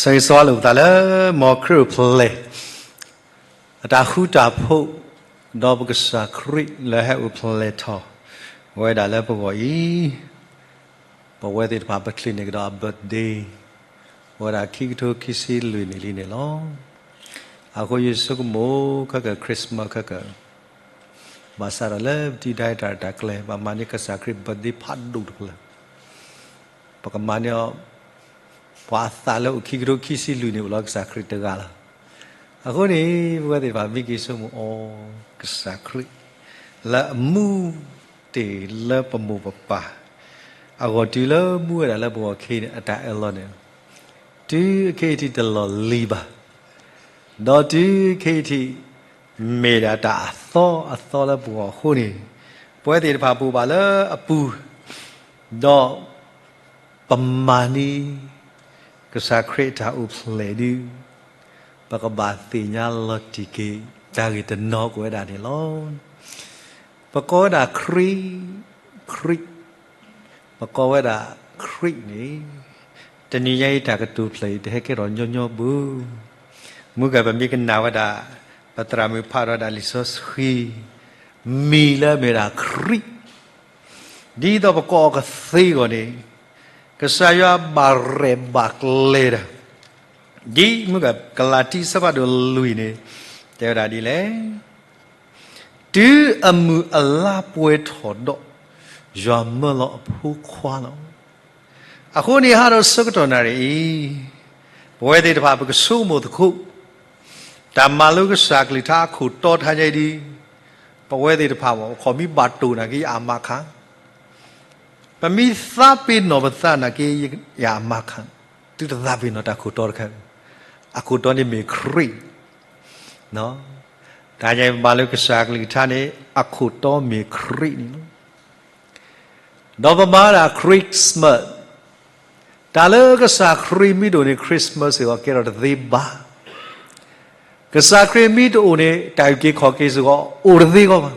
ဆၢဂ့ၤဆၢဝါလိာ်ပသးလၢ မ်ခရံာ်အိၣ်ဖျဲၣ် အတၢ်ဃူတၢ်ဖိး, ဒီးပကစၢ်ခရံာ်လၢဟဲအိၣ်ဖျဲၣ်ထီၣ်ဝဲဒၣ်လၢပဂီၢ်အံၤ, ပဝဲသ့ၣ်တဖၣ်ပချံးန့ၢ်ကဒီးအ birthday, အိၣ်ဝဲဒၣ်ခံကထိခံဆံလွံၢ်နံၣ်လံန့ၣ်လီၤ. အဃိယဆိကမိၣ်ခဲကၢၣ် Christmas ခဲကၢၣ်, ဘၣ်ဆၣ်ဒီးလၢပထံၣ်ဒၣ်တၢ်ရဲၣ်တၢ်ကျဲၤ ဘၣ်မၤန့ၢ်ကစၢ်ခရံာ် birthday ဖးဒိၣ်တဖျၢၣ် ပကမၤန့ၢ်အီၤ ပှၤအသးလၢအိၣ်ခံကထိခံဆံလွံၢ်န့ၣ် အိၣ်လီၤကစၢ်ခရံာ်တဂၤလီၤ. အဃိန့ၣ် ပဝဲသ့ၣ်တဖၣ်မ့ၢ်က့ၤဆိကမိၣ်အီၤ ကစၢ်ခရံာ် လၢအမူတ့ၢ်လၢပမိၢ်ပပၢ် အဂီၢ်တုၤလၢမူဝဲဒၣ်လၢပဂီၢ်ခံန့ၣ် အတၢ်အၢၣ်လီၤန့ၣ် တုၤခဲအံၤထံးတလီၢ်လံၤဘၣ်, ဒီးတုၤခဲအံၤထံး မ့ၢ်ဒၣ်တၢ်အသီအသီလၢပဂီၢ်အဃိန့ၣ်, ပဝဲသ့ၣ်တဖၣ်ပအိၣ်ဘၣ်လၢအပူၤ, ဒီး ပမၤန့ၢ် ကစၢ်ခရံာ်အတၢ်အိၣ်ဖျဲၣ်ဒုး, ပကဘၣ်သ့ၣ်ညါလီၤတံၢ်က့ၤ တၢ်ဂ့ၢ်တနီၤကအိၣ်ဝဲဒၣ်န့ၣ်လီၤ. ပကိးဝဲဒၣ်ခရံာ်, ခရံာ်, ပကိးဝဲဒၣ်ခရံာ်န့ၣ် တနံၤညါအံၤတၢ်ကတိၤဖျၢၣ်အံၤ တဟဲကဲထီၣ်ညီညီဘၣ်. မုၢ်ဂၤပမ့ၢ်ကနၣ်ဝဲဒၣ် ပသရၣ်မုၣ်ဖးထီၣ်ဝဲဒၣ်လံာ်စီဆှံ မံၤလၢအမ့ၢ်ဝဲဒၣ်ခရံာ် ဒ်သိးပကိးအီၤကသ့အဂီၢ်န့ၣ်, ကစၢ်ယွၤဘၣ်ရဲၣ်ဘၣ်ကျဲၤတၢ်, ဒ်မုၢ်ဂၤကလၤတံအဆၢဖးဒိၣ်လွံၢ်န့ၣ် တဲဝဲဒၣ်ဒ်လဲၣ်, တုၤအမုၢ်အလါပှဲၤထီၣ်ဒီး ယွၤမၢလီၤအဖိခွါလီၤ. အဃိန့ၣ် ဟးဒီးဆၢကတီၢ်နၣ်ရံၣ်အံၤ, ပဝဲသ့ၣ်တဖၣ်ပကဆိကမိၣ်သကိး တၢ်မၤလိကစၢ်အကလုၢ်ကထါအခိၣ်တီတဟါညါအံၤဒုး, ပဝဲသ့ၣ်တဖၣ် ပခီၣ်မ့ၢ်ဘၣ်တိၢ်နာ်က့ ယအမါခါ, ပမ့ၢ်သးပ့ၤနီၣ်ပသးနာ်က့ ယအမါခါ, သုတသးပ့ၤနီၣ်တၢ်ခိၣ်တီတခါ, အခိၣ်တီန့ၣ်မ့ၢ်ခရံာ်, တဟါညါအံၤပမၤလိကစၢ်အကလုၢ်ကထါန့ၣ် အခိၣ်တီမ့ၢ်ခရံာ်န့ၣ်လီၤ. ဒီးပမၤဒၣ် Christmas, တၢ်လၢကစၢ်ခရံာ်မ့ၢ်တအိၣ်န့ၣ် Christmas စ့ၢ်ကီးကဲထီၣ်တသ့ဘၣ်. ကစၢ်ခရံာ်မ့ၢ်တအိၣ်န့ၣ် တၢ်အုၣ်က့ၤခီၣ်က့ၤစ့ၢ်ကီး အိၣ်တသ့ကီးဘၣ်.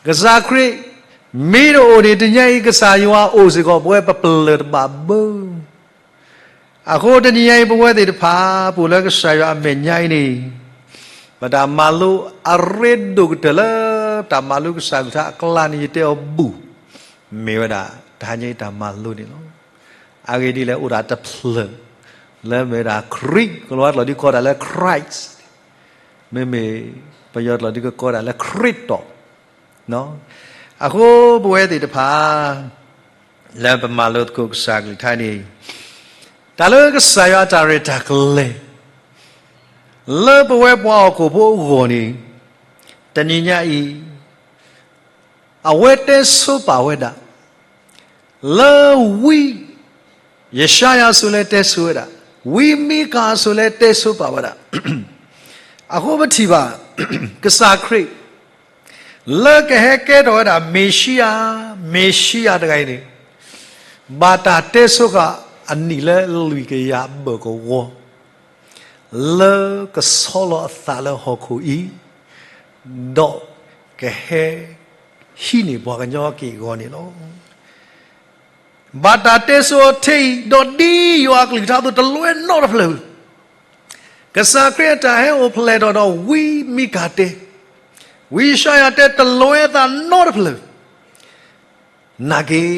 ကစၢ်ခရံာ်မ့ၢ်တအိၣ်န့ၣ် တနံၤညါအံၤ ကစၢ်ယွၤအိၣ်စ့ၢ်ကီး ပဝဲပပလၢၢ်တဘၣ်ဘၣ်. အဃိတနံၤညါအံၤ ပဝဲသ့ၣ်တဖၣ် ပအိၣ်လၢကစၢ်ယွၤအမဲာ်ညါအံၤန့ၣ်, ပတၢ်မၤလိအရ့ဒိၣ်ကတၢၢ်လၢ တၢ်မၤလိကစၢ်အကလုၢ်ကထါအကျါန့ၣ် ယတဲအီၤဘူး, မ့ၢ်ဝဲဒၣ် တဟါညါအံၤတၢ်မၤလိန့ၣ်လီၤ. အဂ့ၢ်ဒ်လဲၣ် အိၣ်ဒၣ်တဖျၢၣ် လၢမ့ၢ်ဝဲဒၣ် ခရံာ်, ကလံးဝါကျိာ်ဒုးကိးဒၣ်လၢ Christ, မ့မ့ၢ်ပယီၤကျိာ်ဒုးကကိးဒၣ်လၢ ခရံာ်တီး အဃိပဝဲသ့ၣ်တဖၣ် လၢပမၤလိသကိးကစၢ်အကလုၢ်ကထါန့ၣ်, တၢ်လၢကစၢ်ယွၤအတၢ်ရဲၣ်တၢ်ကျဲၤ လၢပဝဲပှၤဟီၣ်ခိၣ်ဖိအဂီၢ်န့ၣ်, တနံၤညါအံၤ အဝဲတဲဆိပာ်ဝဲဒၣ် လၢဝံယၡါယၤအစိၤလၢတဲဆိဝဲဒၣ်, ဝံမံကၤအစိၤလၢတဲဆိပာ်ဝဲဒၣ်, အဃိပထံၣ်ဘၣ် ကစၢ်ခရံာ် လၢကဟဲကဲထီၣ်ဝဲဒၣ် မ့ၤၡံယၤ, မ့ၤၡံယၤတဂၤအံၤန့ၣ် ဘၣ်တၢ်တဲဆိဃာ်အနံၣ်လၢလွံၢ်ကယၤဘၢၣ်ကဝီၤ လၢကဆီလီၤအသးလၢဟီၣ်ခိၣ်အံၤ, ဒီးကဟဲဟံးန့ၢ်ပှၤကညီအက့ၢ်အဂီၤန့ၣ်လီၤ. ဘၣ်တၢ်တဲဆိအီၤထဲအံၤ, ဒီးဒ်ယွၤအကလုၢ်ကထါအသိးတလွဲနီတဖျၢၣ်. ကစၢ်ခရံာ်အတၢ်ဟဲအိၣ်ဖျဲၣ်ထီၣ်ဒီးဝံမံကၤတဲ, ဝံယၡါယၤတဲတလွဲအသးနီတဖျၢၣ်. နာ်က့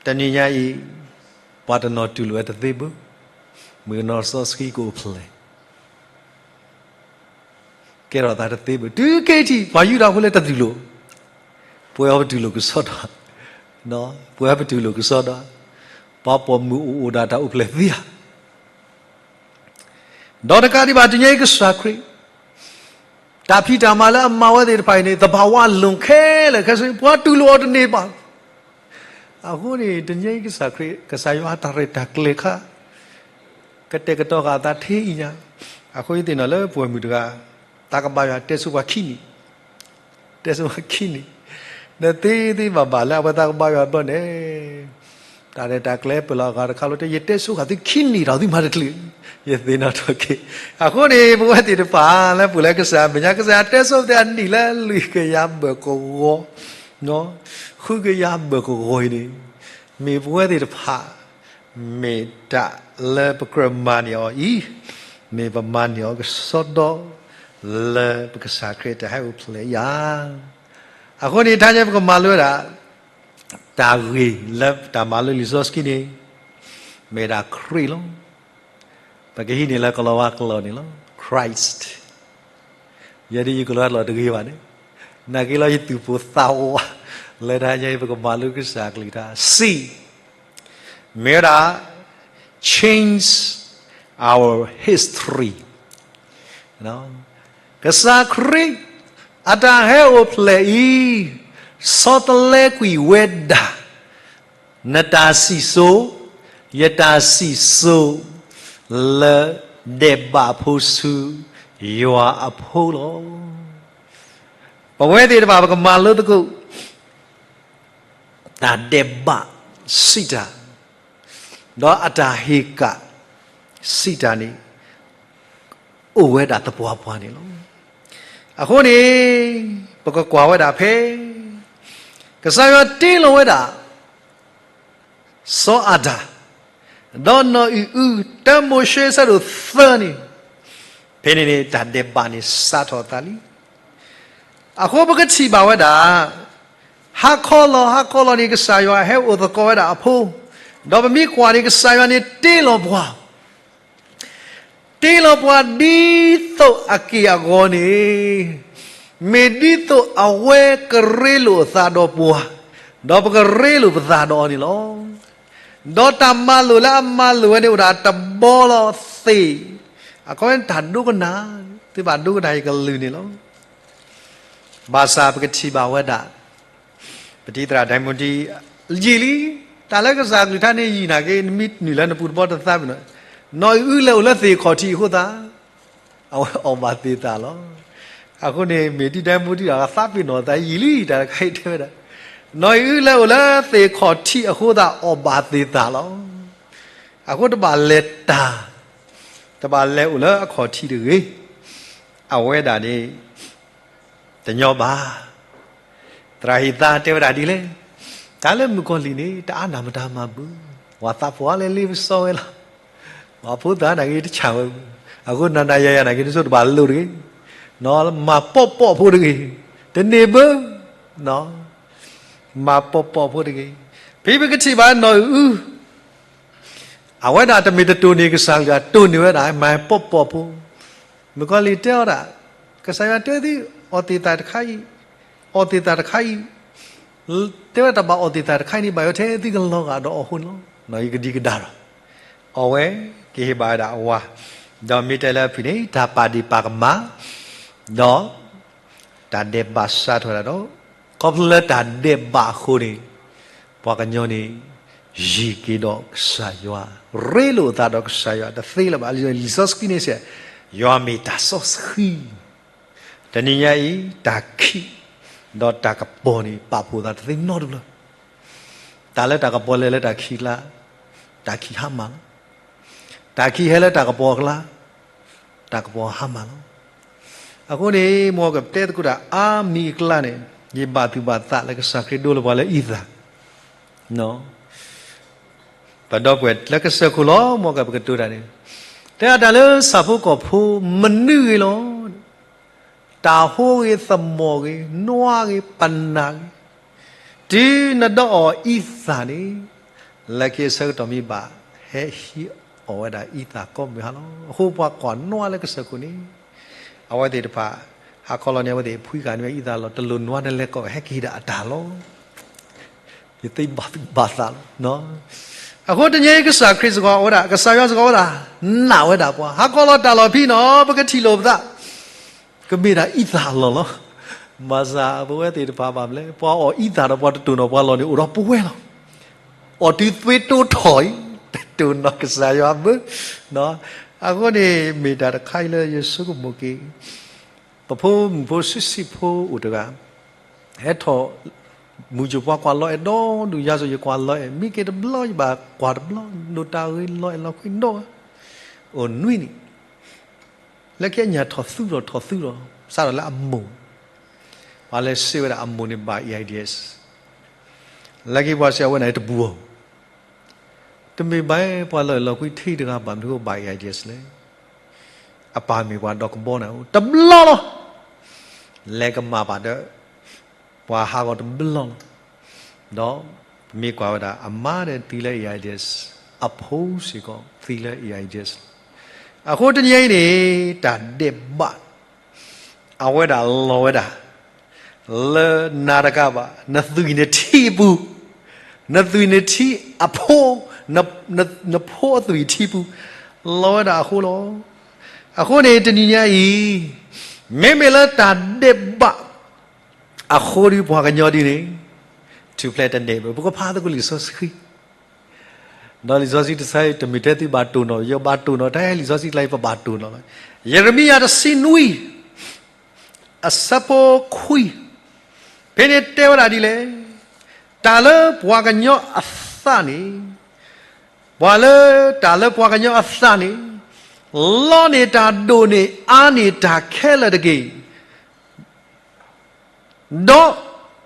တနံၤညါအံၤ ပှၤတနီၤတူၢ်လိာ်ဝဲတသ့ဘၣ်. မုၢ်ကနီၤစီဆှံကအိၣ်ဖျဲၣ် ကဲထီၣ်သးတသ့ဘၣ်. တုၤခဲအံၤထံး ပှၤယူဒၤဖိလၢတတူၢ်လိာ်, ပဝဲပတူၢ်လိာ်ကစီဒီ, ပဝဲပတူၢ်လိာ်ကစီဒီ, ပှၤပိာ်မုၣ်အိၣ်အိၣ်ဒၣ်တၢ်အိၣ်ဖျဲၣ်သ့ဧါ. ဒီးတကးဒံးဘၣ် တနံၤညါအံၤကစၢ်ခရံာ် တၢ်ဖံးတၢ်မၤလၢအမၤဝဲသ့ၣ်တဖၣ်အံၤန့ၣ် သဘာဝလွန်ခဲလၢာ်ခဲဆ့ ပှၤတူၢ်လိာ်အီၤတန့ၢ်ဘၣ်. အဃိန့ၣ် တနံၤညါအံၤကစၢ်ခရံာ် ကစၢ်ယွၤအတၢ်ရဲၣ်တၢ်ကျဲၤခါ ကတဲာ်ကတီၤဃာ်အသးထဲအံၤညါ, အဃိယသ့ၣ်နီၣ်လၢပှၤမုၣ်တဂၤ သးကဘၣ်ယွၤတဲဆိပှၤခံနံၣ်, တဲဆိပှၤခံနံၣ်, နသ့သ့ဘၣ်ဘၣ်လၢအဝဲသးကဘၣ်ယွၤဘျီန့ၣ်, တၢ်ရဲၣ်တၢ်ကျဲၤပၢၢ်လီၤအဂၤတခါလီၤတဲာ် ယတဲဆိဃာ်သုခံနံၣ်ဒီးသုမၤတချုး, ယသ့ၣ်နီၣ်ထီၣ်က့ၤ. အဃိန့ၣ် ပဝဲသ့ၣ်တဖၣ် လၢပအိၣ်လၢကစၢ်မဲာ်ညါ ကစၢ်ယွၤတဲဆိပသ့ၣ်အနံၣ်လၢလွံၢ်ကယၤဘၢၣ်ကဝီၤ, ဃုကယၤဘၢၣ်ကဝီၤအံၤန့ၣ်, မ့ၢ်ပဝဲသ့ၣ်တဖၣ် မ့ၢ်တၢ် လၢပကြၢးမၤန့ၢ်အီၤအံၤ, မ့ၢ်ပမၤန့ၢ်အီၤကစီဒီ လၢပကစၢ်ခရံာ်တၢ်ဟဲအိၣ်ဖျဲၣ်အံၤဧါ. အဃိန့ၣ် တၢ်ညါပကမၤလိဝဲဒၣ် တၢ်ဂ့ၢ်လၢတၢ်မၤလိလံာ်စီဆှံန့ၣ် မ့ၢ်ဒၣ်ခရံာ်လီၤ. ပကဟံးန့ၢ်လၢကလီၤဝါကျိာ်န့ၣ်လီၤ, Christ. ယဲဒၣ်ယကလီၤဝါကျိာ်တဂ့ၤဘၣ်န့ၣ်, နာ်က့လီၤယသူၣ်ပိၢ်သးဝး, လၢတၢ်ညါအံၤပကမၤလိကစၢ်အကလုၢ်ကထါ စံး မ့ၢ်ဝဲဒၣ် change our history. ကစၢ်ခရံာ် အတၢ်ဟဲအိၣ်ဖျဲၣ်အံၤ ဆီတလဲကွံာ်ဝဲဒၣ် နတၢ်စံၣ်စိၤ, ယတၢ်စံၣ်စိၤ လၢဒဲးဘးဖိဆူ ယွၤအဖိလီၤ. ပဝဲသ့ၣ်တဖၣ် ပကမၤလိသကိး တၢ်ဒဲးဘးစံးတၢ် ဒီးအတၢ်ဟ့ၣ်ကၣ်စံးတၢ်န့ၣ် အိၣ်ဝဲဒၣ်သပှၢ်ပှၢ်န့ၣ်လီၤ. အဃိန့ၣ် ပကကွၢ်ဝဲဒၣ်ဖဲ ကစၢ်ယွၤတ့လီၤဝဲဒၣ် စီၤအၤဒၣ် ဒီးနီၢ်အံၣ်အု တၢမိၤၡ့ဆၢဒိၣ်သၢန့ၣ်, ဖဲန့ၣ်န့ၣ် တၢ်ဒဲးဘးန့ၣ်စးထီၣ်အသးလံ. အဃိပကထံၣ်ဘၣ်ဝဲဒၣ် ဟါခီလီၤ ဟါခီလီၤန့ၣ် ကစၢ်ယွၤဟဲအိၣ်သကိးဝဲဒၣ်အဖိ, ဒီးပမ့ၢ်ကွၢ်န့ၣ် ကစၢ်ယွၤန့ၣ်တ့လီၤပှၤ တ့လီၤပှၤဒ်သိးအက့ၢ်အဂီၤန့ၣ်, မ့ၢ်ဒ်သိးအဝဲကရ့လိာ်အသးဒီးပှၤ, ဒီးပကရ့လိာ်ပသးဒီးအီၤန့ၣ်လီၤ. ဒီးတၢ်မၤလိာ်လၢအမၤလိာ်ဝဲန့ၣ်အိၣ်ဒၣ်တဘီလီၤသ့ၣ်, အခီပညီတၢ်ဒိကနၣ်, သုဘၣ်ဒိကနၣ်ယကလုၢ်န့ၣ်လီၤ. ဘၣ်ဆၣ်ပကထံၣ်ဘၣ်ဝဲဒၣ် ပတံၤသရၣ်ဒဲမူတံ ယံာ်လံ, တၢ်လၢကစၢ်အကလုၢ်ကထါန့ၣ်ယံာ်နာ်က့ နမ့ၢ်နုာ်လၢနပူၤတဘီတသးပ့ၤနီၣ်, နီၢ်အံၣ်အုလၢအိၣ်လၢသ့ၣ်ခီၣ်ထံးအဃိသတး အဝဲအီၣ်ဘၣ်သ့ၣ်သၣ်လီၤ. အဃိန့ၣ် မ့ၢ်တံၤဒဲမူတံဒီး သးပ့ၤနီၣ်သးယံာ်လံ တၢ်တခါအံၤတဲဝဲဒၣ်, နီၢ်အံၣ်အုလၢအိၣ်လၢသ့ၣ်ခီၣ်ထံးအဃိသတး အီၣ်ဘၣ်သ့ၣ်သၣ်လီၤ. အဃိတဘၣ်လဲၤတၢ်, တဘၣ်လဲၤအိၣ်လၢအခီၣ်ထံးတဂ့ၤ. အဝဲဒၣ်န့ၣ် တညီဘၣ်. သရၣ်ဟ့ၣ်သါတဲဝဲဒၣ်ဒ်လဲၣ်, တၢ်လၢမုၣ်ကီၤလံၢ်န့ၣ် တအါနၢ်မတၤမၤဘၣ်, ပှၤသးပှၢ်လၢလ့ပစီဝဲလီၤ. ပှၤဖိသၣ်နာ်က့တဆၣ်ဝဲဘၣ်, အဃိနၤနၤယၤယၤနာ်က့ နဆိတဘၣ်လိၣ်တဂ့ၤ, မၤပိာ်ပိာ်ဖိတဂ့ၤ, တန့ၢ်ဘၣ်, မၤပိာ်ပိာ်ဖိတဂ့ၤ. ဖဲပကထံၣ်ဘၣ်နီၢ်အံၣ်အု အဝဲဒၣ်တမ့ၢ်တတိၢ်န့ၢ်ကစၢ်ယွၤ တိၢ်န့ၢ်ဝဲဒၣ် မၤပိာ်ပိာ်ဖိ, မုၣ်ကီၤလံၢ်တဲအီၤဒၣ်, ကစၢ်ယွၤတဲသု အီၣ်သ့ၣ်သၣ်တခါအံၤ, အီၣ်သ့ၣ်သၣ်တခါအံၤ, တဲဝဲတၢ်ဘၣ်အီၣ်သ့ၣ်သၣ်တခါအံၤန့ၣ် ဘၣ်ယိၣ်ထဲသုကလီၤဂာ်ဒီးအီၤအဃိန့ၣ်လီၤ. နီၢ်အံၣ်အုကဒံကဒါဒီး, အဝဲကဟ့ၣ်ဘၣ်ဝဲဒၣ်အဝၤ, ဒီးမ့ၢ်တဲလၢအဖုၣ်န့ၣ် တၢ်ပာ်ဒ့ၣ်ပာ်ကမၣ်, ဒီး တၢ်ဒဲးဘးစးထီၣ်ဝဲဒၣ်ဒီး, ခီဖျိလၢတၢ်ဒဲးဘးအဃိန့ၣ်, ပှၤကညီန့ၣ် ယံၤက့ၤဒီးကစၢ်ယွၤ, ရ့လိာ်အသးဒီးကစၢ်ယွၤတသ့လၢၤဘၣ်. လံာ်စီဆှံန့ၣ်စံး, ယွၤမ့ၢ်တၢ်စီဆှံ, တနံၤညါအံၤ တၢ်ခံး, ဒီးတၢ်ကပီၤန့ၣ် ပာ်ဖှိၣ်သးတသ့နီတဘျီ. တၢ်လၢတၢ်ကပီၤလဲၤလၢတၢ်ခံးအကျါ, တၢ်ခံးဟါမၢ်လီၤ. တၢ်ခံးဟဲလၢတၢ်ကပီၤအကျါ, တၢ်ကပီၤဟါမၢ်လီၤ. အဃိန့ၣ် မ်ကပတဲသကိးတၢ်အါမံၤအကျါန့ၣ်, ယဘၣ်သူၣ်ဘၣ်သးလၢကစၢ်ခရံာ်ဒိလၢပှၤလၢအံသၣ် ပဒီပုၢ်ဝဲၢ်လၢကစၢၢ်ခိၣ်လီၤ. မ်ကပကတိၤတၢ်န့ၣ်, တဲအတၢ်လၢဆၣ်ဖိကီၢ်ဖိမနုၤဂ့ၤလီၤ. တၢ်ဟိဂ့ၤ သမီၣ်ဂ့ၤ နွါဂ့ၤ ပနၢ်ဂ့ၤ, တုၤနဒီးအီၣ်အံသၣ်န့ၣ်, လၢခံအဆၢကတီၢ်မ့ၢ်ဘၣ် ဟဲဟံးအီၣ်ဝဲဒၣ်အံသၣ်ကိးမုၢ်ဟါလီၤ. အဃိပှၤကွၢ်နွါလၢကစၢၢ်ခိၣ်န့ၣ်, အဝဲသ့ၣ်တဖၣ် ဟါခီလီၤန့ၣ် အဝဲသ့ၣ်ဖှံဂၤန့ၣ် အံသၣ်လီၤ တလိၣ်နွါတလဲကိး ဟဲက့ၤဒၣ်အတၢ်လီၤ. ယသ့ဘၣ်သူၣ်ဘၣ်သးလီၤ. အဃိတနံၤအံၤ ကစၢ်ခရံာ်စ့ၢ်ကီးအိၣ်ဝဲဒၣ်, ကစၢ်ယွၤစ့ၢ်ကီးအိၣ်ဝဲဒၣ်, နာ်ဝဲဒၣ်ပှၤ, ဟါခီလီၤတၢ်လီၢ်ဖဲနီၤ ပကထံၣ်လိာ်ပသး, ကမ့ၢ်ဒၣ်အံသၣ်အလီၢ်လီၤ. ဘၣ်ဆၣ်ပဝဲသ့ၣ်တဖၣ်ဘၣ်မနုၤလဲၣ်, ပှၤအီၣ်အံသၣ်ဒီးပှၤတတိၢ်နီၣ်ပှၤလီၢ်န့ၣ် အိၣ်ဒီးပဝဲလီၤ. အီၣ်တုၤသွ့တိထီၣ်အံၤ, တတိၢ်နီၣ်ကစၢ်ယွၤဘၣ်. အဃိန့ၣ် မ့ၢ်တၢ်တခါအံၤလၢယဆိကမိၣ်က့ၤ, ပဖိမုၣ်ဖိဆံးဆံးဖိအိၣ်တဂၤ, ဟဲထီၣ် မုၢ်ယိၤပှၤကွၢ်လီၤအဲၣ်ဒီဒူၣ် ယၤစိၤယကွၢ်လီၤအဲၣ် မ့ၢ်က့ၤတဘျီယဘၣ်ကွၢ်တဘျီ ဒိၣ်တၢ်ဂ့ၤလီၤအဲၣ်လီၤကွံဒိၣ်, အိၣ်နွံနံၣ်, လၢခံအညၣ်ထီၣ်သူဒီးထီၣ်သူဒီး စးထီၣ်လၢအမိၢ်, ပှၤလဲၤစံးဝဲဒၣ်အမိၢ်န့ၣ် ဘၣ် AIDS, လၢခံပှၤစံးအဝဲန့ၣ်တပူၤအီၤ တမ့ၢ်ဘၣ်ပှၤလီၢ်လီၤကွံထံတဂၤဘၣ် မနုၤအိၣ်ဘၣ် AIDS လဲၣ်. အပၢ်မ့ၢ်ပှၤဒီကဘီန့ၣ် တဘျီလီၤ. လဲၤကမၣ်ဘၣ်ဒီး ပှၤဟးဂီၤတဘျီလီၤ. ဒီးမ့ၢ်ကွၢ်ဝဲဒၣ် အမါဒီးသံလၢ AIDS, အဖိစ့ၢ်ကီးသံလၢ AIDS. အဃိတနံၤအံၤန့ၣ် တၢ်ဒဲးဘး အဝဲဒၣ်လီၤဝဲဒၣ် လၢနၤတကးဘၣ် နသွံၣ်နထံအပူၤ, နသွံၣ်နထံအဖိ, နဖိအသွံၣ်ထံပူၤ လီၤဝဲဒၣ်အဃိလီၤ. အဃိန့ၣ် တနံၤညါအံၤ မ့မ့ၢ်လၢတၢ်ဒဲးဘးအဃိဒီး ပှၤကညီဒ်န့ၣ် ထူၣ်ဖျဲးတန့ၢ်ဘၣ်. ပကဖးသကိးလံာ်စီဆှံ ဒီးလံာ်စီဆှံတဆၢအံၤ တမ့ၢ်ထဲသုဘၣ်တိၢ်နီၣ်, ယဘၣ်တိၢ်နီၣ်, တၢ်လံာ်စီဆှံကျါအံၤ ပဘၣ်တိၢ်နီၣ်လီၤ. ယရမံယၤတဆံနွံ အဆၢဖိခွံ, ဖဲန့ၣ်တဲဝဲဒၣ်ဒ်လဲၣ်, တၢ်လၢပှၤကညီအသးန့ၣ်, ပှၤလၢတၢ်လၢပှၤကညီအသးန့ၣ်, လီန့ၢ်တၢ်ဒိၣ်န့ၢ်အါန့ၢ်တၢ်ခဲလၢာ်တက့ၢ်. ဒီး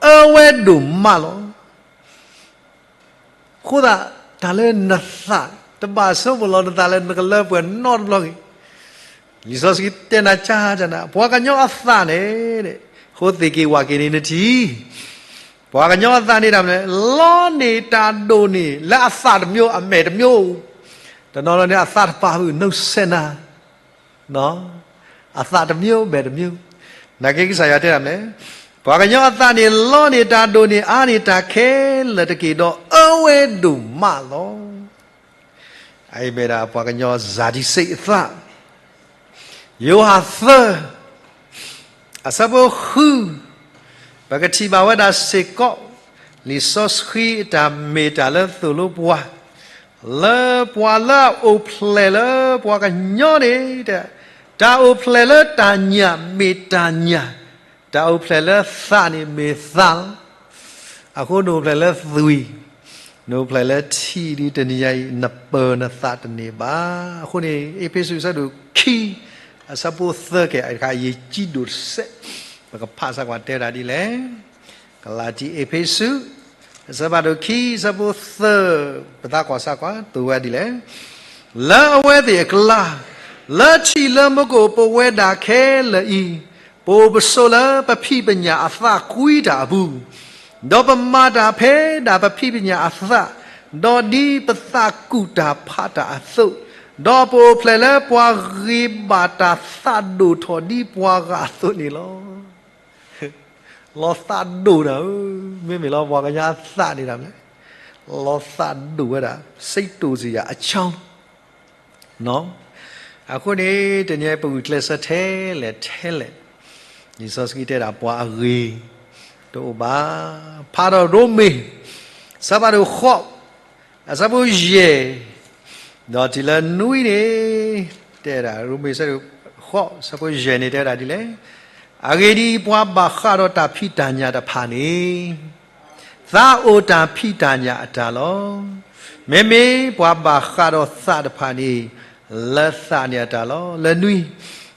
အၢဝဲဒိၣ်မးလီၤ. အဃိသတး တၢ်လၢနသး တဘၣ်ဆိကမိၣ်လီၤနသးလၢနကလၢပှဲၤနီတဘျီဂ့ၤ. လံာ်စီဆှံတဲနၤကၢ်ကၢ်နၤ ပှၤကညီအသးန့ၣ်, ဃိသ့ၣ်က့ၤဝၣ်က့ၤန့ၣ်နထံၣ်, ပှၤကညီအသးန့ၣ်တၢ်မနုၤလဲၣ်, လီန့ၢ်တၢ်ဒိၣ်န့ၢ် လၢအသးတမျိုး အမဲာ်တမျိုး, တနီၤနီၤန့ၣ် အသးတပာ်ဖုး နုဆဲးနၤ အသးတမျိုး မဲာ်တမျိုး, နာ်က့ကစၢ်ယွၤတဲတၢ်မနုၤလဲၣ်, ပှၤကညီအသးန့ၣ် လီန့ၢ်တၢ်ဒိၣ်န့ၢ်အါန့ၢ်တၢ်ခဲလၢာ်တက့ၢ် ဒီးအၢဝဲဒိၣ်မးလီၤ. အအံၤမ့ၢ်ဒၣ်ပှၤကညီစၤဒံစ့အသး, ယိၤဟၣ်သၢ အဆၢဖိဃု, ပကထံၣ်ဘၣ်ဝဲဒၣ်စ့ၢ်ကီး လံာ်စီဆှံအတၢ်မ့ၢ်တၢ်လၢသိၣ်လိပှၤ, လၢပှၤလၢအအိၣ်ဖျဲၣ်လၢပှၤကညီန့ၣ်, တၢ်အိၣ်ဖျဲၣ်လၢတၢ်ညၣ်မ့ၢ်တၢ်ညၣ်, တၢ်အိၣ်ဖျဲၣ်လၢသးန့ၣ်မ့ၢ်သးလီၤ. အဃိနအိၣ်ဖျဲၣ်လၢသွံၣ်, နအိၣ်ဖျဲၣ်လၢထံဒ်တနံၤညါအံၤ နပၢၤနသးတန့ၢ်ဘၣ်. အဃိန့ၣ် အ့းဖ့းစူးအဆၢဒိၣ်ခံ အဆၢဖိသၢကဲး အတခါအယံၤကံဒိၣ်တစဲး, ပကဖးစၢ်ကွၢ်တဲဝဲဒၣ်ဒ်လဲၣ်. ကလၤတံ အ့းဖ့းစူး အဆၢဖးဒိၣ်ခံ အဆၢဖိသၢ, ပသးကွၢ်စၢ်ကွၢ် သိၣ်ဝဲဒ်လဲၣ်. လၢအဝဲသ့ၣ်အကျါ, လၢထံလၢမူခိၣ်ပဝဲဒၣ်ခဲလၢာ်အံၤ, ပအိၣ်ပဆိးလၢပဖံးပညၣ်အသးကွံတၢ်အပူၤ, ဒီးပမၤတၢ်ဖဲဒၣ်ပဖံးပညၣ်အသး, ဒီးဒ်ပသးကူၣ်တၢ်ဖးတၢ်အသိး, ဒီးပအိၣ်ဖျဲၣ်လၢပှၤဂ့ၤဘၣ်တၢ်သးဒိၣ်ထီၣ်ဒ်ပှၤဂၤအသိးန့ၣ်လီၤ. လီၤသးဒိၣ်နၤဧၢ, မ့မ့ၢ်လီၤပှၤကညီအသးန့ၣ်ဒၣ်လဲာ်, လီၤသးဒိၣ်ဝဲဒၣ်, စိတ်တိုစရာအကြောင်း အဃိန့ၣ် တနံၤအံၤပဂုာ်ကျဲးစၢးထဲလဲၣ်ထဲလဲၣ်, လံာ်စီဆှံတဲဒၣ်ပှၤအဂ့ၤတအိၣ်ဘၣ်. ဖးဒီးရိမ့ၤ ဆၢဖးဒိၣ်ဃိး အဆၢဖိယဲၢ် ဒီးတုၤလၢနွံန့ၣ် တဲဒၣ် ရိမ့ၤဆၢဒိၣ်ဃိး ဆၢဖိယဲၢ်န့ၣ် တဲဝဲဒၣ်ဒ်လဲၣ်, အဂ့ၢ်ဒ်အံၤ, ပှၤဘၣ်ဃးဒီးတၢ်ဖံးတၢ်ညၣ်တဖၣ်န့ၣ် သးအိၣ်တၢ်ဖံးတၢ်ညၣ်အတၢ်လီၤ. မ့မ့ၢ်ပှၤဘၣ်ဃးဒီးသးတဖၣ်န့ၣ် လၢသးန့ၣ်အတၢ်လီၤ. လၢနွံ,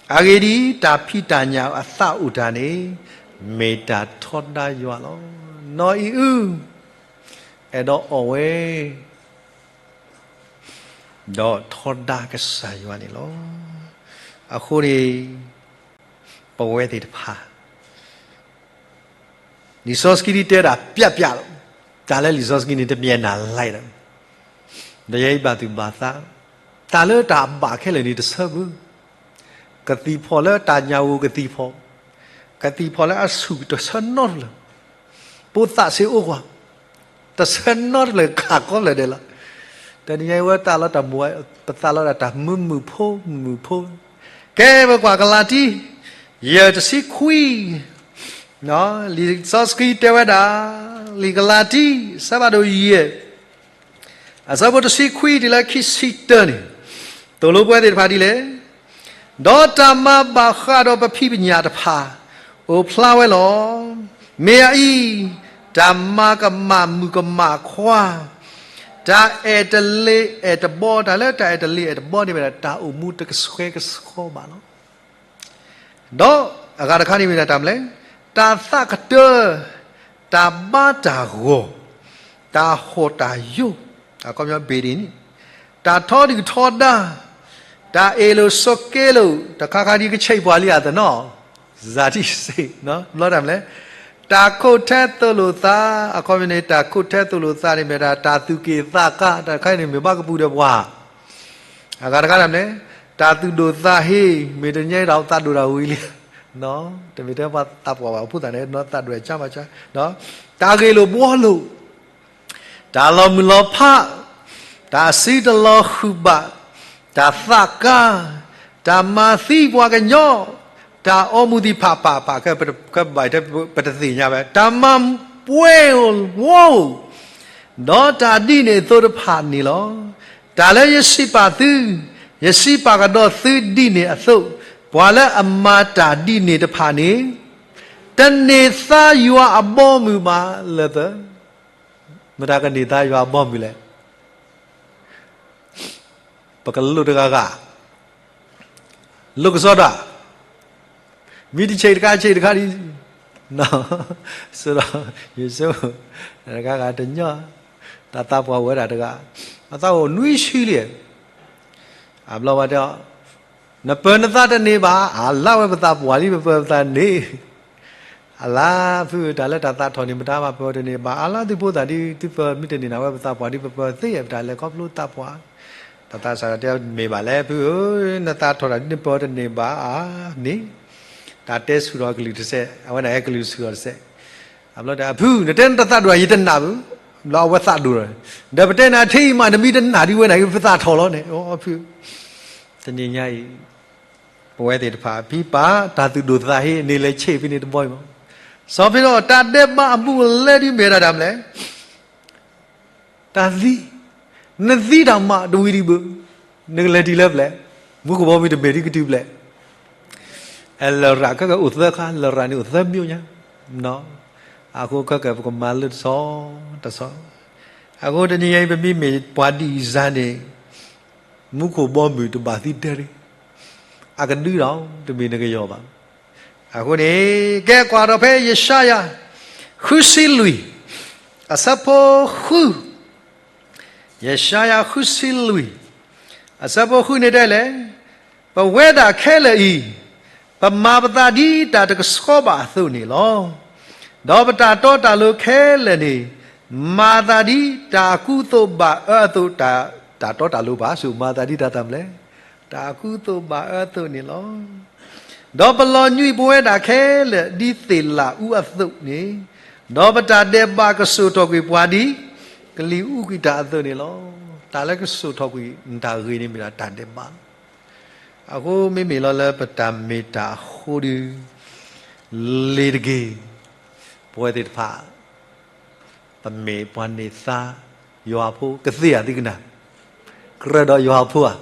အဂ့ၢ်ဒ်အံၤ, တၢ်ဖံးတၢ်ညၣ်အသးအိၣ်တၢ်န့ၣ် မ့ၢ်တၢ်ထီဒါယွၤလီၤ. နီၢ်အံၤအု အဲၣ်ဒိးအီၣ်ဝဲ ဒီးထီဒါကစၢ်ယွၤန့ၣ်လီၤ. အဃိန့ၣ် ပဝဲသ့ၣ်တဖၣ် လံာ်စီဆှံဒ်တဲဒၣ်ပျးပျးလီၤ. တၢ်လၢလံာ်စီဆှံန့ၣ် တမ့ၢ်အနၢ်လၢ်ဒီး ဒီးယဲအံၤဘၣ်သူၣ်ဘၣ်သး, တၢ်လၢတၢ်ဘၣ်ခဲလၢာ်န့ၣ်တဆၢဘၣ်. ကသံၣ်ဖီၣ်လၢတၢ်ညၣ်ဧိၤကသံၣ်ဖီၣ်, ကသံၣ်ဖီၣ်လၢအဆူၣ်တဆၢနီတဖျၢၣ်, ပိာ်သးစ့ၢ်အိၣ်ကွၢ်, တဆၢနီတဖျၢၣ်ခးကိးဖျၢၣ်ဒဲးလီၤ. တနံၤညါအံၤဝဲတၢ်လီၤတၢ်မူ, ပသးလီၤဒၣ်တၢ်မုာ်မုာ်ဖိမုာ်မုာ်ဖိ, ကဲ ပကွၢ်ကလၤတံ ယဲၢ်တဆံခွံ, လံာ်စီဆှံတဲဝဲဒၣ်, လံာ်ကလၤတံ ဆၢဖးဒိၣ်ယဲၢ် အဆၢဖိတဆံခွံတုၤလၢခံဆံတၢန့ၣ်, သိၣ်လိပဝဲသ့ၣ်တဖၣ်ဒ်လဲၣ်, ဒီးတၢ်မၤဘၣ်ဃးဒီးပဖံးပညၣ်တဖၣ် အိၣ်ဖျါဝဲလီၤ. မ့ၢ်အအံၤ, တၢ်မၤကမၣ်မုၣ်ကမၣ်ခွါ, တၢ်အဲၣ်တလ့ၤအဲၣ်တဘီ, တၢ်လၢတၢ်အဲၣ်တလ့ၤအဲၣ်တဘီန့ၣ်ဝဲဒၣ် တၢ်အိၣ်မူတကဆှဲကဆှီဘၣ်လီၤ. ဒီးအဂၤတခါန့ၣ်မ့ၢ်ဒၣ်တၢ်မနုၤလဲၣ်, တၢ်သးကတၢၢ်, တၢ်ဘါတၢ်ဂီၤ, တၢ်ဟီၣ်တၢ်ယိာ်, အခီပညီ ဘ့ၣ်ဒ့ၣ်န့ၣ်, တၢ်ထီဒုၣ်ထီဒါ, တၢ်အ့ၣ်လိာ်ဆိးက့လိာ်, တခါခါဒ်ကဆံးပှၤလံအသနီၣ်, စၤဒံစ့, ဘျီတၢ်မနုၤလဲၣ်, တၢ်ခိၣ်ထဲသိးလိာ်သး, အခီပညီန့ၣ် တၢ်ခိၣ်ထဲသိးလိာ်သးန့ၣ်မ့ၢ်ဒၣ် တၢ်သူၣ်က့ၣ်သးကါ, တၢ်တခါအံၤန့ၣ်မ့ၢ်ဘၣ်ကပူၤဒီးပှၤ အဂၤတခါတၢ်မနုၤလဲၣ်, တၢ်သူၣ်ဒိၣ်သးဟ့, မ့ၢ်တညါအံၤဒီးသးဒိၣ်တၢ်ဝံၤလံ, တမ့ၢ်ထဲပှၤသးပှၢ်ဘၣ်အဖိသၣ်န့ၣ် သးဒိၣ်တၢ်ကါဘၣ်ကါ, တၢ်ဂ့ၢ်လိာ်ဘှီလိာ် တၢ်လီၤမုၢ်လီၤဖး, တၢ်စုတလီၤဃုာ်ဘၣ်, တၢ်သးကါ, တၢ်မၤသံပှၤကညီ, တၢ်အီမူၤသံၣ်ဖးပာ်ဖး, ခဲဘၣ်ထဲပတသ့ၣ်ညါဝဲ, တၢ်မၤပှဲၤဝီဧိၤ, ဒီးတၢ်ဒ်န့ၣ်အသိးတဖၣ်န့ၣ်လီၤ. တၢ်လၢယစံးပာ်သု, ယစံးပာ်ကဒီးသုဒ်န့ၣ်အသိး, ပှၤလၢအမၤတၢ်ဒ်န့ၣ်တဖၣ်န့ၣ် တန့ၢ်သါယွၤအဘီအမုၢ်ဘၣ်လၢၤသၢ မတၤကန့ၢ်သါယွၤအဘီအမုၢ်လဲၣ်. ပကလိၣ်တဂၤဂၤ, လိၣ်ကစီဒီ, မ့ၢ်တဆံးတခါဆံးတခါဒ်, ယဆိ, တဂၤဂၤတညီ, တၢ်သးပှၢ်ဝဲဒၣ်တဂၤ, အသးအိၣ်နွံဆံလံ, အဘျီဝဲတဲ, နပၢၤနသးတန့ၢ်ဘၣ်, အလါဝဲပသးပှၢ်လံပပၢၤပသးန့ၣ် အလါဖုတၢ်လၢတၢ်သးထီၣ်န့ၣ် မတၤမၤပၢၤတန့ၢ်ဘၣ်, အလါသုဖိသၣ်ဒ်သုပၢၤမ့ၢ်တန့ၢ်နၤဝဲပသးပှၢ်ဒ်ပပၢၤသ့ ပတၢ်လဲၤခီဖျိသးပှၢ်, တၢ်သးစၢ်တဲမ့ၢ်ဘၣ်လဲၣ်ဖုဧၢ, နသးထီၣ်တၢ်ဒ်နပၢၤတန့ၢ်ဘၣ်ဧါန့ၣ်, တၢ်တဲဆူၣ်ထီၣ်ကလုၢ်တစဲး, အဝဲန့ၣ်ဟဲကလုၢ်ဆူၣ်ထီၣ်တစဲး, အဘျီတဲအဖု နတဲနတသးဒိၣ်ယတနာ်ဘၣ်, ဘျီအဝဲသးဒိၣ်လီၤ, ဒီးပတဲနၤထံအံၤမး နမ့ၢ်တနာ်ဒ်ဝဲန့ၣ် ပသးထီၣ်လီၤန့ၣ်, အိ ဖု တနံၤညါအံၤ ပဝဲသ့ၣ်တဖၣ်ဖံးပာ်တၢ်သူၣ်ဒိၣ်သးဟ့န့ၣ်လဲၤဆံးဖဲန့ၣ်တဘီအံၤမး, စီၤဖ့ဒီးတၢ်ဒဲးဘးအဘူးအလဲဒ်မ့ၢ်ဒၣ်တၢ်မနုၤလဲၣ်, တၢ်သံ, နသံတၢ်မးတဝံၤဒံးဘၣ်, နကလဲၤတုၤလၢပျဲၢ်, မူခိၣ်ဘီမုၢ်တမ့ၢ်ဒ်ကတုၤပျဲၢ် အဲ လရာ်ခဲကအိၣ်သၢခါ, လရာ်န့ၣ်အိၣ်သၢမျိုးညါ, အဃိခဲကပကမၤလၢတဆီတဆီ, အဃိတနံၤညါအံၤ ပမ့မ့ၢ်ပှၤဒံၣ်စၢ်န့ၣ် မူခိၣ်ဘီမုၢ်တဘၣ်သံတၢ်ရ့, အကဒုဒီး တမ့ၢ်နကယီၢ်ဘၣ်. အဃိန့ၣ် ကဲကွၢ်ဒီးဖဲယၡါယၤ ဃုဆံလွံၢ် အဆၢဖိဃု, ယၡါယၤဃုဆံလွံၢ် အဆၢဖိဃုန့ၣ်တဲလဲၣ်, ပဝဲဒၣ်ခဲလၢာ်အံၤ ပမၤပသးဒ်တၢ်တကဆှီဘၣ်အသိးန့ၣ်လီၤ. ဒီးပတၢ်တီတၢ်လိၤခဲလၢာ်န့ၣ် မၤသးဒ်တၢ်အကူအသိးဘၣ်အၢအသိး, တၢ်တီတၢ်လိၤဘၣ်ဆူၣ် မၤသးဒ်တၢ်တၢ်မနုၤလဲၣ်, တၢ်အကူအသိးဘၣ်အၢအသိးန့ၣ်လီၤ. ဒီးပလီၤညွံးပဝဲဒၣ်ခဲလၢာ် ဒ်သ့ၣ်လးအူအသိးန့ၣ်, ဒီးပတၢ်ဒဲးဘးကစိာ်ထီၣ်ကွံာ်ပှၤဒ် ကလံၤအူကွံာ်တၢ်အသိးန့ၣ်လီၤ. တၢ်လၢကစိာ်ထီၣ်ကွံာ်နတၢ်ဂ့ၤန့ၣ်မ့ၢ်ဒၣ်တၢ်ဒဲးဘးလီၤ. အဃိမ့မ့ၢ်လီၤလၢပတၢ်မ့ၢ်တၢ်အဃိဒီး လ့ၤတက့ၢ်, ပဝဲသ့ၣ်တဖၣ် ပမ့ၢ်ပှၤန့ၢ်သါယွၤအဖိ ကသ့ဧါသုကနၣ်, ကြၢးဒီးယွၤအဖိဧါ.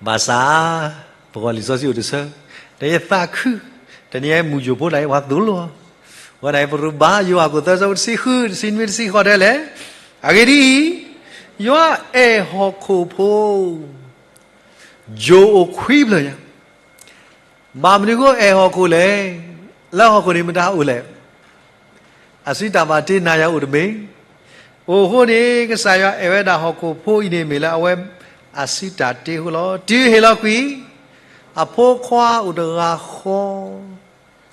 ဘၣ်ဆၣ် ပဂီၢ်လံာ်စီဆှံအိၣ်တဆၢ, တယသးခု, တနံၤအံၤမုၢ်ယိာ်ဖိဒၣ်အံၤ ပှၤသိၣ်လိအီၤ, ဝဲဒၣ်အံၤ ပရူးဘၣ်ယိၤဟၣ်ခိၣ်သၢဆၢ တဆံဃု တဆံနွံ တဆံဃိးတဲလဲၣ်, အဂ့ၢ်ဒ်အံၤ, ယွၤအဲၣ်ဟီၣ်ခိၣ်ဖိ ယိာ်အိၣ်ခွံဖျၢၣ်ညါ ဘၣ်မနုၤအဃိအဲၣ်ဟီၣ်ခိၣ်လဲၣ်. လၢဟီၣ်ခိၣ်န့ၣ်မတၤအိၣ်လဲၣ်. အစုတၢ်ဘၣ်တ့နၤယၤအိၣ်တမ့ၢ်. အိၣ်အဃိန့ၣ် ကစၢ်ယွၤအဲၣ်ဝဲဒၣ်ဟီၣ်ခိၣ်ဖိအံၤန့ၣ် မ့ၢ်လၢအဝဲအစုတၢ်တ့အဃိလီၤ. တုၤဟ့ၣ်လီၤကွံာ် အဖိခွါအိၣ်တဂၤဃီ,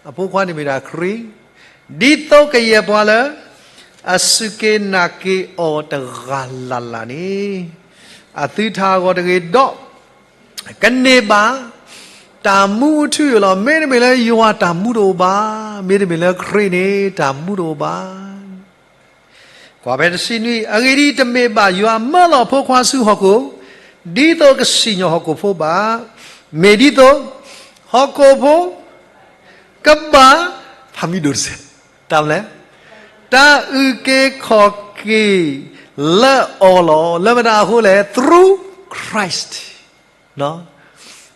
အဖိခွါန့ၣ်မ့ၢ်ဒၣ်ခရံာ်, ဒ်သိးကယဲၢ်ပှၤလၢ အစူၢ်က့ၤနာ်က့ၤအီၤတဂၤလၢ်လၢ်န့ၣ် အသုတၢ်ဂီၤတဂ့ၤဒီး ကန့ၢ်ဘၣ် တၢ်မူအထူအယိာ်လီၤ. မ့တမ့ၢ်လၢယွၤတၢ်မူတအိၣ်ဘၣ်, မ့တမ့ၢ်လၢခရံာ်န့ၣ် တၢ်မူတအိၣ်ဘၣ်. ကွၢ်ဖဲတဆံနွံ, အဂ့ၢ်ဒ်အံၤ, တမ့ၢ်ဘၣ်ယွၤမၢလီၤအဖိခွါဆူဟီၣ်ခိၣ် ဒ်သိးကစံၣ်ညီၣ်ဟီၣ်ခိၣ်ဖိဘၣ်. မ့ၢ်ဒ်သိး ဟီၣ်ခိၣ်ဖိ ကဘၣ် ဖးမံၤဒိၣ်တစဲး, တၢ်မနုၤလဲၣ်, တၢ်အုၣ်က့ၤခီၣ်က့ၤလၢအီၤလီၤ. လၢမတၤအဃိလဲၣ်, through Christ,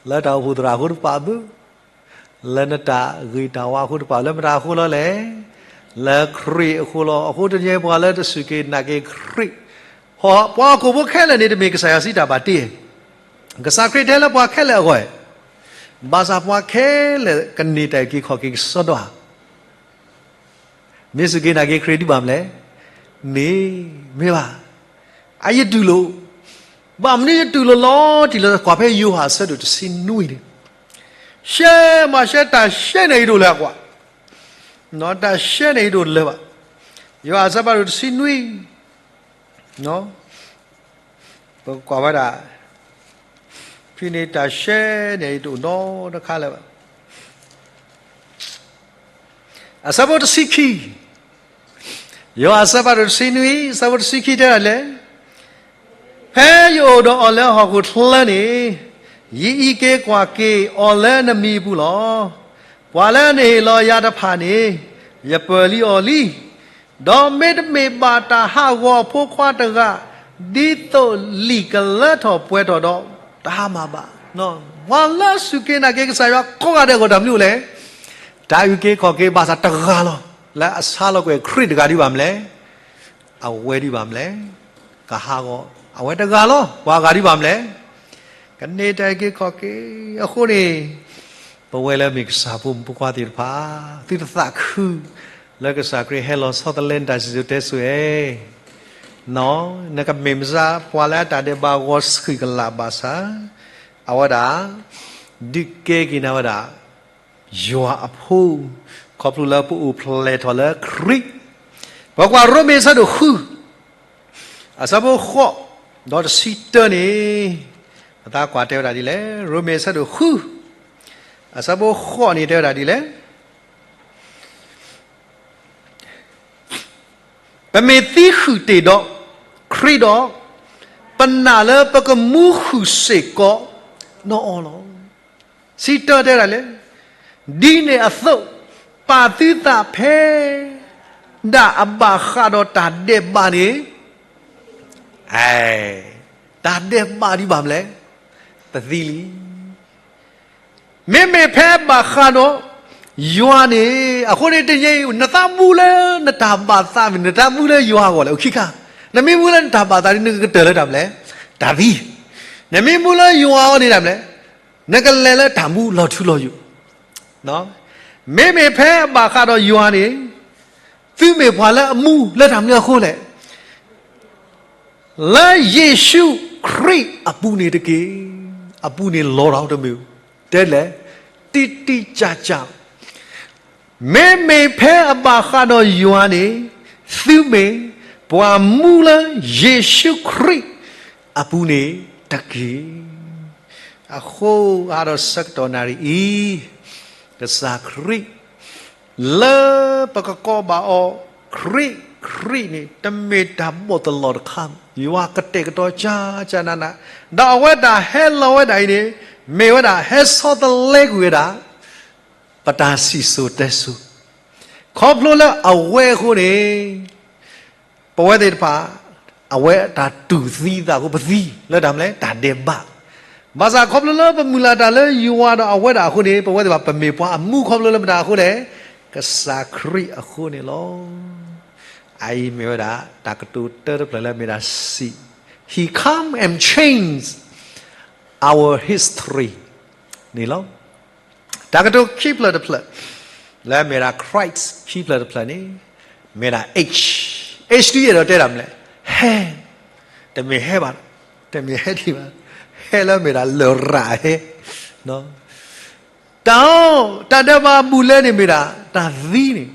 လၢတၢ်အိၣ်ဖှိၣ်သရၣ်အဃိတဖၣ်ဘၣ်, လၢနတၢ်ဂ့ၤတၢ်ဝါအဃိတဖၣ်, လၢမတၤအဃိလီၤလဲၣ်, လၢခရံာ်အဃိလီၤ. အဃိတနံၤအံၤ ပှၤလၢတစူၢ်က့ၤနာ်က့ၤခရံာ်, ပှၤဟီၣ်ခိၣ်ဖိခဲလၢာ်န့ၣ် တမ့ၢ်ကစၢ်ယွၤစံးတၢ်ဘၣ်တ့, ကစၢ်ခရံာ်တဲလၢပှၤခဲလၢာ်အဂီၢ်, ဘၣ်ဆၣ်ပှၤခဲလၢာ်ကန့ၢ်တၢ်အုၣ်က့ၤခီၣ်က့ၤကစီဒီဧါ. မ့ၢ်စူၢ်က့ၤနာ်က့ၤခရံာ်ဒံးဘၣ်မလဲၣ်, မ့ၢ်, မ့ၢ်ဘၣ်. အယတုၢ်လိာ်, ဘၣ်မနုၤယတူၢ်လိာ်လီၤတံၢ်လၢကွၢ်ဖဲယိၤဟၣ်အဆၢဒိၣ်တဆံနွံန့ၣ်, ရှဲမးရှဲတၢ်ရှဲန့ၣ်ယဒိၣ်လၢအကွၢ်, တၢ်ရှဲန့ၣ်ယဒိၣ်လၢၤဘၣ်. ယိၤဟၣ်အဆၢဒိၣ်တဆံနွံ, ပကွၢ်ဝဲဒၣ် ဖဲန့ၣ်တၢ်ရှဲန့ၣ် ယတအိၣ်နီတခါလၢၤဘၣ်. အဆၢဖိတဆံခံ, ယိၤဟၣ်အဆၢဒိၣ်တဆံနွံ အဆၢဖိတဆံခံတဲဒၣ်လဲၣ်, ဖဲယအိၣ်ဒီးအီၤလၢဟီၣ်ခိၣ်ချၢန့ၣ်, ယအံးက့ၤကွၢ်က့ၤအီၤလၢနမံၤအပူၤလီၤ. ပှၤလၢနဟ့ၣ်လီၤယၤတဖၣ်န့ၣ်, ယပၢၢ်လံအီၤလံ. ဒီးမ့တမ့ၢ်ဘၣ်တၢ်ဟးဂီၤအဖိခွါတဂၤ, ဒ်သိးလံာ်ကလၢထီၣ်ပှဲၤထီၣ်ဒီးတဟါမၢ်ဘၣ်. ပှၤလၢအစူၢ်က့ၤနာ်က့ၤကစၢ်ယွၤကိးဂၤဒဲးအဂီၢ်တၢ်မနုၤလဲၣ်, တၢ်အုၣ်က့ၤခီၣ်က့ၤဘၣ်ဆၣ်တဂၤလီၤ. လၢအဆါလီၤကွံာ်ခရံာ်တဂၤဒံးဘၣ်မလဲၣ်, အဝဲဒံးဘၣ်မလဲၣ်, ကဟးဂီၤ, အဝဲတဂၤလီၤ. ပှၤဂၤဒံးဘၣ်မလဲၣ်, ကန့ၢ်တၢ်အုၣ်က့ၤခီၣ်က့ၤအဃိန့ၣ်, ပဝဲလၢမ့ၢ်ကစၢ်ဖိမုၣ်ဖိခွါသ့ၣ်တဖၣ်, သုတသးခု လၢကစၢ်ခရံာ်ဟဲလီၤဆီတလဲနတၢ်စံၣ်စိၤတဲစိၤဧါ. နကမ့ၢ်မစါပှၤလၢအတၢ်ဒဲးဘးဂီၤဆှံကလာ်ဘၣ်ဆၣ်, အဝဲဒၣ် ဒုးကဲက့ၤနၤဝဲဒၣ် ယွၤအဖိ, ခီဖျိလၢပအိၣ်ဖျဲၣ်ထီၣ်လၢခရံာ်. ပကွၢ်ရိမ့ၤအဆၢဒိၣ်ဃု အဆၢဖိဃိး ဒီးတဆံတၢန့ၣ်, ပသးကွၢ်တဲဝဲဒၣ်ဒ်လဲၣ်, ရိမ့ၤအဆၢဒိၣ်ဃု အဆၢဖိဃိးန့ၣ်တဲဝဲဒၣ်ဒ်လဲၣ်, ပမ့ၢ်သံဃုာ်တ့ၢ်ဒီးခရံာ်ဒီး, ပနာ်လၢပကမူဃုာ်စ့ၢ်ကီးနီၢ်အီၤလီၤ. တဆံတၢတဲဒၣ်လဲၣ်, ဒ်န့ၣ်အသိး, ပာ်သုသးဖဲဒၣ်အဘၣ်ဃးဒီးတၢ်ဒဲးဘးန့ၣ်, တၢ်ဒဲးဘးဒံးဘၣ်မလဲၣ်, ပသံလံ. မ့မ့ၢ်ဖဲဘၣ်ဃးဒီးယွၤန့ၣ်, အဃိန့ၣ်တနံၤအံၤ နသးမူလၢနတၢ်ဘၣ်သးမ့ၢ် နတၢ်မူလၢယွၤအဂီၢ်လဲၣ်, အိၣ်ခံခါ, နမ့ၢ်မူလၢနတၢ်ဘၣ်သးန့ၣ် နကကတၢၢ်လၢတၢ်မလဲၣ်, တၢ်သံ, နမ့ၢ်မူလၢယွၤအဂီၢ်န့ၣ်တၢ်မလဲၣ်, နကလဲၤလၢတၢ်မူလီၤထူလီၤယိာ်. မ့မ့ၢ်ဖဲအဘၣ်ဃးဒီးယွၤန့ၣ်, သုမ့ၢ်ပှၤလၢအမူလၢတၢ်မနုၤအဃိလဲၣ်, လၢယ့ၣ်ၡူးခရံာ်အပူၤန့ၣ်တက့ၢ်. အပူၤန့ၣ်လီၤတၢ်တမ့ၢ်, တဲလဲၣ်, တိတိကျကျ, မ့မ့ၢ်ဖဲအဘၣ်ဃးဒီးယွၤန့ၣ်, သုမ့ၢ်ပှၤမူလၢယ့ၣ်ၡူးခရံာ်အပူၤန့ၣ်တက့ၢ်. အဃိ ဟးဒီးဆၢကတီၢ်နၣ်ရံၣ်အံၤ, ကစၢ်ခရံာ် လၢပကကိးဘၣ်အီၤ ခရံာ်, ခရံာ်န့ၣ် တမ့ၢ်တၢ်ဘီၣ်တလီၢ်တခါ, ယွၤကတဲာ်ကတီၤကၢ်ကၢ်နးနး, ဒီးအဝဲဒၣ်ဟဲလီၤဝဲဒၣ်အံၤန့ၣ်, မ့ၢ်ဝဲဒၣ်ဟဲဆီတလဲကွံာ်ဝဲဒၣ် ပတၢ်စံၣ်စိၤတဲစိၤ, ခီဖျိလၢအဝဲအဃိန့ၣ် ပဝဲသ့ၣ်တဖၣ်, အဝဲတၢ်တူၢ်သံသးအဃိ ပသံလၢတၢ်မလဲၣ်, တၢ်ဒဲးဘး, ဘၣ်ဆၣ်ခီဖျိလၢပမုၢ်လၢ်တၢ်လၢယွၤဒီးအဝဲဒၣ်အဃိန့ၣ် ပဝဲသ့ၣ်တဖၣ် ပမ့ၢ်ပှၤအမူခီဖျိလၢမတၤအဃိလဲၣ်, ကစၢ်ခရံာ်အဃိန့ၣ်လီၤ. အအံၤမ့ၢ်ဝဲဒၣ် တၢ်ကတိၤတၢတဖျၢၣ်လၢမ့ၢ်ဒၣ်စံး, He come and change our history န့ၣ်လီၤ. တၢ်ကတိၤခံဖျၢၣ်တဖျၢၣ် လၢမ့ၢ်ဒၣ် Christ ခံဖျၢၣ်တဖျၢၣ်န့ၣ် မ့ၢ်ဒၣ် H, H ဒ်အဲၣ်ဒိးတဲဒၣ်မနုၤလဲၣ်, ဟဲ, တမ့ၢ်ဟဲဘၣ်, တမ့ၢ်ဟဲဒံးဘၣ်, ဟဲလၢမ့ၢ်ဒၣ်လရာ်ဟဲ, တၢ်, တၢ်ဒဲးဘးအဘူးအလဲန့ၣ်မ့ၢ်ဒၣ် တၢ်သံန့ၣ်,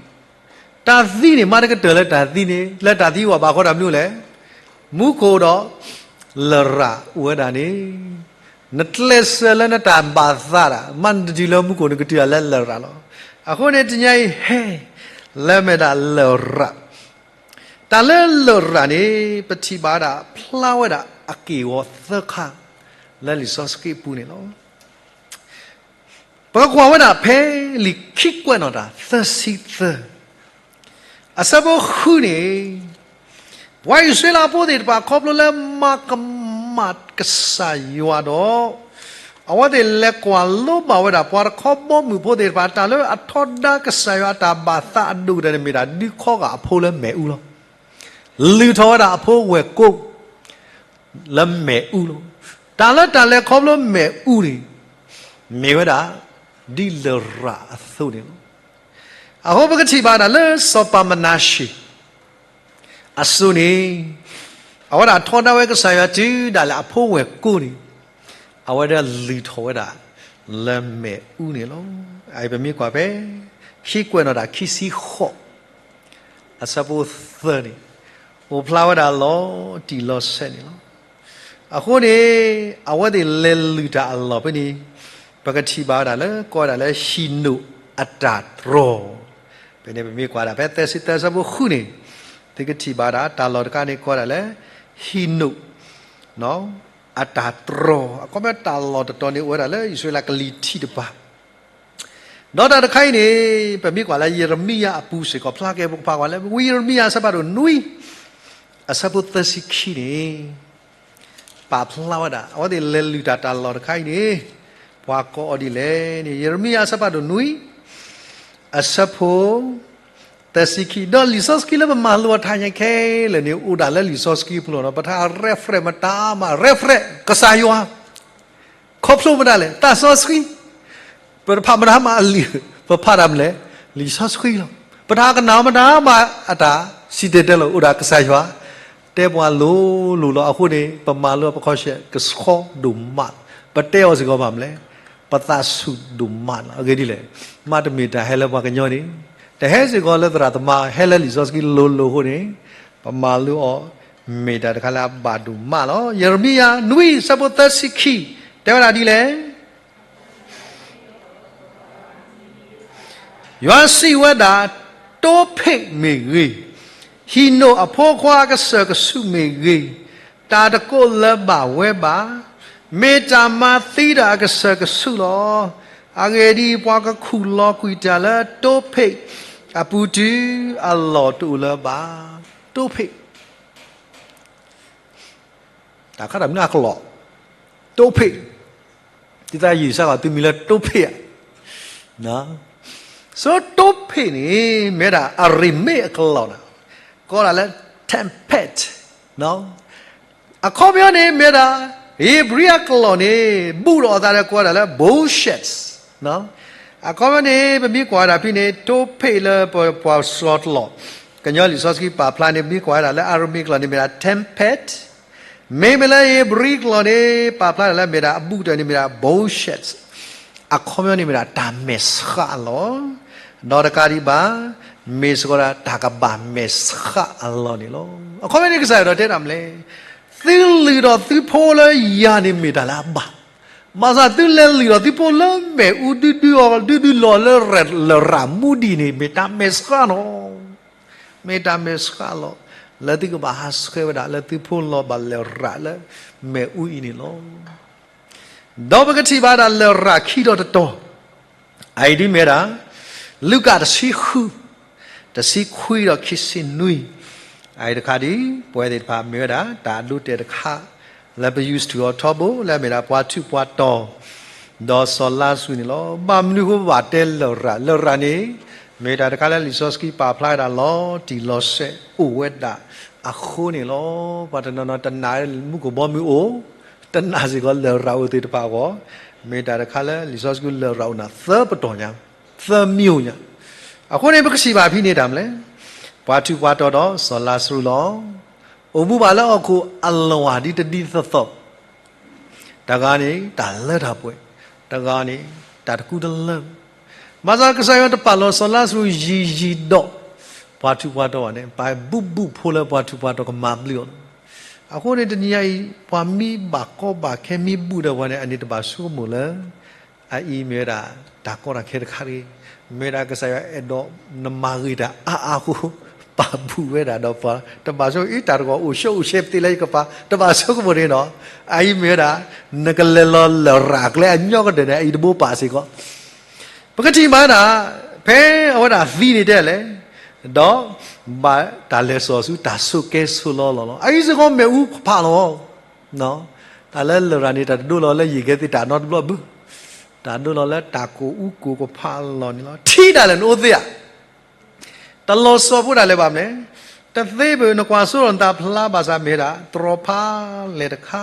တၢ်သံန့ၣ် မၤတကတၢၢ်လၢတၢ်သံန့ၣ် လၢတၢ်သံအိၣ်ဘၣ်ဃိတၢ်မနုၤလဲၣ်, မူခိၣ်ဒီး လရာ်အိၣ်ဝဲဒၣ်န့ၣ်, နကျဲးစၢးလၢနတၢ်ဘၣ်သးဒၣ် မ့ၢ်နတတုၤလၢမူခိၣ် နကတုၤဒၣ်လၢလရာ်လီၤ. အဃိန့ၣ်တနံၤအံၤဟဲ လၢမ့ၢ်ဒၣ်လရာ်, တၢ်လၢလရာ်န့ၣ် ပထံၣ်ဘၣ်ဝဲဒၣ် ဖျါဝဲဒၣ်အက့ၢ်အဂီၤသၢခါ လၢလံာ်စီဆှံအပူၤန့ၣ်လီၤ. ပကကွၢ်ဝဲဒၣ်ဖဲလံာ်ခံကွဲးနီၣ်တၢ် သၢဆံသၢ အဆၢဖိဃုန့ၣ်, ပှၤအံၣ်စရ့လးဖိသ့ၣ်တဖၣ် ခီဖျိလၢမၤကမၣ်ကစၢ်ယွၤဒီး, အဝဲသ့ၣ်လဲၤကွၢ်လိဘၣ်ဝဲဒၣ် ပှၤတခီဘီမုၢ်ဖိသ့ၣ်တဖၣ် တၢ်လၢအထီဒါကစၢ်ယွၤအတၢ်ဘၣ်သးအဒိၣ်ကတၢၢ်န့ၣ်မ့ၢ်ဒၣ် ဒုးခီဂာ်အဖိလၢမ့ၣ်အူလီၤ. လုၢ်ထီၣ်ဝဲဒၣ်အဖိဝဲၢ်ကိာ် လၢမ့ၣ်အူလီၤ. တၢ်လၢတၢ်လဲၤခီဖျိမ့ၣ်အူန့ၣ် မ့ၢ်ဝဲဒၣ် ဒ်လရာ်အသိးန့ၣ်လီၤ. အဃိပကထံၣ်ဘၣ်ဒၣ်လၢစီၤပၤမနၤၡ့ အစိၤန့ၣ် အဝဲဒၣ်ထီဒါဝဲကစၢ်ယွၤတုၤဒၣ်လဲာ်အဖိဝဲၢ်ကိန့ၣ်, အဝဲဒၣ်လုၢ်ထီၣ်ဝဲဒၣ်လၢမ့ၣ်အူန့ၣ်လီၤ. အအံၤပမ့ၢ်ကွၢ်ဖဲ ခံကွဲးနီၣ်တၢ်ခံဆံဃိး အဆၢဖိသၢန့ၣ်, အိၣ်ဖျါဝဲဒၣ်လီၤတံၢ်လီၤဆဲးန့ၣ်လီၤ. အဃိန့ၣ် အဝဲသ့ၣ်လဲၤလုၢ်တၢ်အလီၢ်ဖဲန့ၣ် ပကထံၣ်ဘၣ်ဝဲဒၣ်လၢ ကိးဝဲဒၣ်လၢဟံၣ်နိၣ်အတၢ်တြီၤ. ဖဲန့ၣ်ပမ့ၢ်ကွၢ်ဒၣ်ဖဲသၢဆံသၢဆၢဖိဃုန့ၣ်, သုကထံၣ်ဘၣ်ဝဲဒၣ် တၢ်လီၢ်တခါန့ၣ် ကိးဝဲဒၣ်လၢ ဟံၣ်နိၣ် အတၢ်တြီၤ. အခီပညီတၢ်လီၢ်တတီၤန့ၣ် အိၣ်ဝဲဒၣ်လၢအံၣ်စရ့လးကလံၤထံးတဖၣ် ဒီးတၢ်တခါအံၤန့ၣ် ပမ့ၢ်ကွၢ်လၢယံးရမံယၤအပူၤစ့ၢ်ကီး ဖျါကဲပကဖးကွၢ်လၢ ဝံယံးရမံယၤအဆၢဖးဒိၣ်နွံ အဆၢဖိသၢဆံခံန့ၣ် ပာ်ဖျါဝဲဒၣ် အဝဲသ့ၣ်လဲၤလုၢ်တၢ်တၢ်လီၢ်တခါအံၤန့ၣ် ပှၤကိးအီၤဒ်လဲၣ်န့ၣ် ယံးရမံယၤအဆၢဖးဒိၣ်နွံ အဆၢဖိ သၢဆံခံ, ဒီးလံာ်စီဆှံလၢပမၤလိအီၤတဟါညါခဲလၢာ်န့ၣ် အိၣ်ဒၣ်လၢလံာ်စီဆှံအပူၤလီၤ. ပတၢ် reference မတၤမး reference ကစၢ်ယွၤ ခီဖျိမတၤလဲၣ် သးစီဆှံ. ပတဖးမတၤမးအလံာ်, ပဖးတၢ်မနုၤလဲၣ် လံာ်စီဆှံလီၤ. ပတၢ်ကနၣ်မတၤမးအတၢ်စံၣ်တဲၤတဲလီၤ အိၣ်ဒၣ်ကစၢ်ယွၤ တဲပှၤလိၤလိၤလီၤ. အဃိန့ၣ် ပမၤလိအီၤပခီၣ်ဆဲးကဆှီဒိၣ်မး, ပတဲအီၤစ့ၢ်ကီးဘၣ်မနုၤလဲၣ် ပသးဆူၣ်ဒိၣ်မးလီၤ. အဂ့ၢ်ဒ်လဲၣ်, မ့တမ့ၢ်တၢ်ဟဲလၢပှၤကညီန့ၣ်, တဟဲစ့ၢ်ကီးလၢသရၣ်သမါ ဟဲလၢလံာ်စီဆှံလိၤလိၤအဃိန့ၣ်, ပမၤလိအီၤ မ့ၢ်တၢ်တခါလၢအဘၣ်ဒိၣ်မးလီၤ. ယံးရမံယၤ နွံ ဆၢဖိသၢဆံခံ တဲဝဲဒၣ်ဒ်လဲၣ် ယွၤစံးဝဲဒၣ်, တိဖ့းမ့ၢ်ဂ့ၤ, ဟံၣ်နိၣ်အဖိခွါအကစၢၢ်ကဆူးမ့ၢ်ဂ့ၤ, တၢ်တကိးလၢၤဘၣ်ဝဲဘၣ်, မ့ၢ်တၢ်မၤသံဒီးအကစၢၢ်ကဆူးလီၤ. အဂ့ၢ်ဒ်အံၤ, ပှၤကခူၣ်လီၤကွံာ်တၢ်လၢတိဖ့းအပူၤတုၤအလီၢ်တအိၣ်လၢၤဘၣ်. တိဖ့း တၢ်ခါတၢ်မနုၤအကလီၢ်, တိဖ့း, ဒ်သိးယံာ်စ့ၢ်ကီးသုမံၤလၢတိဖ့းဧါ. ဆိတိဖ့းန့ၣ် မ့ၢ်ဒၣ်အရ့မ့ၢ်အကလီၢ်န့ၣ်, ကိးဒၣ်လၢ tempest. အခီပညီန့ၣ် မ့ၢ်ဒၣ် ဧ့ၤဘြံၤအကလီၢ်န့ၣ် ဘူးဒီးအသးဒီးကိးဒၣ်လၢ bullshit. အခီပညီန့ၣ် ပမ့ၢ်ကွၢ်ဒၣ်ဖဲန့ၣ် တိဖ့းလၢပှၤစီၤတလီၢ် ကညီလံာ်စီဆှံပာ်ဖျါန့ၣ် ပမ့ၢ်ကွၢ်ဝဲဒၣ်လၢအရ့မ့ၢ်ကလီၢ်န့ၣ် မ့ၢ်ဒၣ် tempest, မ့မ့ၢ်လၢဧ့ၤဘြံၤကလီၢ်န့ၣ် ပာ်ဖျါဒၣ်လၢမ့ၢ်ဒၣ်အဘူးတၢ်န့ၣ်မ့ၢ်ဒၣ် bullshit. အခီပညီန့ၣ်မ့ၢ်ဒၣ်တၢ်မဲာ်ဆှးအလီၢ်, ဒီးတကးဒံးဘၣ် မ့ၢ်စ့ၢ်ကီးဒၣ်တၢ်ကဘၣ်မဲာ်ဆှးအလီၢ်န့ၣ်လီၤ. အခီပညီန့ၣ်ကစၢ်ယွၤတဲဒၣ်မနုၤလဲၣ်, သုလုၢ်ဒီးသုဖိလၢယၤန့ၣ်မ့ၢ်တၢ်လၢအဘၣ်, ဘၣ်ဆၣ်သုလဲၤလုၢ်ဒီးသုဖိလၢမ့ၣ်အူဒုဒုအီၤ ဒုဒုလီၤလၢလရာ်မူဒံးန့ၣ် မ့ၢ်တၢ်မဲာ်ဆှးလီၤ. မ့ၢ်တၢ်မဲာ်ဆှးလီၤ, လၢသုကဘၣ်ဟးဆှဲးဝဲဒၣ်လၢသုဖိလီၤဘၣ်လရာ်လၢမ့ၣ်အူအံၤန့ၣ်လီၤ. ဒီးပကထံၣ်ဘၣ်ဒၣ်လရာ်ခံဒီးတတီၤ, အအံၤဒ်မ့ၢ်ဒၣ် လူၤကၣ်တဆံဃု, တဆံခွံဒီးခံဆံနွံ, အအံၤတခါဒ် ပဝဲသ့ၣ်တဖၣ်မ့ၢ်ဝဲဒၣ် တၢ်အဒိတဲာ်တခါ လၢပ used to အီၤထီဘိ လၢအမ့ၢ်ဒၣ်ပှၤထူးပှၤတီၤ ဒီးစီၤလါစရူးန့ၣ်လီၤ. ဘၣ်မနုၤဃိဘၣ်တဲလရာ်, လရာ်န့ၣ် မ့ၢ်တၢ်တခါလၢလံာ်စီဆှံပာ်ဖျါဝဲဒၣ်လီၤတံၢ်လီၤဆဲးအိၣ်ဝဲဒၣ်အဃိန့ၣ်လီၤ. ပှၤတနီၤနီၤတနာ်မူခိၣ်ဘီမုၢ်အိၣ်, တနာ်စ့ၢ်ကီးလရာ်အိၣ်သ့ၣ်တဖၣ်အဂီၢ်, မ့ၢ်တၢ်တခါလၢလံာ်စီဆှံလရာ်အိၣ်နၤသၢပတီၢ်ညါ, သၢမံၤအိၣ်ညါ. အဃိန့ၣ် ပကထံၣ်ဘၣ်ဖဲန့ၣ်တၢ်မနုၤလဲၣ်, ပှၤထူးပှၤတီၤဒီးစီၤလါစရူးလီၤ. အိၣ်မူဘၣ်လၢဟီၣ်ခိၣ်အလီၢ်ဒ်တဒ်သိးသိး တဂၤန့ၣ် တၢ်လၢတၢ်ပှဲၤ, တဂၤန့ၣ် တၢ်တကူတလၢ, ဘၣ်ဆၣ်ကစၢ်ယွၤတပာ်လီၤစီၤလါစရူးယံာ်ယံာ်ဒီး ပှၤထူးပှၤတီၤဘၣ်န့ၣ် ပဘူၣ်ဘူၣ်ဖိလၢပှၤထူးပှၤတီၤကမၤဘျုးအီၤလီၤ. အဃိန့ၣ် တနံၤညါအံၤ ပှၤမ့ၢ်ဘၣ်ကီဘၣ်ခဲမ့ၢ်ဘူၣ်ဒီးပှၤန့ၣ် အန့ၣ်တဘၣ်ဆိကမိၣ်လၢ အအံၤမ့ၢ်ဝဲဒၣ် တၢ်ကီတၢ်ခဲတခါတဂ့ၤ, မ့ၢ်ဝဲဒၣ်ကစၢ်ယွၤအဲၣ်ဒိးနမၤဂ့ၤတၢ်အါအါအဃိ ပာ်ဘူၣ်ဝဲဒၣ်ဒီးပှၤ, တဘၣ်ဆိအံၤတၢ်တဂီၤအိၣ်ဆှၢအိၣ်ဆှဲပသ့လၢယကပၤ, တဘၣ်ဆိကမိၣ်န့ၣ်ဒီး အအံၤမ့ၢ်ဝဲဒၣ် နကလဲၤလီၤလရာ်ကျဲအညီကဒၢးန့ၣ် အအံၤတဘိပာ်စ့ၢ်ကီး ပကထံၣ်မးဒၣ် ဖဲအဝဲဒၣ်သံန့ၣ်တဲလဲၣ်, ဒီးဘၣ်တၢ်လဲၤစိာ်ဆူတၢ်ဆိးကဲဆိးလီၤလီၢ်လီၤ. အအံၤစ့ၢ်ကီးမ့ၣ်အူကဖးလီၤ, တၢ်လၢလရာ်န့ၣ် တၢ်တဒိလီၤလၢယံာ်ကဲသ့ၣ်တၢ်နီတဘျီဘၣ်, တၢ်ဒိလီၤလၢတၢ်ကိၢ်အူကိၢ်ကဖးလီၤန့ၣ်လီၤ. ထံဒၣ်လဲာ်နအိၣ်သ့ဧါ, တလီၤစိၤဖိဒၣ်လဲာ်ဘၣ်မနုၤလဲၣ်, တသ့ဘၣ်နကွၢ်စိဒီးနသးဖျါဘၣ်ဆၣ်မ့ၢ်ဝဲဒၣ် တြီဖးလဲၣ်တခါ,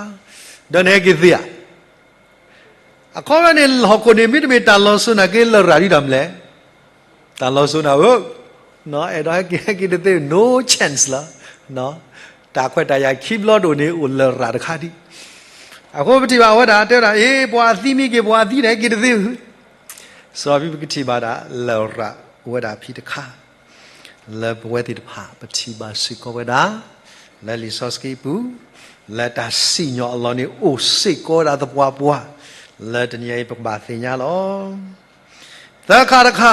ဒီးနဟဲက့ၤသ့ဧါ အခီပညီန့ၣ် ဟီၣ်ခိၣ်န့ၣ် မ့တမ့ၢ်တၢ်လီၤစိၤနာ်က့လရာ်ဒ်တၢ်မနုၤလဲၣ်, တၢ်လီၤစိၤနၤဧၢ, အဲၣ်ဒိးဟဲက့ၤဟဲက့ၤတသ့ no chance လီၤ. တၢ်ခွဲးတၢ်ယာ်ခံဘျီတအိၣ်န့ၣ် အိၣ်လရာ်တခါဒံး. အဃိပထံၣ်ဘၣ်အဝဲဒၣ်တဲဝဲဒၣ် အ့ ပှၤအသံမ့ၢ်က့ၤ ပှၤအသံန့ၣ်က့ၤတသ့ဧၢ. စီၤပံၤပကထံၣ်ဘၣ်ဒၣ်လရာ်အိၣ်ဝဲဒၣ်ဖဲတခါ လၢပဝဲသ့ၣ်တဖၣ် ပထံၣ်ဘၣ်စ့ၢ်ကီးဝဲဒၣ် လၢလံာ်စီဆှံပူၤ လၢတၢ်စံၣ်ညီၣ်အလီၢ်န့ၣ် အိၣ်စ့ၢ်ကီးဝဲဒၣ်သပှၢ်ပှၢ် လၢတနံၤအံၤပကဘၣ်သ့ၣ်ညါလီၤ. သၢခါတခါ,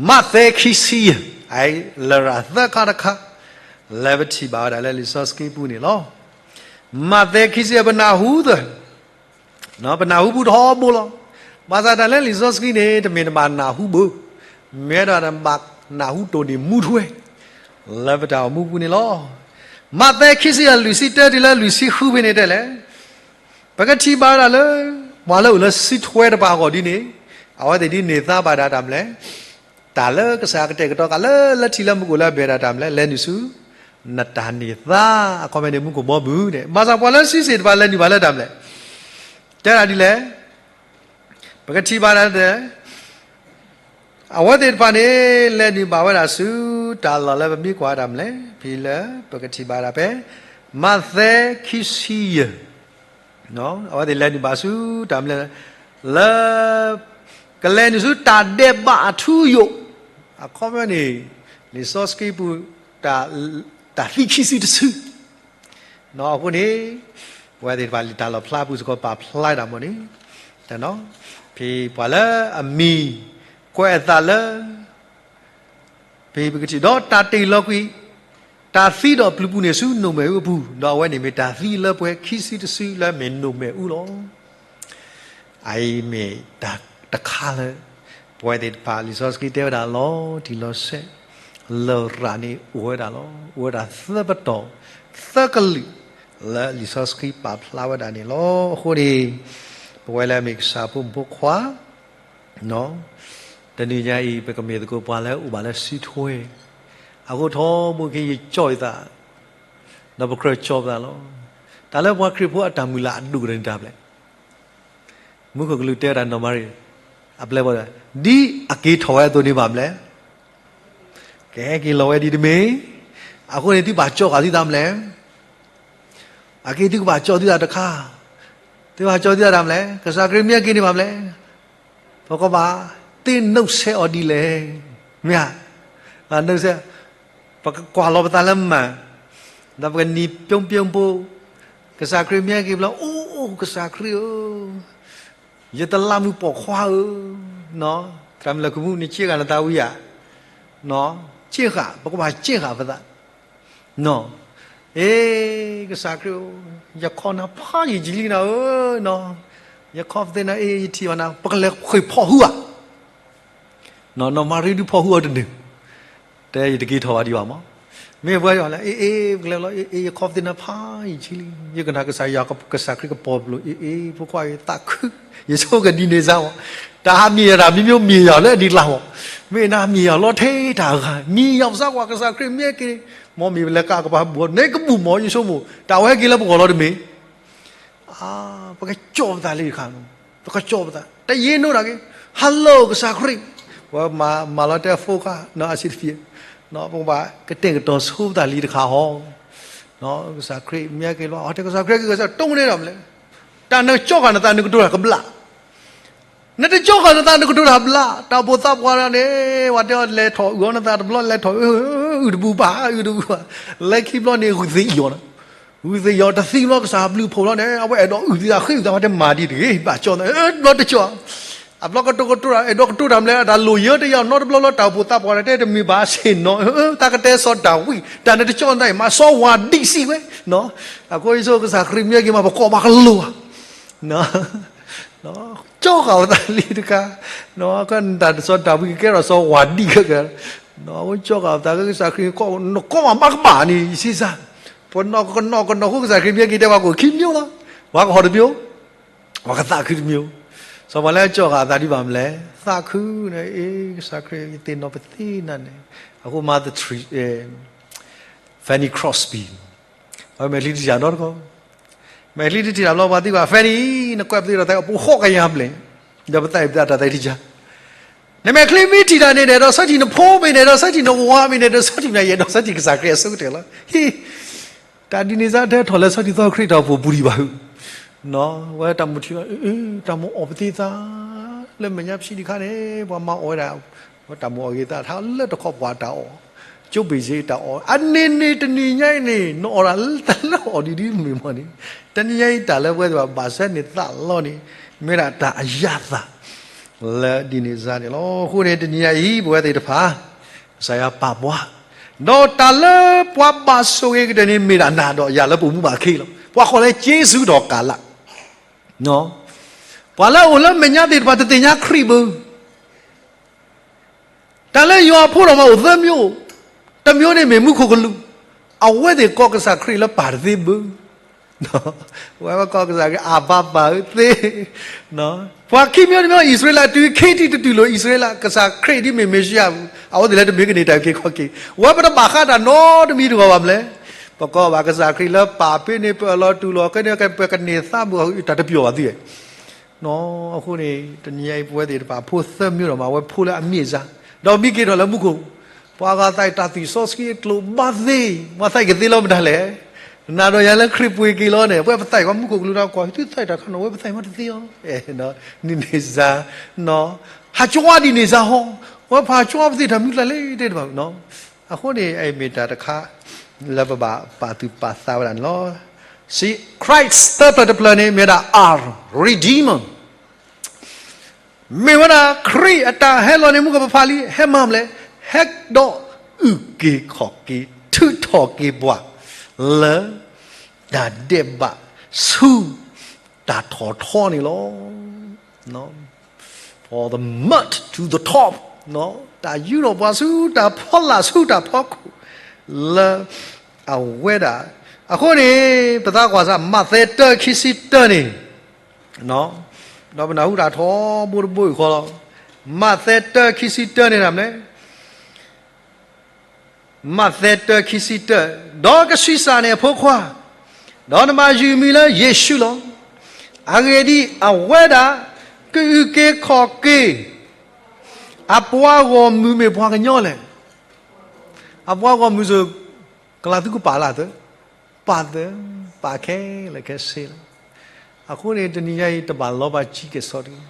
မးသဲခံဆံယဲၢ်, လရာ်သၢခါတခါ လၢပထံၣ်ဘၣ်ဝဲဒၣ်လၢလံာ်စီဆှံပူၤန့ၣ်လီၤ. မးသဲခံဆံယဲၢ် ပနၢ်ဟူသၢ ပနၢ်ဟူပူထီဘိလီၤ. ဘၣ်ဆၣ်တၢ်လၢလံာ်စီဆှံန့ၣ် တမ့ၢ်နဘၣ်နၢ်ဟူဘၣ်, မ့ၢ်ဒၣ်နဘၣ်နၢ်ဟူတိၢ်န့ၢ်မူထွဲ လၢပတၢ်အိၣ်မူပူၤန့ၣ်လီၤ. မးသဲခံဆံယဲၢ် လွံၢ်ဆံတၢတုၤလၢလွံၢ်ဆံဃုဖဲန့ၣ်တဲလဲၣ်, ပကထံၣ်ဘၣ်ဒၣ်လၢ ပှၤလၢအိၣ်လၢစုထွဲတပၤအဂီၢ်ဒ်န့ၣ် အဝဲသ့ၣ်ဒ်န့ၢ်သါဘၣ်ဒၣ်တၢ်မနုၤလဲၣ်, တၢ်လၢကစၢ်ကတဲာ်ကတီၤဃာ်လၢ လၢထံလၢမူကအိၣ်လၢအဘဲၣ်ဒၣ်တၢ်မနုၤလဲၣ်, လဲၤနုာ်ဆူ နတၢ်န့ၢ်သါ အခီပညီန့ၣ် မူခိၣ်ဘီမုၢ်န့ၣ်, ဘၣ်ဆၣ်ပှၤလၢစုစ့ၣ်တဖၣ်လဲၤနုာ်ဘၣ်လၢတၢ်မနုၤလဲၣ်, တဲဒၣ်ဒ်လဲၣ်, ပကထံၣ်ဘၣ်ဒၣ်တဲ အဝဲသ့ၣ်တဖၣ်န့ၣ် လဲၤနုာ်ဘၣ်ဝဲဒၣ်ဆူ တၢ်လီၢ်လၢပမ့ၢ်ကွၢ်တၢ်မနုၤလဲၣ်, ဖဲလၢပကထံၣ်ဘၣ်ဒၣ်ဖဲ မးသဲခံဆံယဲၢ် အဝဲသ့ၣ်လဲၤနုာ်ဘၣ်ဆူတၢ်မနုၤလဲၣ်, လၢ ကလဲၤနုာ်ဆူတၢ်ဒဲးဘးအထူအယိာ်, အခီပညီန့ၣ် လံာ်စီဆှံပူၤ တၢ်သံခံစုတစု, အဃိန့ၣ် ပဝဲသ့ၣ်တဖၣ်လၢတၢ်လီၣ်ဖျါပူၤစ့ၢ်ကီးပာ်ဖျါဒၣ်မ့ၢ်န့ၣ်, ဖဲပှၤလၢအမံၤကွဲးအသးလၢ ဖဲပကထံၣ်ဒီးတၢ်တ့ၢ်လီၤကွံာ် တၢ်သံဒီးပျုၤပူၤန့ၣ်ဆူနိၣ်မဲာ်အူအပူၤ, ဒီးအဝဲန့ၣ်မ့ၢ်တၢ်သံလၢပှဲၤခံစုတစုလၢမ့ၢ်နိၣ်မဲာ်အူလီၤ. အအံၤမ့ၢ်တၢ်တခါလၢ ပဝဲသ့ၣ်တဖၣ်လံာ်စီဆှံတဲဝဲဒၣ်လီၤတံၢ်လီၤဆဲး, လရာ်န့ၣ်အိၣ်ဝဲဒၣ်လီၤ. အိၣ်ဝဲဒၣ်သၢပတီၢ် သၢကလုာ် လၢလံာ်စီဆှံပာ်ဖျါဝဲဒၣ်န့ၣ်လီၤ. အဃိန့ၣ် ပဝဲလၢအမ့ၢ်ကစၢ်ဖိမုၣ်ဖိခွါ တနံၤညါအံၤ ပကမ့ၢ်သကိးပှၤလၢအိၣ်ဘၣ်လၢစုထွဲ, အဃိထီဘိက့ၤယကၠီၣ်ယသး, ဒီးပကြၢးကၠီၣ်ပသးလီၤ. တၢ်လၢပှၤခရံာ်ဖိအတၢ်မုၢ်လၢ်အဒိၣ်ကတၢၢ်န့ၣ်တၢ်ဖဲလဲၣ်. မူခိၣ်ကလူးတဲဝဲဒၣ်နီၢ်မၤရံ အပျဲၢ်ဘီၣ်, ဒ်အက့ၤထီၣ်ဝဲအသိးန့ၣ်ဘၣ်မလဲၣ်. ကဟဲက့ၤလီၤဝဲဒ်တမ့ၢ်. အဃိန့ၣ် သုဘၣ်ကၠီၣ်ဃာ်သုသးမလဲၣ်. အက့ၤသုကဘၣ်ကၠီၣ်သုသးတခါ, သုဘၣ်ကၠီၣ်သုသးတၢ်မလဲၣ်, ကစၢ်ခရံာ်မ့ၢ်ဟဲက့ၤန့ၣ်ဘၣ်မလဲၣ်. ပကဘၣ်သ့ၣ်နီၣ်ဆဲးအီၤဒ်လဲၣ်. မ့ၢ်ဧါ, နီၣ်ဆဲး, ပကကွၢ်လီၤပသးလၢမၤ, ဒီးပကနံၤပျိပျိဖိ, ကစၢ်ခရံာ်မ့ၢ်ဟဲက့ၤဘျီ အိၣ်အိၣ်ကစၢ်ခရံာ်ဧၢ, ယတလးမူးပိာ်ခွါဧၢ, သရၣ်မုၣ်လၢၢ်ခိၣ်မူ နက့ၢ်ဃာ်နသးဝံၤဧါ, က့ၢ်ဃာ်, ပကဘၣ်က့ၢ်ဃာ်ပသး အ့ ကစၢ်ခရံာ်ဧၢ, ယခီနၤဖးယံာ်ကလံနၤဧၢ, ယခီပသ့နၤအ့ ယထံၣ်ဘၣ်နၤ ပကလဲၤဃ့ၢ်ဖီၣ်ဟုဧါ, နီၢ်မၤရံဒုးဖီၣ်ဟုအီၤတန့ၢ်, တဲယတက့ၤထီၣ်ဘၣ်ဒံးဘၣ်မး, မ့ၢ်ပှၤယွၤလဲၣ် အ့ အ့ ပကလဲၤလီၤ အ့ အ့ ယခီပသ့နၤဖးယံာ်ကလံ, ယကနၣ်ကစၢ်ယွၤကစၢ်ခရံာ်ကပီၤပလိာ် အ့ အ့ ဖိခွါအံၤသးခု, ယဆိကမိၣ်ကဒ်န့ၣ်စ့ၢ်မး, တၢ်ဟးမံၤယၤတၢ်မံၤမံၤမံၤယၤလၢအဒံးကျါမး, မ့ၢ်နၤမံၤယၤလီၤထဲတၢ်အဂၤ မံၤယၤပစၢ်ကွၢ်ကစၢ်ခရံာ်မ့ၢ်ဟဲက့ၤ, မ်မ့ၢ်ပလဲၤကးကပၤဘူးအီၤ န့ၣ်ကဘူးမး ယဆိကမိၣ် တၢ်ဝဲဟဲက့ၤလၢပဂီၢ်လီၤတမ့ၢ် ပကကၠီၣ်ပသးလံတခါ, ပကကၠီၣ်ပသး တယ့နိတၢ်က့ၤ, Hello ကစၢ်ခရံာ်, ပှၤမၤလီၤတဲအဖိခွါ နီၢ်အစံးတဖံး, ပကဘၣ်ကတဲာ်ကတီၤဆိပသးလံတခါဟီ, ကစၢ်ခရံာ်မ့ၢ်ဟဲက့ၤလီၤ အတဲကစၢ်ခရံာ်က့ၤကစၢ်တိၢ်န့ၣ်ဒီးမလဲၣ်, တၢ်နကၠီၣ်ဃာ်နသးနကတိၤတၢ်ကဘျၣ် နတကၠီၣ်ဃာ်နသးနကတိၤတၢ်ဘျါ, တၢ်အိၣ်ဖှိၣ်သးပှၢ်တဂၤန့ၣ် ပှၤတဲအီၤလဲၤထီၣ်အုၣ်အီၤနသးတဘျီလဲၤထီၣ်အုၣ်, အုၣ်တဘူးဘၣ် အုၣ်တဘူးဘၣ်, လၢခံဘျီန့ၣ်ဂုၢ်သ့ၣ်ယီၤ, ဂုၢ်သ့ၣ်ယီၤတသံဘျီကစၢ်ဘျုးဖှိၣ်လီၤန့ၣ် အဝဲအဲၣ်ဒိးအုၣ်သံသးဃ့အုၣ်သးဝဲတဲမၤဒ်တဂ့ၤ ဘၣ်ကၠီၣ်သး ဘျီတကၠီၣ်, အဘျီကတိၤကတိၤတၢ် အဲၣ်ဒိးကတိၤတၢ်မလဲၣ် တၢ်လိၣ်ယၢတယၢ်နီတဘျီလီၤ တၢ်အိၣ်ဖှိၣ်သးပှၢ်တဂၤတဲတမ့ၢ်ဘၣ်ဆ့ၣ်နီၤ, တၢ်ကတဲစီၤဒၤဝံး တၢ်နတကၠီၣ်နသးအံၤ မၤစီၤဝၤဒံးစံးဝဲ, အဃိယဆိကမိၣ်ကစၢ်ခရံာ်မ့ၢ်ဟဲက့ၤမး ပကိးမၤကလိၤဧါ ကၠီဃာ်ပသးလံတခါ, တၢ်စီၤဒၤဝံးကကဲထီၣ်စီၤဝၤဒံးခဲကဲ, ကၠီဃာ်ပသးကစၢ်ခရံာ် နကိးမၤမၤကဘၣ်န့ၣ် ယစံးစၢ်, ပနီၢ်ကနီၢ်ကနီၢ်ဃိကစၢ်ခရံာ်မ့ၢ်ဟဲက့ၤတဲပှၤကိးခံမံၤလီၤ, ပှၤကဟီၣ်တမံၤ, ပှၤကသးခုတမံၤ, စီၤပၤလၢကၠီဃာ်အသးဒံးဘၣ်မလဲၣ်, သးခုန့ၣ် အ့ ကစၢ်ခရံာ် ယသ့ၣ်နီၣ်ပသ့ၣ်နၤန့ၣ်, အဃိမၤသထြံး Fanny Crosby အဝဲမဲာ်ချံတထံၣ်တၢ်နီတခီ, မဲာ်ချံတထံၣ်တၢ်ဘျီ ပှၤသံကွၢ် Fanny နကွဲးပသ့ဒီးသး ပဃိးကယၤဘျဲၣ်, ဒီးပသးအံၤပသးတၢ်သးတံၢ်စၢ်, နမဲာ်ချံမ့ၢ်ထံၣ်တၢ်န့ၣ် နအဲၣ်ဒိးဆၢထံၣ်နဖိမ့ၢ် နအဲၣ်ဒိးဆၢထံၣ်နဝၤမ့ၢ် နအဲၣ်ဒိးဆၢထံၣ်မ့ၢ် ယအဲၣ်ဒိးဆၢထံၣ်ကစၢ်ခရံာ်အဆိကတၢၢ်လီၤ. ဟ့ၣ် တၢ်ဒ်န့ၣ်စ့ၢ် ထဲထီၣ်လၢဆီဒံသီခရံာ်တၢ်အိၣ်ဖှိၣ်ပူၤဒံးဘၣ်ဟု, ဝဲတၢ်မုၢ်ထံလီၤ, တၢ်မုၢ်အီၣ်ပသ့သး, လၢမဲာ်ညါပစံးဒံးခါန့ၣ် ပှၤမၤအီၣ်ဝဲဒၣ်, ဝဲတၢ်မုၢ်အီၣ်ဂ့ၤသး ထါလၢတခီပှၤတၢ်အီၣ်, ကၠိဘ့ၣ်စ့တၢ်အီၣ်, အန့ၣ်န့ၣ်တနံၤညါအံၤန့ၣ် နအီၣ်ဒၣ်လၢတၢ်လၢအီၣ်ဒ်ဒ်မ့ၢ်မီၢ်န့ၣ်, တနံၤညါအံၤတၢ်လၢပဝဲသ့ၣ်ဘၣ်ဘၣ်ဆၢန့ၣ် သးလီန့ၣ် မ့ၢ်ဒၣ်တၢ်အယၣ်သး လၢဒ်န့ၣ်စ့ၢ်န့ၣ်လီၤ. အဃိန့ၣ် တနံၤညါအံၤ ပဝဲသ့ၣ်တဖၣ် ကစၢ်ယွၤပာ်ပှၤ, ဒီးတၢ်လၢပှၤဘၣ်ဆိၣ်ဂ့ၤကတၢၢ်န့ၣ် မ့ၢ်ဒၣ်နၤဒီးယၤလၢပအိၣ်မူဘၣ်ခဲအံၤလီၤ. ပှၤဃီၤလၢက့စူဒီးကၤလး, ပှၤလၢအအိၣ်လၢမဲာ်ညါသ့ၣ်တဖၣ်တသ့ၣ်ညါခရံာ်ဘၣ် တၢ်လၢယွၤအဖိဒီးမၤအိၣ်သၢမျိုး, တမျိုးန့ၣ်မ့ၢ်မူခိၣ်ကလူး, အဝဲသ့ၣ်ကိးကစၢ်ခရံာ်လၢပၢ်တသ့ဘၣ်. ဝဲကိးကစၢ်ခရံာ် အၢ်ဘၤ ပၢ်ဧၢသ့, ပှၤခံမျိုးတမျိုး အံၣ်စရ့လး တုၤခ့တံၢ်တတုၤလိာ်အံၣ်စရ့လး ကစၢ်ခရံာ်ဒ်မ့ၢ်မ့ၣ်ၡံအၤပူၤ အဝဲသ့ၣ်လၢတမ့ၢ်ကန့ၢ်တၢ်အုၣ်က့ၤခီၣ်က့ၤ, ဝဲပတဘၣ်ဃးတၢ်နီတမံၤတဂီၢ်ဘၣ်မလဲၣ်. ပကိးဘၣ်ကစၢ်ခရံာ်လၢပၢ်ဖဲန့ၣ် ပအၢၣ်လီၤတူၢ်လိာ်ကဲန့ၣ် ပကန့ၢ်သးဘၣ်တၢ်တပျီၢ်ဘၣ်သ့ အဃိန့ၣ် တနံၤညါအံၤ ပဝဲသ့ၣ်တဖၣ်ဖိသၢမျိုးဒီးမး အဝဲဖိလၢအမ့ၢ်စ့ၢ်, ဒီးမ့ၢ်က့ၤထီၣ်လၢမူခိၣ်, ပှၤဂၤသးအံၤတၢ်သွံၣ်စီဆှံအကျိၤဘၣ်သ့, ပှၤသးအံၤကသ့လီၤမတၤလဲၣ်. နၤဒီးယၤလၢခရံာ်ပှ့ၤက့ၤလီၤန့ၣ် ပဝဲပသးအံၤ ပှၤမူခိၣ်ကလူးဒီးကွၢ် သုသးအံၤတၢ်ခါန့ၣ် ဝဲပသးအံၤမ့ၢ်တသ့အီၤ, န့ၣ်န့ၢ်စ့ၢ်, ဟးကၠီဒ်န့ၣ်စ့ၢ်ဟီ, ဝဲပဟးကၠီပသ့ၣ်တၢ်မုၢ်ကျၢ်လၢတဲတဘၣ်, အဃိန့ၣ် အမ့ၢ်တၢ်တခါ လၢပဘၣ်ပာ်သူၣ်ပာ်သးဝဲဒၣ်န့ၣ်လီၤ. စံး Christ သၢဖျၢၣ်တဖျၢၣ်န့ၣ် မ့ၢ်ဝဲဒၣ် our Redeemer, မ့ၢ်ဝဲဒၣ်ခရံာ်အတၢ်ဟဲလီၤန့ၣ် မူကပဖးလံ ဟဲမၤမလဲၣ်, ဟဲဒီးအုၣ်က့ၤခီၣ်က့ၤ ထုးထီၣ်က့ၤပှၤ လၢ တၢ်ဒဲးဘးဆူ တၢ်ထီၣ်ထီန့ၣ်လီၤ. From the mud to the top, တၢ်ယူးထီၣ်ပှၤဆူတၢ်ဖီလာ်ဆူတၢ်ဖီခိၣ် လၢ အဝဲဒၣ်, အဃိန့ၣ် ပသးကွၢ်စး မးသဲတၢခံဆံတၢန့ၣ်, ဒီးပနၢ်ဟူတၢ်ထီဘိတဘိအံၤဃီလီၤ. မးသဲတၢခံဆံတၢန့ၣ်ဒၣ်မလဲၣ်, မးသဲတၢခံဆံတၢ, ဒီးကဆံးစၢ်န့ၢ်အဖိခွါ, ဒီးနမၤယုၢ်အမံၤလၢယ့ၣ်ၡူးလီၤ. အဂ့ၢ်ဒ်အံၤ, အဝဲဒၣ် ကအုၣ်က့ၤခီၣ်က့ၤ အပှၤဂီၢ်မုၢ်မ့ၢ်ပှၤကညီလဲၣ်. အပှၤဂီၢ်မုၢ်စ့ၢ် ကလၤသုကပာ်လၢသၢ, ပာ်သၢ, ပာ်ခဲလၢာ်ခဲဆ့လီၤ. အဃိန့ၣ် တနံၤညါအံၤ တဘၣ်လီၤဘၣ်ကံက့ၤစိးတဂ့ၤ.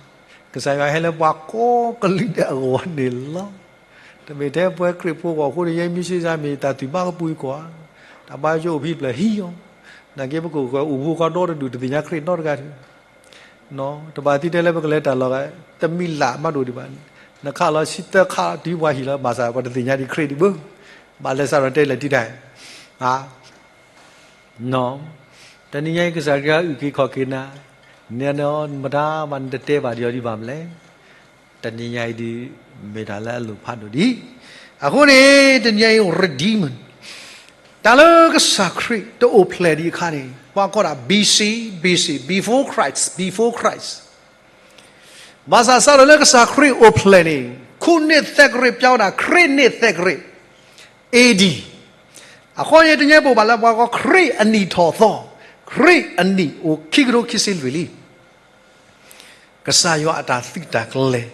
ကစၢ်ယွၤဟဲလၢပှၤကိးကလုာ်ဒဲးအဂီၢ်န့ၣ်လီၤ. တမ့ၢ်ထဲပဝဲခရံာ်ဖိအဂီၢ်အဃိန့ၣ် ယဲမ့ၢ်စ့ၢ်ကီးမ့ၢ်တၢ်သူၣ်ဘါကပူၤအံၤကွၢ်, တၢ်ဘါယွၤအိၣ်ဖဲဖျၢၣ်ဟံးအီၤ, နာ်က့ပကအိၣ်ဃီအိၣ်ဖှိၣ်ဃီဒီတဒူၣ် တသ့ၣ်ညါခရံာ်နီတဂၤတဂ့ၤ. တဘၣ်သံတဲလၢပကလဲၤတၢ်လီၢ်ဂၤ တမံၤလၢ်မးဒိၣ်ဒံးဘၣ်, နခးလီၤဆံတၢခးတုၤပှၤဟံၣ်လီၤ ဘၣ်ဆၣ်ပှၤတသ့ၣ်ညါဒံးခရံာ်ဒံးဘၣ်. ဘၣ်လၢစးထီၣ်တဲလၢတံၢ်တၢ် တနံၤညါအံၤ ကစၢ်ခရံာ်အုၣ်က့ၤခီၣ်က့ၤနၤ, နဲနမတၤဘၣ်နတတဲဘၣ်ဒံးအီၤဒံးဘၣ်မလဲၣ်. တနံၤညါအံၤဒုး မ့ၢ်တၢ်လၢအလိၣ်ဖးဒိၣ်ဒံး, အဃိန့ၣ် တနံၤညါအံၤ Redeemer တၢ်လၢကစၢ်ခရံာ်တအိၣ်ဖျဲၣ်ဒံးအခါန့ၣ် ပှၤကိးဒၣ် B C, B C, before Christ, before Christ. ဘၣ်ဆၣ်စးထီၣ်လၢကစၢ်ခရံာ်အိၣ်ဖျဲၣ်န့ၣ် ခိၣ်နံၣ်သဲကရံး ပျီဝဲဒၣ် ခရံာ်နံၣ်သဲကရံး A D. အဃိန့ၣ် တနံၤအံၤပအိၣ်ဘၣ်လၢပှၤကိးခရံာ်အနံၣ်ထီၣ်သီ, ခရံာ်အနံၣ်အိၣ်ခံကထိခံဆံလွံၢ်လံ. ကစၢ်ယွၤအတၢ်သုးတၢ်ကျဲၤ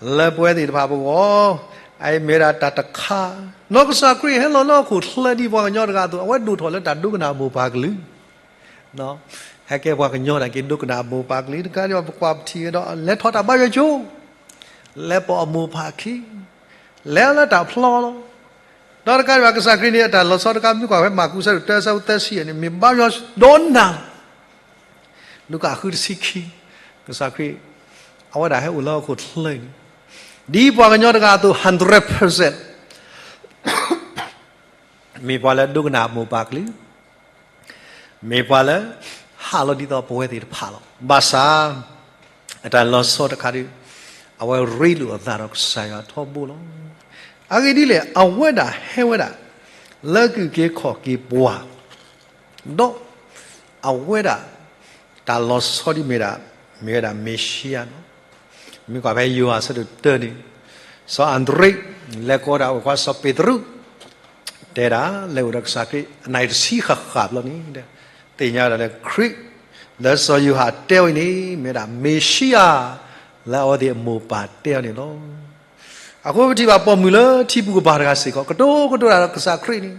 လၢပဝဲသ့ၣ်တဖၣ်ပဂီၢ်, အအံၤမ့ၢ်ဒၣ်တၢ်တခါ, နီၢ်ကစၢ်ခရံာ်ဟဲလီၤလၢဟီၣ်ခိၣ်ချၢဒ်ပှၤကညီတဂၤအသိး အဝဲဒိၣ်ထီၣ်လၢတၢ်ဒိကနၣ်အမိၢ်ပၢ်ကလုာ် ဟဲကဲပှၤကညီနာ်က့ ဒိကနၣ်အမိၢ်ပၢ်ကလုာ် တကးဒံးဘၣ် ပကွၢ်ပထံၣ်ဒီး လဲၤထီၣ်တၢ်ဘါယွၤကၠိ, လဲၤပိာ်အမိၢ်ပၢ်အခံ, လဲၤလၢတၢ်ဖျီလီၤ. ဒီးတကးဒံးဘၣ် ကစၢ်ခရံာ်န့ၣ် အတၢ်လီၤဆီတခါ မ့ၢ်ကွၢ်ဖဲမၢ်ကူး အဆၢဒိၣ်တၢ အဆၢဖိသၢဆံယဲၢ်န့ၣ် မ့ၢ်ဘါယွၤဒီးနၤလီၤ. လူၤကၣ်ဃုတဆံခံ, ကစၢ်ခရံာ် အဝဲဒၣ်ဟဲအိၣ်လၢဟီၣ်ခိၣ်ချၢအံၤန့ၣ် ဒ်ပှၤကညီတဂၤအသိး hundred percent မ့ၢ်ပှၤလၢဒိကနၣ်အမိၢ်ပၢ်ကလုာ်, မ့ၢ်ပှၤလၢ ဟးလီၤဒ်သိးပဝဲသ့ၣ်တဖၣ်လီၤ. ဘၣ်ဆၣ် အတၢ်လီၤဆီတခါဒီး အဝဲရ့လိာ်အသးဒီးကစၢ်ယွၤထီဘိလီၤ. အဂ့ၢ်ဒ်လဲၣ်, အဝဲဒၣ်ဟဲဝဲဒၣ် လၢကအုၣ်က့ၤခီၣ်က့ၤပှၤ ဒီး အဝဲဒၣ် တၢ်လီၤဆီဒ်မ့ၢ်ဒၣ် မ့ၢ်ဝဲဒၣ်မ့ၣ်ၡံအၤလီၤ. မ့ၢ်ကွၢ်ဖဲယိၤဟၣ်အဆၢဒိၣ်တၢန့ၣ် စီၤအၤဒရ့း လဲၤကိးဒၣ်ဝဲၢ်ခွါစီၤပ့းတရူး တဲဒၣ် လဲၤအိၣ်ဒီးကစၢ်ခရံာ်အနံၣ်တဆံဃၣ်ဃၣ်ဘျီန့ၣ် သ့ၣ်ညါဝဲဒၣ်လၢခရံာ် လၢစီၤယိၤဟၣ်တဲဝဲအံၤန့ၣ် မ့ၢ်ဝဲဒၣ်မ့ၣ်ၡံအၤ လၢအဝဲသ့ၣ်အမိၢ်ပၢ်တဲအီၤန့ၣ်လီၤ. အဃိပထံၣ်ဘၣ်ပိာ်မုၣ်လၢထံပူၤကပၤတဂၤစ့ၢ်ကီး ကတိၤကတိၤတၢ်ဒီးကစၢ်ခရံာ်န့ၣ်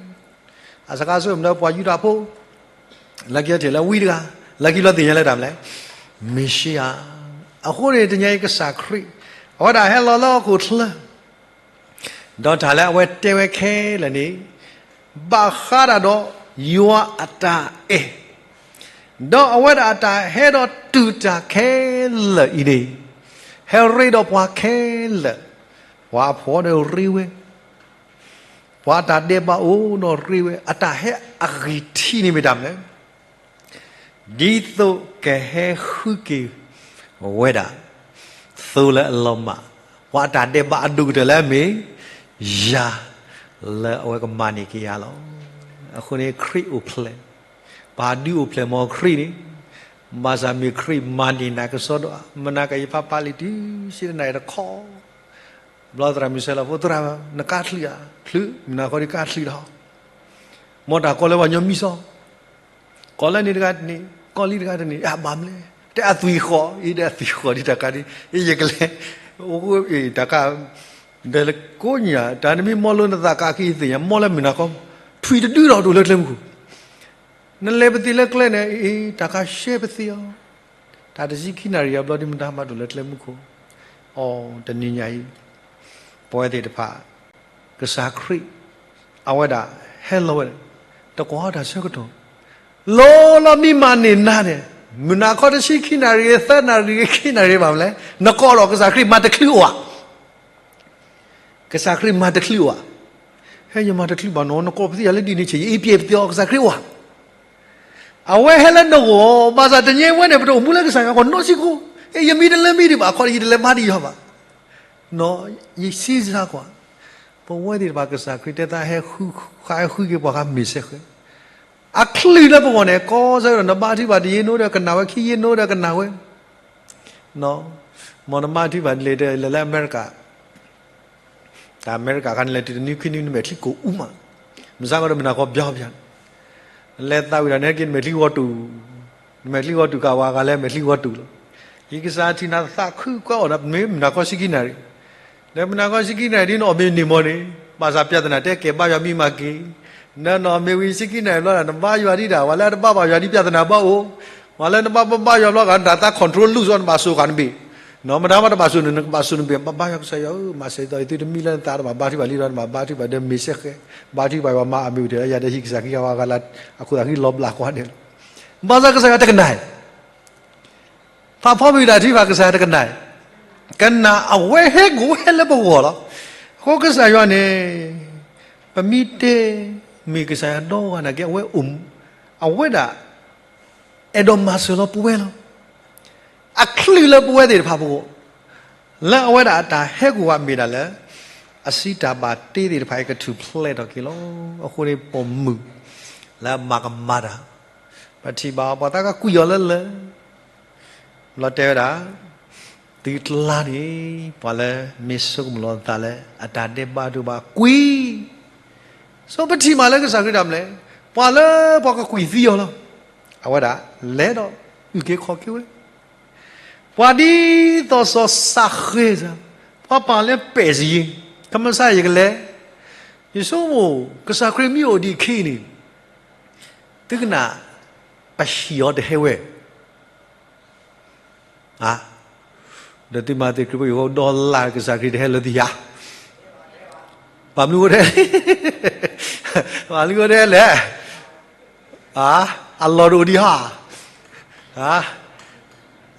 အစခါဆိမနုၤပှၤယူဒၤဖိ, လၢခံထံၣ်လၢဝံတဂၤ, လၢခံဘျီသ့ၣ်ညါလၢတၢ်မနုၤလဲၣ်, မ့ၣ်ၡံအၤ. အဃိန့ၣ် တနံၤအံၤကစၢ်ခရံာ် အဝဲဒၣ်ဟဲလီၤလၢဟီၣ်ခိၣ်ချၢ ဒီးတၢ်လၢအဝဲတဲဝဲခဲလၢာ်န့ၣ် ဘၣ်ဃးဒၣ်ဒီးယွၤအတၢ်အဲၣ်, ဒီးအဝဲဒၣ်အတၢ်ဟဲဒီးတူၢ်တၢ်ခဲလၢာ်အံၤန့ၣ် ဟဲရ့ဒီးပှၤခဲလၢာ်, ပှၤအဖှီၣ်ဒီးရ့ဝဲ, ပှၤအတၢ်ဒဲးဘးအိၣ်ဒီးရ့ဝဲ, အတၢ်ဟဲအဂံၢ်ထံးန့ၣ်မ့ၢ်တၢ်မနုၤလဲၣ် ဒ်သိးကဟဲဃုက့ၤဝဲဒၣ် သိလၢအလီၤမၢ်, ပှၤအတၢ်ဒဲးဘးအဒိၣ်ကတၢၢ်လၢအမ့ၢ်ယၤ လၢအဝဲကမၤန့ၢ်က့ၤယၤလီၤ. အဃိန့ၣ် ခရံာ်အိၣ်ဖျဲၣ်, ပှၤဒုးအိၣ်ဖျဲၣ်မ့ၢ်ခရံာ်န့ၣ်, ဘၣ်ဆၣ်မ့ၢ်ခရံာ်မၤန့ၢ်နၤကစီဒီး, မနၤကယဖးပာ်လံာ်တုၤ ဆံတနံၣ်တခီ ဘျီသရၣ်မုၣ်ဆဲးလီၤဖိသရၣ်, နကါချုးဧါ, ချုး, မုၢ်နၤခီဒုးကါချုးလီၤ, မ်တၢ်ကီလၢပှၤကညီမံစီ, ကီလၢန့ၣ်တဂၤတန့ၢ်, ကီလံတဂၤတန့ၢ်, အဘၣ်မနုၤလဲၣ်, တဲအသွံၣ်ဃီ, အံၤဒီးအသွံၣ်ဃီဒ်တၢ်ကါဒ်, အံၤယကလဲၤ, အိ တၢ်ကါ, ဒီးကိးညါ တၢ်နမ့ၢ်မီလိနသးကးက့ၤသ့ၣ်ညါ, မီလၢမုၢ်နၤခီ, ထွံၣ်တဒုဒီးတအိၣ်လၢကျဲမုၢ်ခိၣ် နလဲၤပသ့ၣ်လၢကျဲန့ၣ်, အ့ တၢ်ကါရှဲပသ့ၣ်အီၤ, တၢ်တဆံခံနၣ်ရံၣ်အဘျီဒ်မတၤမၤတအိၣ်လၢကျဲမုၢ်ခိၣ်, အိ တနံၤညါအံၤ, ပဝဲသ့ၣ်တဖၣ်, ကစၢ်ခရံာ်, အဝဲဒၣ်ဟဲလီၤဝဲ, တကွၢ်တၢ်ဆၢကတီၢ်, လီၤလီၤမံမၤန့ၢ်နၤန့ၣ်, မုၢ်နၤခီတဆံခံနၣ်ရံၣ် သၢနၣ်ရံၣ် ခံနၣ်ရံၣ်ဘၣ်မနုၤလဲၣ်, နကိးဒီးကစၢ်ခရံာ်မၤတချုးအိၣ်ဧါ ကစၢ်ခရံာ်မၤတချုးအိၣ်ဧါ, ဟဲယမၤတချုးဘၣ်နီၤ, နကိးပသံယၤလၢဒ်န့ၣ်ဆဲး ယအ့ပျဲၢ်ပသ့ၣ်အီၤ ကစၢ်ခရံာ်အိၣ်ဧါ, အဝဲဟဲလၢနဂီၢ်, ဘၣ်ဆၣ်တနံၤအံၤဝဲန့ၣ် ပတအိၣ်မူလၢကစၢ်ယွၤအဂီၢ်နီတစဲးဖိ, ယမံတလၢမံဒံးဘၣ်ခီ ယတလဲၤမၤဒံးယွၤဘၣ်, ယစံးစါကွၢ်, ပဝဲသ့ၣ်တဖၣ်ကစၢ်ခရံာ်တဲသးဟဲဃု, ဃုဃုက့ၤပှၤဃါမ့ၢ်စဲဃဲ, အချုးလၢပဂီၢ်န့ၣ် ကီစၢ်ဒီး နဘါထုကဖၣ်တယံာ်နိဒီးကနၣ်ဝဲ ခံယံာ်နိဒီးကနၣ်ဝဲ မ်နမၤထုကဖၣ်ဒ်လဲၣ် တလဲၤလၢအမဲရကၤ, တၢ်အမဲရကၤခါန့ၣ်လဲၤတုၤတနွံခံနွံ နမဲာ်ချံကိၢ်အူမး, မဆါကီဒီးမုၢ်နၤခီဘျီဘျီ, နလဲၤသးဝံၣ်ဒီး နဟဲက့ၤနမဲာ်ချံဂီၤတူာ်, နမဲာ်ချံဂီၤတူာ်ကးဝဲဂၤလၢမဲာ်ချံဂီၤတူာ်လီၤ, ယကစၢ်ထံၣ်နၤသးခုကွၢ်အီၣ်ဒီး မ့ၢ်မုၢ်နၤခီဆံခံနၣ်ရံၣ်, ဒီးမုၢ်နၤခီဆံခံနၣ်ရံၣ်ဒ်နအီၣ်မ့ၢ်န့ၢ်မီၢ်န့ၣ်, ဘၣ်ဆၣ်ပျၢ်သနာ်တဲကဲဘါယွၤမံမၤက့ၤ, နနအီၣ်မ့ၢ်ဝံၤဆံခံနၣ်ရံၣ်ဘျီဒီး နဘါယွၤဒံးဒၣ်, ပှၤလၢတဘါဘၣ်ယွၤဒ်ပျၢ်သနာ်ဘၣ်အိၣ်, ပှၤလၢနဘါဘၣ်ယွၤဘျီဂၤ နတၢ်သး control လူၢ်စီ နဘၣ်စိာ်ဃာ်နဘ့ၣ်, နမတၤမတဘၣ်စိာ်န့ၣ် နကဘၣ်စိာ်နဘ့ၣ်, ဘါဘါယွၤကစၢ်ယွၤဧၢ, မၤစၢၤယသးသုတမံလၢနသးဒီး ဘၣ်ဘါထုကဖၣ်လံဒီး နဘၣ်ဘါထုကဖၣ်ဒီးမ့ၢ်စဲဃဲ, ဘါထုကဖၣ်ယွၤမၤအမ့ၢ်အိၣ်တ့ၢ်လၢယၤဒီးဟံၣ်ကစၢ်ခံဂၤဝဲဂၤလၢ အခိၣ်သးဃံလီၤဘျးကွၢ်န့ၣ်လီၤ, ဘၣ်ဆၣ်ကစၢ်ယွၤတကနၣ် ဖးဖီမ့ၢ်တၢ်ထုကဖၣ်ကစၢ်ယွၤတကနၣ်, ကနၣ်အဝဲဟဲကအိၣ်ဟဲလၢပဂီၢ်လီၤ, အဃိကစၢ်ယွၤန့ၣ်, ပမ့ၢ်တဲ, မ့ၢ်ကစၢ်ယွၤဒီဂၤနာ်က့ အဝဲအိၣ်, အဝဲဒၣ်, အဲၣ်ဒိးမၤစၢၤလီၤပဝဲလီၤ, အချုးလၢပဝဲသ့ၣ်တဖၣ်ပဂီၢ်, လၢအဝဲဒၣ်အတၢ်ဟဲကအိၣ်ဘၣ်မ့ၢ်ဒၣ်လၢ, အစံးတၢ်ဘၣ်တ့သ့ၣ်တဖၣ်အံၤကထူၣ်ဖျဲးထီၣ်က့ၤလီၤ, အဃိန့ၣ်ပိာ်မုၣ်, လၢအမၤကမၣ်တၢ်, ပထံၣ်ဘၣ်အီၤ ပှၤသးကကွံာ်အီၤလၢလၢ ဘျီတဲဝဲဒၣ်, သုကျါန့ၣ်, ပှၤလၢမ့ၢ်ဆိကမိၣ်လီၤသးလၢ အတၢ်ဒဲးဘးဒိၣ်ဘၣ်ကွံာ်, ဆိပထံၣ်မးလၢကစၢ်ခရံာ်တၢ်မနုၤလဲၣ်, ပှၤလၢပှၤကကွံာ်သံအီၤလီၤ, အဝဲဒၣ်လဲၤဒီးအုၣ်က့ၤခီၣ်က့ၤဝဲ, ပှၤဒ်သိးစီၤစးဃဲစ့ၢ်, ပှၤပာ်လၢပဲာ်စယ့, ကမၤစၢ်ယကလဲၤ, ယဆိကမိၣ် ကစၢ်ခရံာ်မ့ၢ်အိၣ်ဒံးအခံန့ၣ်, သုကနၣ်, ပဟံၣ်အီၤတဟဲဝဲ ဒီးသုမၤသ့ၣ်ခရံာ်ဖိ ယဃိဒီလၢ်ကစၢ်ခရံာ်တဟဲလၢသုယၤ, ဘၣ်မနုၤဃိတဟဲ, ဘၣ်မနုၤဃိတဟဲလဲၣ်, အလီၢ်တအိၣ်ဒံးဟါ,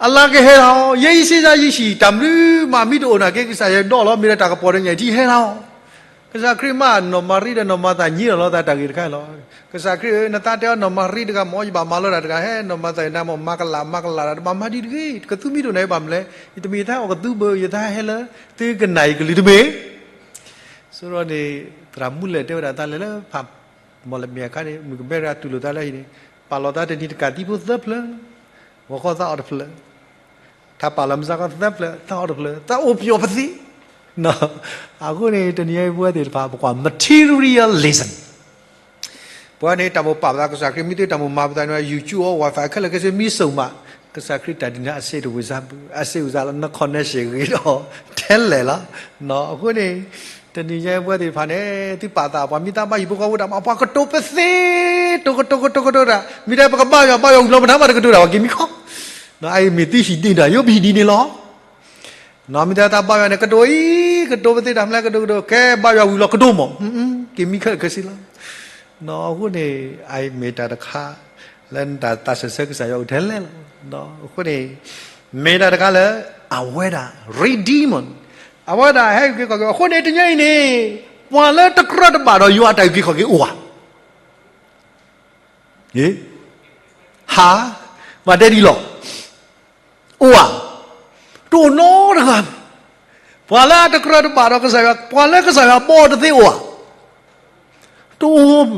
အလီၢ်ကဟဲလီၤ, ယဲယစ့စါယဟံၣ် တၢ်မနုၤမးမ့ၢ်တအိၣ်နာ်က့ ကစၢ်ယွၤဒီလီၤ မ့ၢ်ဒီးတၢ်ကပီၤဒီးညၣ်အံၤထံဟဲလီၤ ကစၢ်ခရံာ်မး နီၢ်မၤရံဒီးနီၢ်မၤသၤညံးလီၤလီၤသးတၢ်ဂ့ၢ်တခါအံၤလီၤ. ကစၢ်ခရံာ်ဧၢ, နသးတဲအီၤနီၢ်မၤရံတဂၤမ့ၢ် ယဘၣ်မၤလီၤတၢ်တဂၤ ဟဲနီၢ်မၤသၤအံၤနၤမ့ၢ် မၤကလးမၤကလးတၢ် တဘၣ်မၤဒ်တဂ့ၤ, ကသူမ့ၢ်တအိၣ်နၤ ယဘၣ်မနုၤလဲၣ်, ယတမ့ၢ်ယသးအီၣ်ကသူဘၣ် ယသးဟဲလၢ သုကနၣ်ယကလုၢ်တမ့ၢ် ဆိဒီးန့ၣ် သရၣ်မူလဲၣ်တဲဝဲဒၣ် တၢ်လဲၤလၢဖးမီၢ်လမ့ၢ်အခါန့ၣ် မုၣ်ကမဲရၤတူၢ်လိာ်သးလၢအံၤန့ၣ် ပာ်လီၤသးတနံၤတကးသံဖိသၢဖျၢၣ်, ဂီၤခီသးအီၣ်တဖျၢၣ်, ထးပာ်လီၤမုၢ်ဆါခီသၢဖျၢၣ် သးအီၣ်တဖျၢၣ်, သးအိၣ်ပျီၣ်ပသံ, အဃိန့ၣ် တနံၤအံၤပဝဲသ့ၣ်တဖၣ် ပကွၢ် materialism ပဝဲန့ၣ် တၢ်မိၣ်ပာ်ပသးကစၢ်ခရံာ် မ့ၢ်သ့တၢ်မိၣ်မၤပသးန့ၣ် YouTube အီၤ Wi-Fi ခဲလၢာ်ခဲဆ့မ့ၢ်စိာ်မး ကစၢ်ခရံာ်တၢ်ဒုးနၤအစ့တဝံၤစၢ်ဘၣ်, အစ့ဝံၤစၢ်လီၤ န connection ဂ့ၤဒီး ထဲလဲၣ်လီၤ. အဃိန့ၣ် တနံၤညါပဝဲသ့ၣ်တဖၣ်န့ၣ် သုပာ်သး ပှၤမ့ၢ်တၢ်ဘၣ်ဟံၣ်ဖိဃီဖိတၢ်မၤ ပှၤကတိၤပသ့, ကတိၤကတိၤကတိၤကတိၤတၢ်, မ့ၢ်တဲပကဘါယွၤဘါယွၤဝံၤလီၤ ပတၢ်မၤတကတိၤတၢ် ပှၤက့ၤမံခီ, အအံၤမ့ၢ်သုဟံၣ်ဒ့ၣ်တၢ် ယိပဟံၣ်ဒ့ၣ်န့ၣ်လီၤ. မ့ၢ်တဲတၢ်ဘါယွၤန့ၣ် ကတိၤအံၤ ကတိၤပသ့တၢ်မျၢ် ကတိၤကတိၤ ကဲဘါယွၤဝံၤလီၤကတိၤမး, က့ၤမံခီကစံလီၤ. အဃိန့ၣ် အအံၤမ့ၢ်တၢ်တခါ လၢနတၢ်သးစၢၢ်ဆၢကစၢ်ယွၤအိၣ်ထဲလဲၣ်လီၤ. အဃိန့ၣ် မ့ၢ်တၢ်တခါလၢ အဝဲဒၣ် redeemer အဝဲဒၣ်ဟဲက့ၤခီက့ၤ အဃိန့ၣ် တနံၤအံၤန့ၣ် ပှၤလၢတကြၢးတဘၣ်ဒီးယွၤအတၢ်အုၣ်က့ၤခီၣ်က့ၤအိၣ်ဧါ. ဟါ, ဘၣ်တဲဒ်လီၤ. အိၣ်ဧါ. တအိၣ်နီတဂၤ. ပှၤလၢအတကြၢးတဘၣ်ဒီးကစၢ်ယွၤ ပှၤလၢကစၢ်ယွၤဘီတသ့အိၣ်ဧါ. တအိၣ်.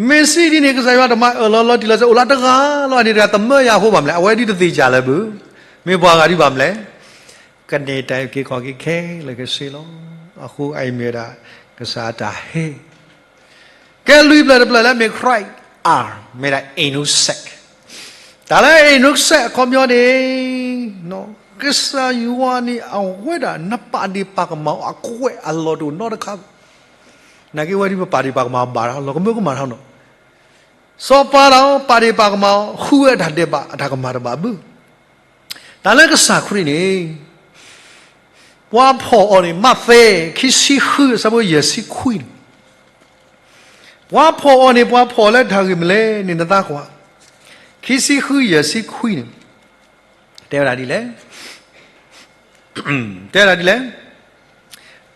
မ့ၢ်စံးဒ်န့ၣ် ကစၢ်ယွၤတမၤအၢၣ်လီၤလီၤတံၢ်လီၤဆဲး အိၣ်လၢတဂၤလီၤန့ၣ် တဂၤသမၢယၤအဃိဘၣ်မလဲၣ်, အဝဲဒ်တသ့ၣ်ညါလၢၤဘၣ်. မ့ၢ်ပှၤဂၤဒ်ဘၣ်မလဲၣ်, ကန့ၢ်တၢ်အုၣ်က့ၤခီၣ်က့ၤခဲလၢာ်ခဲဆ့လီၤ. အဃိအံၤမ့ၢ်ဝဲဒၣ် ကစၢ်အတၢ်ဟ့ၣ် ကဲလွံၢ်ဖျၢၣ်တဖျၢၣ်လၢမ့ၢ် Christ အါ မ့ၢ်ဒၣ် innocent. တၢ်လၢ innocent အခီပညီန့ၣ် ကစၢ်ယွၤန့ၣ် အဝဲဒၣ် နပာ်ဒ့ၣ်ပာ်ကမၣ်အီၤအကွဲးအလီၢ်တအိၣ်နီတခါဘၣ်. နာ်က့ဝဲဒၣ်ပပာ်ဒ့ၣ်ပာ်ကမၣ်ဘၣ်တၢ်လီၤကမၢကမၣ်တၢ်နီၤ. စီၤပၤဒီးပာ်ဒ့ၣ်ပာ်ကမၣ်အီၤ ဃုဝဲအတၢ်ဒဲးဘးအတၢ်ကမၣ်တဘၣ်ဘၣ်. တၢ်လၢကစၢ်ခရံာ်န့ၣ် ပှၤဖီၣ်အီၤန့ၣ် မးသဲ ခံဆံဃု အဆၢဖိယဲၢ်ဆံခွံန့ၣ်, ပှၤဖီၣ်အီၤန့ၣ် ပှၤဖီၣ်လၢတၢ်ဂ့ၢ်မနုၤလဲၣ်န့ၣ် နသးကွၢ်, ခံဆံဃု ယဲၢ်ဆံခွံန့ၣ် တဲဝဲဒၣ်ဒ်လဲၣ်, တဲဝဲဒၣ်ဒ်လဲၣ်,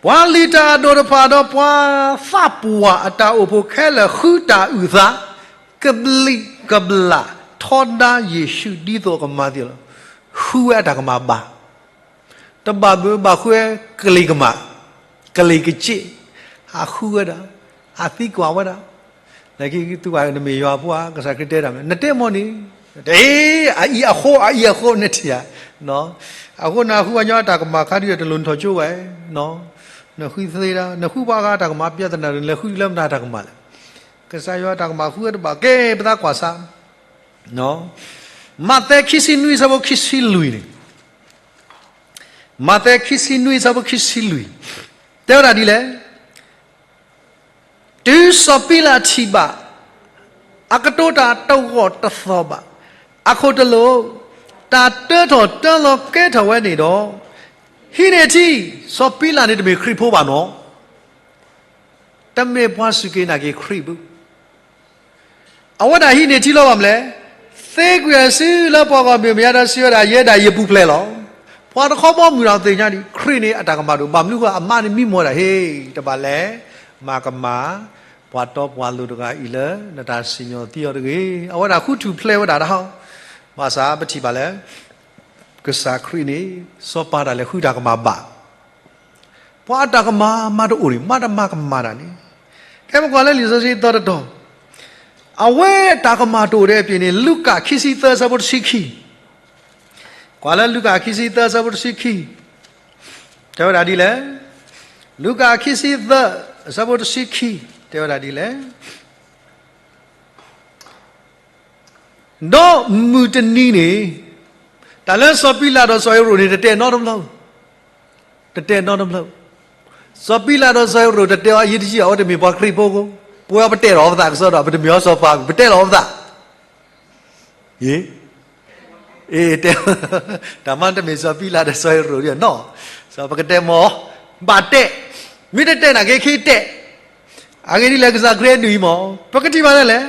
ပှၤလုၢ်တၢ်အဒိၣ်တဖၣ်ဒီးပှၤသးပှၢ်အတၢ်အိၣ်ဖှိၣ်ခဲလၢာ် ဃုတၢ်အုၣ်သး ကဘျံးကဘျၣ်ထီဒါယ့ၣ်ၡူး ဒ်သိးအကမၤသ့လီၤ. ဃုဝဲအတၢ်ကမၣ်ဘၣ် တဘၣ်ဘၣ်ဃုဝဲ ကလံၤကမၣ်, ကလံၤကစ့ၣ်, ဟးဃုဝဲဒၣ်, ဟးသံကွၢ်ဝဲဒၣ်, နကသုဝဲနမ့ၢ်ယွၤဖိဧါ, ကစၢ်ခရံာ်တဲတၢ်မ့ၢ် နတဲမီၢ်န့ၣ်, အအံၤအဃိ အအံၤအဃိန့ၣ်ထံၣ်ဧါ, အဃိနဃုဝဲညီအတၢ်ကမၣ်ခါဒုးတလိၣ်ထီၣ်ကၠိဝဲ, နဃုသ့ဒၣ် နဃုပှၤဂၤအတၢ်ကမၣ် ပြဿနာ လဲၤဃုလၢမတၤတၢ်ကမၣ်လဲၣ်. ကစၢ်ယွၤအတၢ်ကမၣ်ဃုဝဲတဘၣ် ကဲပသးကွၢ်စး မးသဲခံဆံနွံ အဆၢဖိခံဆံလွံၢ်န့ၣ်, မးသဲခံဆံနွံ အဆၢဖိခံဆံလွံၢ်, တဲဝဲဒၣ်ဒ်လဲၣ်, တုၤစီၤပံလးထံၣ်ဘၣ် အကတိၤတၢ်တဂီၢ်တသီၣ်ဘၣ်, အခိၣ်တလိာ် တၢ်တၢထီၣ်တၢလီၤကဲထီၣ်ဝဲန့ၣ်ဒီး, ဟံးန့ၢ်ထံ, စီၤပံလးန့ၣ်တမ့ၢ်ခရံာ်ဖိဘၣ်နီၤ, တမ့ၢ်ပှၤစူၢ်က့ၤနာ်က့ၤခရံာ်ဘၣ်. အဝဲဒၣ်ဟံးန့ၢ်ထံလီၤဘၣ်မလဲၣ်, သ့ကွံာ်အစုလၢပှၤဂီၢ်မုၢ်မယါဒီးစံးဝဲဒၣ် ယဲဒၣ်ယပူၤဖျဲးလီၤ. ပှၤတခီဘီမုၢ်ဒီးသ့ၣ်ညါဒံး ခရံာ်န့ၣ်အတၢ်ကမၣ်တအိၣ် ဘၣ်မနုၤဃိအမါန့ၣ်မံမီၢ်ဒၣ်ဟ့ၣ် တဘၣ်လဲၣ်, မၤကမၣ် ပှၤတီပှၤလိၤတဂၤအံၤလၢ နတၢ်စံၣ်ညီၣ်သံအီၤတဂ့ၤ. အဝဲဒၣ်ဃုထူၣ်ဖျဲးဝဲဒၣ်တၢ်ဟီ, ဘၣ်ဆၣ်ပထံၣ်ဘၣ်လၢ ကစၢ်ခရံာ်န့ၣ် စီၤပၤတၢ်လဲၤဃုတၢ်ကမၣ်ဘၣ် ပှၤအတၢ်ကမၣ်မၤတအိၣ်န့ၣ် မၤတမၤကမၣ်တၢ်န့ၣ်, ကဲပကွၢ်လၢလံာ်စီဆှံသီတတီၤ, အဝဲတၢ်ကမၣ်တအိၣ်ဒဲးအပျ့ၤန့ၣ် လူၤကၣ်ခံဆံသၢ အဆၢဖိတဆံခံ, ကွၢ်လၢလူၤကၣ်ခံဆံသၢ အဆၢဖိတဆံခံ, တဲဝဲဒၣ်ဒ်လဲၣ်, လူၤကၣ်ခံဆံသၢ အဆၢဖိတဆံခံ, တဲဝဲဒၣ်ဒ်လဲၣ် ဒီးမုၢ်တနံၤန့ၣ်, တၢ်လၢစီၤပံလးဒီးစီၤဟ့ၤရိာ်န့ၣ် တတဲနီတဘျီ, တတဲနီတဘျီ, စီၤပံလးဒီးစီၤဟ့ၤရိာ်တတဲအီၤ အယံၤတယံၤ အဝဲတမ့ၢ်ပှၤခရံာ်ဖိ, ပဝဲပတဲထီၣ်ပသးကစီဒီး ပတမ့ၢ်အီၤစီၤပၤ ပတဲထီၣ်ပသး ယ့, အ့, တၢ်မၤတမ့ၢ်စီၤပံလးဒီးစီၤဟ့ၤရိာ်ဒ်နီၤ, စီၤပကတဲမီၤ, ဘၣ်တဲ, မ့ၢ်တတဲနာ်က့ခံတဲ, အဂ့ၢ်ဒ်လဲၣ်ကစၢ်ခရံာ်နုာ်အံၤမီၤ, ပကထံၣ်ဘၣ်လဲၣ်လဲၣ်,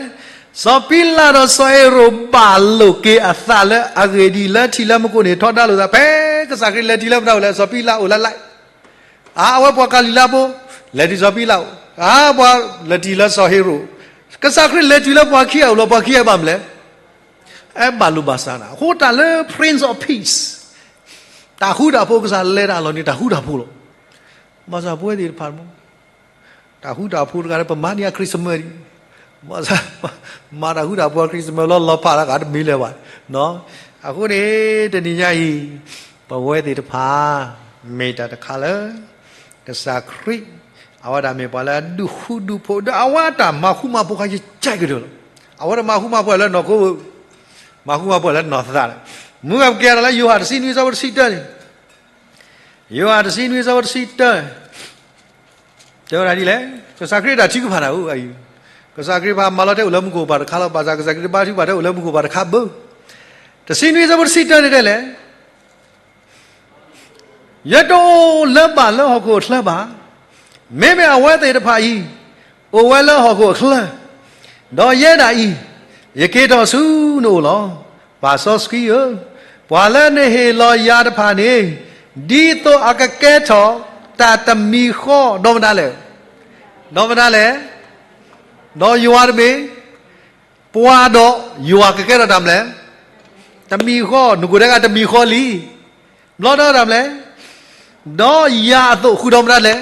စီၤပံလးဒီးစီၤဟ့ၤရိာ်ဘၣ်လိာ်က့ၤအသးလၢအဂ့ၢ်ဒ်အံၤ လၢထံၣ်လၢမူခိၣ်န့ၣ် ထီဒါလိာ်သး ဖဲကစၢ်ခရံာ်လဲၤတုၤလၢမတၤအိၣ်လဲၣ် စီၤပံလးအိၣ်လၢ်လၢ် အါ အဝဲပှၤကၤလံၤလါဖိ, လဲၤတုၤစီၤပံလးအိၣ်, အါ ပှၤလဲၤတုၤလၢစီၤဟ့ၤရိာ်, ကစၢ်ခရံာ်လဲၤတုၤလၢပှၤခံဂၤအိၣ်လီၤ ပှၤခံဂၤဘၣ်မလဲၣ်, အဲၣ်ဘၣ်လိာ်ဘၣ်စးနၤ, အဃိတၢ်လၢ Prince of Peace, တၢ်ဃူတၢ်ဖိး ကစၢ်လဲၤတၢ်အလီၢ်န့ၣ် တၢ်ဃူတၢ်ဖိးလီၤ, ဘၣ်ဆၣ်ပဝဲသ့ၣ်တဖၣ်မီၤ တၢ်ဃူတၢ်ဖိးတဂၤလၢပမၤန့ၢ်အ Christmas ဒံး, မၤတၢ်ဃူတၢ်ဖိး Christmas လီၤလီၤဖးတဂၤတမံၤလၢၤဘၣ်, အဃိန့ၣ် တနံၤညါအံၤ ပဝဲသ့ၣ်တဖၣ် မ့ၢ်တၢ်တခါလၢ ကစၢ်ခရံာ် အဝဲဒၣ်မ့ၢ်ပှၤလၢအဒုးဃူဒုးဖိး ဒီးအဝဲအတၢ်မၤဃူမၤဖိးခါယကၢ်ကတၢၢ်လီၤ, အဝဲတမၤဃူမၤဖိးလၢနီၢ်ခိ, မၤဃူမၤဖိးလၢနီၢ်သးလီၤ, မုၢ်ဂၢ်ပကဲထီၣ်လၢယိၤဟၣ်တဆံနွံ အဆၢဖိတဆံတၢန့ၣ် ယိၤဟၣ်တဆံနွံ အဆၢဖိတဆံတၢ တဲဝဲဒၣ်ဒ်လဲၣ်, ကစၢ်ခရံာ်တၢ်ထုကဖၣ်န့ၣ်အံၤ, ကစၢ်ခရံာ်တၢ်မၤလီၤတဲာ်အိၣ်လၢမူခိၣ်ဘၣ်တခါလီၤ, ဘၣ်ဆၣ်ကစၢ်ခရံာ်တၢ်ထုကဖၣ်အိၣ်လၢမူခိၣ်ဘၣ်တခါဘၣ်. တဆံနွံဆၢဖိတဆံတၢန့ၣ်တဲလဲၣ်, ယတအိၣ်လၢဘၣ်လၢဟီၣ်ခိၣ်အချၢဘၣ်. မ့မ့ၢ်အဝဲသ့ၣ်တဖၣ်အံၤ အိၣ်ဝဲလၢဟီၣ်ခိၣ်အချၢ, ဒီးယဲဒၣ်အံၤ ယက့ၤထီၣ်ဆူနအိၣ်လီၤ. ပၢ်စီဆှံဧၢ, ပှၤလၢနဟ့ၣ်လီၤယၤတဖၣ်န့ၣ် ဒ်သိးအကကဲထီၣ်တၢ်တမံၤဃီ ဒီးမတၤလဲၣ်, ဒီးမတၤလဲၣ်, ဒီးယွၤတမ့ၢ် ပှၤဒီးယွၤကကဲထီၣ်တၢ်မနုၤလဲၣ်, တမံၤဃီ, နကိာ်တဂၤတမံၤဃီလံ. ဘျီဒီးတၢ်မနုၤလဲၣ်, ဒီးယၤအသိးဃုာ်ဒီးမတၤလဲၣ်,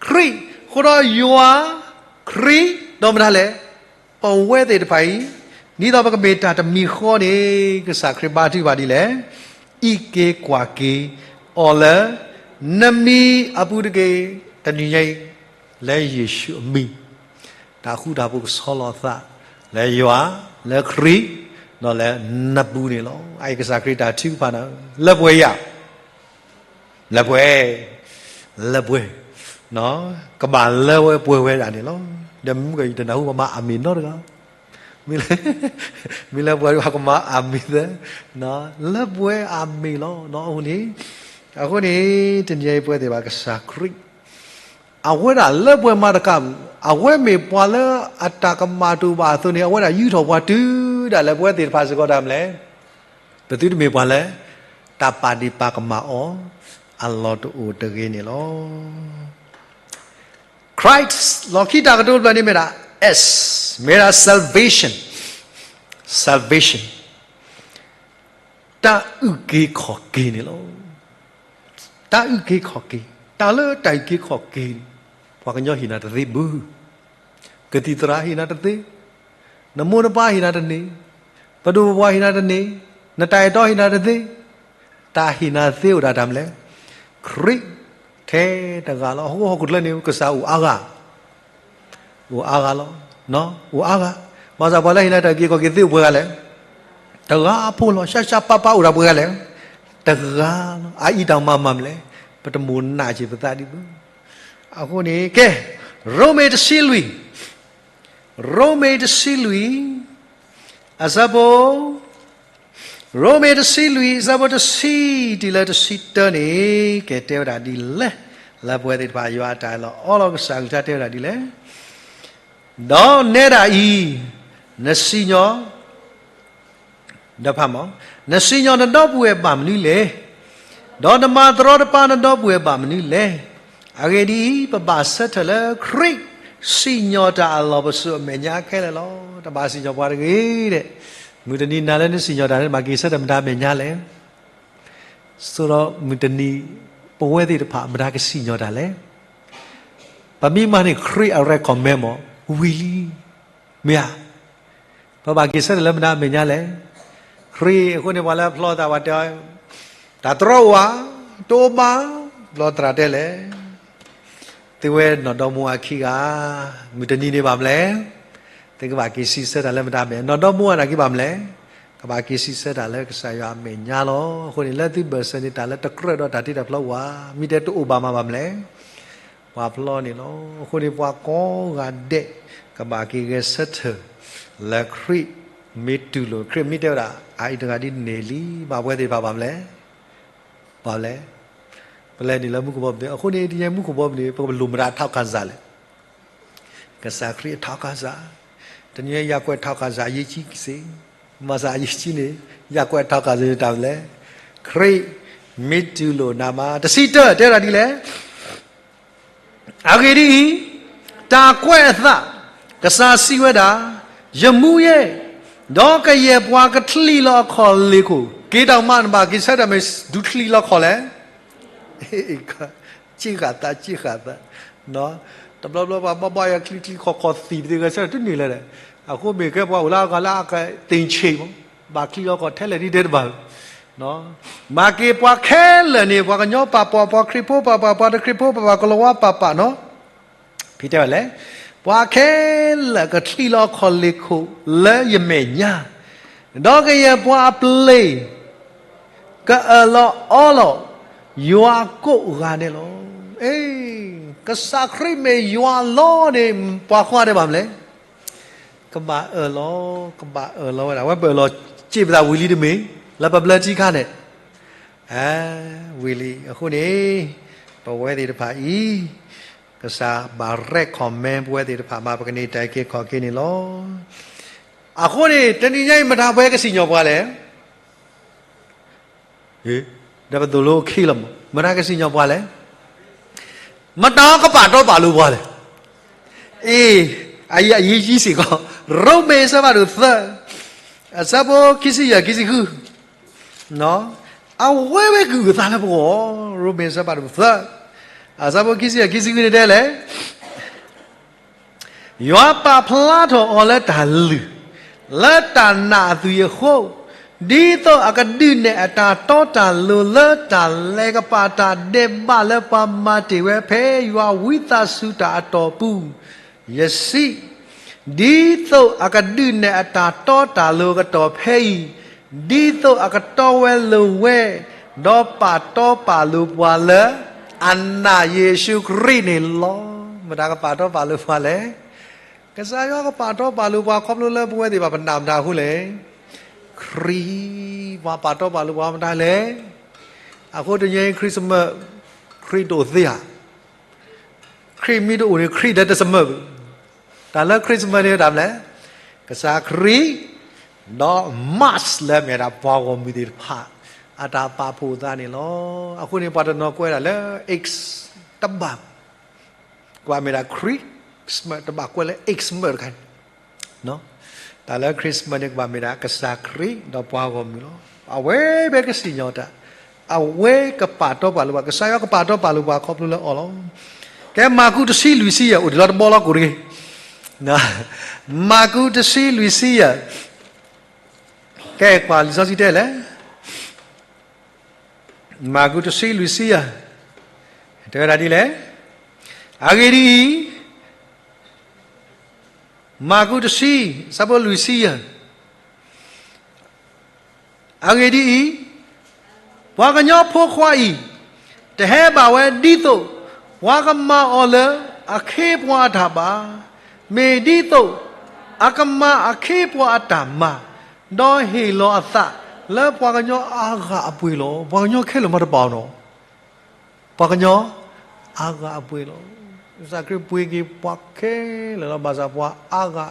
ခရံာ်, အဃိဒီးယွၤ, ခရံာ်, ဒီးမတၤလဲၣ်, ပဝဲသ့ၣ်တဖၣ်အံၤ, ဒ်သိးပကမ့ၢ်တၢ်တမံၤဃီန့ၣ် ကစၢ်ခရံာ်ဘါထုကဖၣ်ဒ်လဲၣ်, အံးက့ၤကွၢ်က့ၤအီၤလၢ နမံၤအပူၤတက့ၢ်. တနံၤညါအံၤ လၢယ့ၣ်ၡူးအမံၤ တၢ်ဃူတၢ်ဖိးကဆီလီၤအသး လၢယွၤ, လၢခရံာ်, ဒီးလၢနပူၤန့ၣ်လီၤ. အအံၤကစၢ်ခရံာ်တၢ်ထုကဖၣ်န့ၣ် လၢပှဲၤယၤ, လၢပှဲၤ, လၢပှဲၤ, ကဘၣ်လၢဝဲပှဲၤဝဲဒၣ်န့ၣ်လီၤ. ဒီးမုၢ်ကယံၤတနၢ်ဟူပှၤမၤအၤမ့ၣ်နီတဂၤ, မ့ၢ်လၢပှၤကမၤအၤမ့ၣ်သၢ, လၢပှဲၤအၤမ့ၣ်လီၤ. အဃိန့ၣ်, အဃိန့ၣ် တနံၤအံၤပဝဲသ့ၣ်ဘၣ်ကစၢ်ခရံာ် အဝဲဒၣ်လၢပှဲၤမၤတကးပူၤ, အဝဲမ့ၢ်ပှၤလၢအတၢ်ကမၣ်တအိၣ်ဘၣ်အသိးန့ၣ် အဝဲဒၣ်ယူးထီၣ်ပှၤတုၤဒၣ်လဲာ် ပဝဲသ့ၣ်တဖၣ်စ့ၢ်ကီးတၢ်မနုၤလဲၣ်, ပသုတမ့ၢ်ပှၤလၢ တၢ်ပာ်ဒ့ၣ်ပာ်ကမၣ်အီၤ အလီၢ်တအိၣ်တဂ့ၤန့ၣ်လီၤ. Christ လီၢ်ခံတၢ်ကတိၤတဖျၢၣ်န့ၣ်မ့ၢ်ဒၣ် S, မ့ၢ်ဒၣ် salvation, salvation, တၢ်အုၣ်က့ၤခီၣ်က့ၤန့ၣ်လီၤ. တၢ်အုၣ်က့ၤခီၣ်က့ၤ, တၢ်လၢတၢ်အုၣ်က့ၤခီၣ်က့ၤန့ၣ် ပှၤကညီဟ့ၣ်နၤတသ့ဘၣ်, ကသံၣ်သရၣ်ဟ့ၣ်နၤတသ့, နမိၢ်နပၢ်ဟ့ၣ်နၤတန့ၢ်, ပဒိၣ်ပပှၢ်ဟ့ၣ်နၤတန့ၢ်, နတၢ်အဲၣ်တီဟ့ၣ်နၤတသ့, တၢ်ဟ့ၣ်နၤသ့အိၣ်ဒၣ်တၢ်မနုၤလဲၣ်, ခရံာ်ထဲတဂၤလီၤ. အဃိဟီၣ်ခိၣ်ချၢန့ၣ် ကစၢ်အိၣ်အါဂၤ အိၣ်အါဂၤလီၤ. အိၣ်အါဂၤ, ဘၣ်ဆၣ်ပှၤလၢဟ့ၣ်နၤတၢ်အုၣ်က့ၤခီၣ်က့ၤသ့အိၣ်ပှဲၤဂၤလဲၣ်, တဂၤဖိလီၤ. ရှါရှါပၢ်ပၢ်အိၣ်ဒၣ်ပှဲၤဂၤလဲၣ်, တဂၤလီၤ. အအံၤတၢ်မၤမၤမနုၤလဲၣ်, ပတမိၣ်နးစ့ၢ်ပသးဒံးဘၣ်. အဃိန့ၣ် ကဲ, ရိမ့ၤတဆံလွံၢ်, ရိမ့ၤတဆံလွံၢ်, အဆၢဖိ ရိမ့ၤတဆံလွံၢ် အဆၢဖိတဆံတုၤလၢတဆံတၢန့ၣ် ကဲတဲဝဲဒၣ်ဒ်လဲၣ်, လၢပဝဲသ့ၣ်တဖၣ်ယွၤအတၢ်အၢၣ်လီၤအီလီၤကစၢ်အကလုၢ်ကထါတဲဝဲဒၣ်ဒ်လဲၣ်, ဒီးနဲဒၣ်အံၤ, နစံၣ်ညီၣ် ဒီးဖးမီၢ်, နစံၣ်ညီၣ်နဒီပုၢ်ဝဲၢ်ဘၣ်မနုၤလဲၣ်, ဒီးနမၤတရီတပါနဒီပုၢ်ဝဲၢ်ဘၣ်မနုၤလဲၣ်. အဂ့ၢ်ဒ်အံၤ, ပဘၣ်ဆၢထၢၣ်လၢခရံာ်စံၣ်ညီၣ်တၢ်အလီၢ်ပစိာ်အမဲာ်ညါခဲလၢာ်လီၤ. တဘၣ်စံၣ်ညီၣ်ပှၤတဂ့ၤဒဲး, မုၢ်တနံၤနၤလၢနစံၣ်ညီၣ်တၢ်န့ၣ် ဘၣ်က့ၤဆၢထၢၣ်မတၤအမဲာ်ညါလဲၣ်. ဆိဒီးမုၢ်တနံၤ ပဝဲသ့ၣ်တဖၣ်မတၤကစံၣ်ညီၣ်တၢ်လဲၣ်. ပမ့ၢ်မၤန့ၢ်ခရံာ်အ recommend မီၢ် ဝံၤလံ, မ့ၢ်ဧါ. ပဘၣ်က့ၤဆၢထၢၣ်လၢမတၤအမဲာ်ညါလဲၣ်. ခရံာ်အဃိန့ၣ် ပှၤလၢအဖျီသးဝဲတဲ, တၢ်တြီအိၣ်ဧါ, တအိၣ်ဘၣ်, ဘျီသရၣ်တဲလဲၣ်, သုဝဲနီၢ်ဒီမါဝၤခံဂၤ, မုၢ်တနံၤန့ၣ်ဘၣ်မနုၤလဲၣ်. သုကဘၣ်က့ၤစံးဆၢတၢ်လၢမတၤအမဲာ်, နီၢ်ဒီမါဝၤနာ်က့ဘၣ်မနုၤလဲၣ်. ကဘၣ်က့ၤစံးဆၢတၢ်လၢကစၢ်ယွၤအမဲာ်ညါလီၤ. အဃိန့ၣ် လၢသုဘၢၣ်စၢၤန့ၣ် တၢ်လၢတကြၢးဒီးတၢ်တ့တၢ်ဖျီဝဲ, မ့ၢ်တဲတအိၣ်ဘၣ်မးဘၣ်မနုၤလဲၣ်. ပှၤဖျီန့ၣ်လီၤ. အဃိန့ၣ် ပှၤကိးဂၤဒဲး ကဘၣ်က့ၤဂဲၤဆၢထၢၣ် လၢခရံာ်မ့ၢ်တူၢ်လိာ်, ခရံာ်မ့ၢ်တဲဝဲဒၣ် အအံၤတဂၤဒ်န့ၣ်လံ, ဘၣ်ပဝဲသ့ၣ်တဖၣ်ဘၣ်မနုၤလဲၣ်. ဘၣ်လဲၣ်. ပလဲၤနုာ်လၢမူခိၣ်ဘီမုၢ်န့ၣ်, အဃိန့ၣ် တနံၤညါမူခိၣ်ဘီမုၢ်န့ၣ် ပကလိၣ်မတၤအထောက်ခံစာလဲၣ်. ကစၢ်ခရံာ်အထောက်ခံစာ, တနံၤညါယၤကွဲးထောက်ခံစာအရေးကြီးစ့ၢ်, မၤစၢ်အရေးကြီးန့ၣ် ယၤကွဲးထောက်ခံစာန့ၣ်တၢ်မနုၤလဲၣ်. ခရံာ်မ့ၢ်တူၢ်လိာ်နၤမး, တဆံတၢ တဲဝဲဒၣ်ဒ်လဲၣ်. အဂ့ၢ်ဒ်အံၤ, တၢ်ကွဲးအသး, ကစၢ်စံးဝဲဒၣ်, ယမူယဲ, ဒီးကယဲၢ်ပှၤကချံးလီၤအခီၣ်လ့ၢ်ခိၣ်, က့ၤတၢ်မးနဘၣ်က့ၤဆၢထၢၣ်မ့ၢ်ဒုးချံးလီၤခီၣ်လဲၣ်. ကံၣ်ဃာ်သး, ကံၣ်ဃာ်သး, တဘျီဘျီပှၤဘီဘီယၤချံးချံးခီၣ်ခီၣ်သံၣ်ပသ့ၣ်ဂဲၤဆၢထၢၣ်တန့ၢ်လၢၤဒီး, အဃိမ့ၢ်ကဲပှၤအိၣ်လၢအဂၤလၢအကသ့ၣ်ဆ့ၣ်မး, ဘၣ်ချံးလီၤခီၣ်ထဲလဲၣ်ဒ်တဲတဘၣ် မၤက့ၤပှၤခဲလၢာ်န့ၣ် ပှၤကညီပာ်ပာ်, ပှၤခရံာ်ဖိပာ်ပာ်, ပှၤတခရံာ်ဖိပာ်ပာ်, ကလီၤဝါပာ်ပာ်နီၤ. ဖဲတဲဝဲလဲၣ်, ပှၤခဲလၢာ်ကချံးလီၤအခီၣ်လ့ၢ်ခိၣ်လၢယမဲာ်ညါ, ဒီးကယဲၢ်ပှၤအပျ့ၤ ကအၢၣ်လီၤအီလီၤ ယွၤကိးဂၤဒဲးလီၤ. အ့, ကစၢ်ခရံာ်မ့ၢ်ယွၤလီၤန့ၣ် ပှၤကွၢ်ဒဲးဘၣ်မနုၤလဲၣ်. ကဘၣ်အၢၣ်လီၤ, ကဘၣ်အၢၣ်လီၤဝဲဒၣ်, အဝဲပအၢၣ်လီၤစံးပသးဝံၤလံတမ့ၢ်, လၢပဘျၢထံခါန့ၣ် ဝံၤလံ. အဃိန့ၣ် ပဝဲသ့ၣ်တဖၣ်အံၤ ကစၢ်ဘၣ် recommend ပဝဲသ့ၣ်တဖၣ်မး ပကန့ၢ်တၢ်အုၣ်က့ၤခီၣ်က့ၤန့ၣ်လီၤ. အဃိန့ၣ် တနံၤညါအံၤ မတၤပှၤကစံၣ်ညီၣ်ပှၤလဲၣ်. ဒီးပသိၣ်လိအခံလီၤမး, မတၤကစံၣ်ညီၣ်ပှၤလဲၣ်. မတၤကပာ်တီပာ်လိၤပှၤလဲၣ်. အ့, အယံၤယံၤစ့ၢ်ကီး, ရိမ့ၤအဆၢဖးဒိၣ်သၢ, အဆၢဖိခံဆံယဲၢ် ခံဆံဃု, အဝဲဝဲကအုၣ်အသးလၢပဂီၢ်, ရိမ့ၤအဆၢဖးဒိၣ်သၢ, အဆၢဖိခံဆံယဲၢ် ခံဆံဃုန့ၣ်တဲလဲၣ်. ယွၤပာ်ဖျါထီၣ်အီၤလၢတၢ်လုၢ်, လၢတၢ်နာ်အသွံၣ်အဃိ, ဒ်သိးအကဒုးနဲၣ်အတၢ်တီတၢ်လိၤလၢတၢ်လဲၤကပာ်တၢ်ဒဲးဘးလၢပှၤမၤတ့ၢ်ဝဲ ဖဲယွၤဝံသးစူၤတၢ်အတီၢ်ပူၤ, ယဆံ, ဒ်သိးအကဒုးနဲၣ်အတၢ်တီတၢ်လိၤအကတီၢ်ဖဲအံၤ, ဒ်သိးအကတီဝဲလိၤဝဲ, ဒီးပာ်တီပာ်လိၤပှၤလၢ အနာ်ယ့ၣ်ၡူးခရံာ်န့ၣ်လီၤ. မတၤကပာ်တီပာ်လိၤပှၤလဲၣ်. ကစၢ်ယွၤကပာ်တီပာ်လိၤပှၤခီဖျိလၢပဝဲသ့ၣ်တဖၣ်ပနာ်မတၤအဃိလဲၣ်. ခရံာ်, ပှၤပာ်တီပာ်လိၤပှၤမတၤလဲၣ်. အဃိတနံၤအံၤ Christmas, ခရံာ်တအိၣ်သ့ဧါ. ခရံာ်မ့ၢ်တအိၣ်န့ၣ် ခရံာ်ဒီးတစမၢၣ်ဘၣ်. တၢ်လၢ Christmas န့ၣ်တၢ်မနုၤလဲၣ်, ကစၢ်ခရံာ်, ဒီး mass လၢအမ့ၢ်ဒၣ်ပှၤဂီၢ်မုၢ်သ့ၣ်တဖၣ် အတၢ်ပာ်ဖှိၣ်သးန့ၣ်လီၤ. အဃိန့ၣ် ပှၤတနီၤကွဲးဒၣ်လၢ X တဘၣ် ကဘၣ်မ့ၢ်ဒၣ် Christmas တဘၣ်ကွဲးလၢ Xmas တခါန့ၣ်, တၢ်လၢ Christmas န့ၣ် ကဘၣ်မ့ၢ်ဒၣ်ကစၢ်ခရံာ်ဒီးပှၤဂီၢ်မုၢ်လီၤ. အဝဲမ့ၢ်ကစံၣ်ညီၣ်တၢ်, အဝဲကပာ်တီပာ်လိၤပှၤ, ကစၢ်ယွၤကပာ်တီပာ်လိၤပှၤခီဖျိလၢအီၤလီၤ. ကဲ မၢ်ကူးတဆံလွံၢ်ဆံယဲၢ် အိၣ်ဒံးလီၤတဘီလီၤကိၣ်တဂ့ၤ. မၢ်ကူးတဆံလွံၢ်ဆံယဲၢ်, ကဲကွၢ်လံာ်စီဆှံတဲလဲၣ်. မၢ်ကူးတဆံလွံၢ်ဆံယဲၢ်, တဲဝဲဒၣ်ဒ်လဲၣ်. အဂ့ၢ်ဒ်အံၤ, မၢ်ကူးတဆံ, အဆၢဖိလွံၢ်ဆံယဲၢ်, အဂ့ၢ်ဒ်အံၤ, ပှၤကညီဖိခွါအံၤ, တဟဲဘၣ်ဝဲဒ်သိး ပှၤကမၤအီၤလၢအခ့အပှၤအတၢ်ဘၣ်, မ့ၢ်ဒ်သိး အကမၤအခ့အပှၤအတၢ်မၤ, ဒီးဟ့ၣ်လီၤအသးလၢပှၤကညီအါဂၤအပှ့ၤလီၤ. ပှၤကညီမးတပာ်အီၤနီၤ. ပှၤကညီအါဂၤအပှ့ၤလီၤ. ကစၢ်ခရံာ်ပှ့ၤက့ၤပှၤခဲလၢာ်လီၤ. ဘၣ်ဆၣ်ပှၤအါဂၤ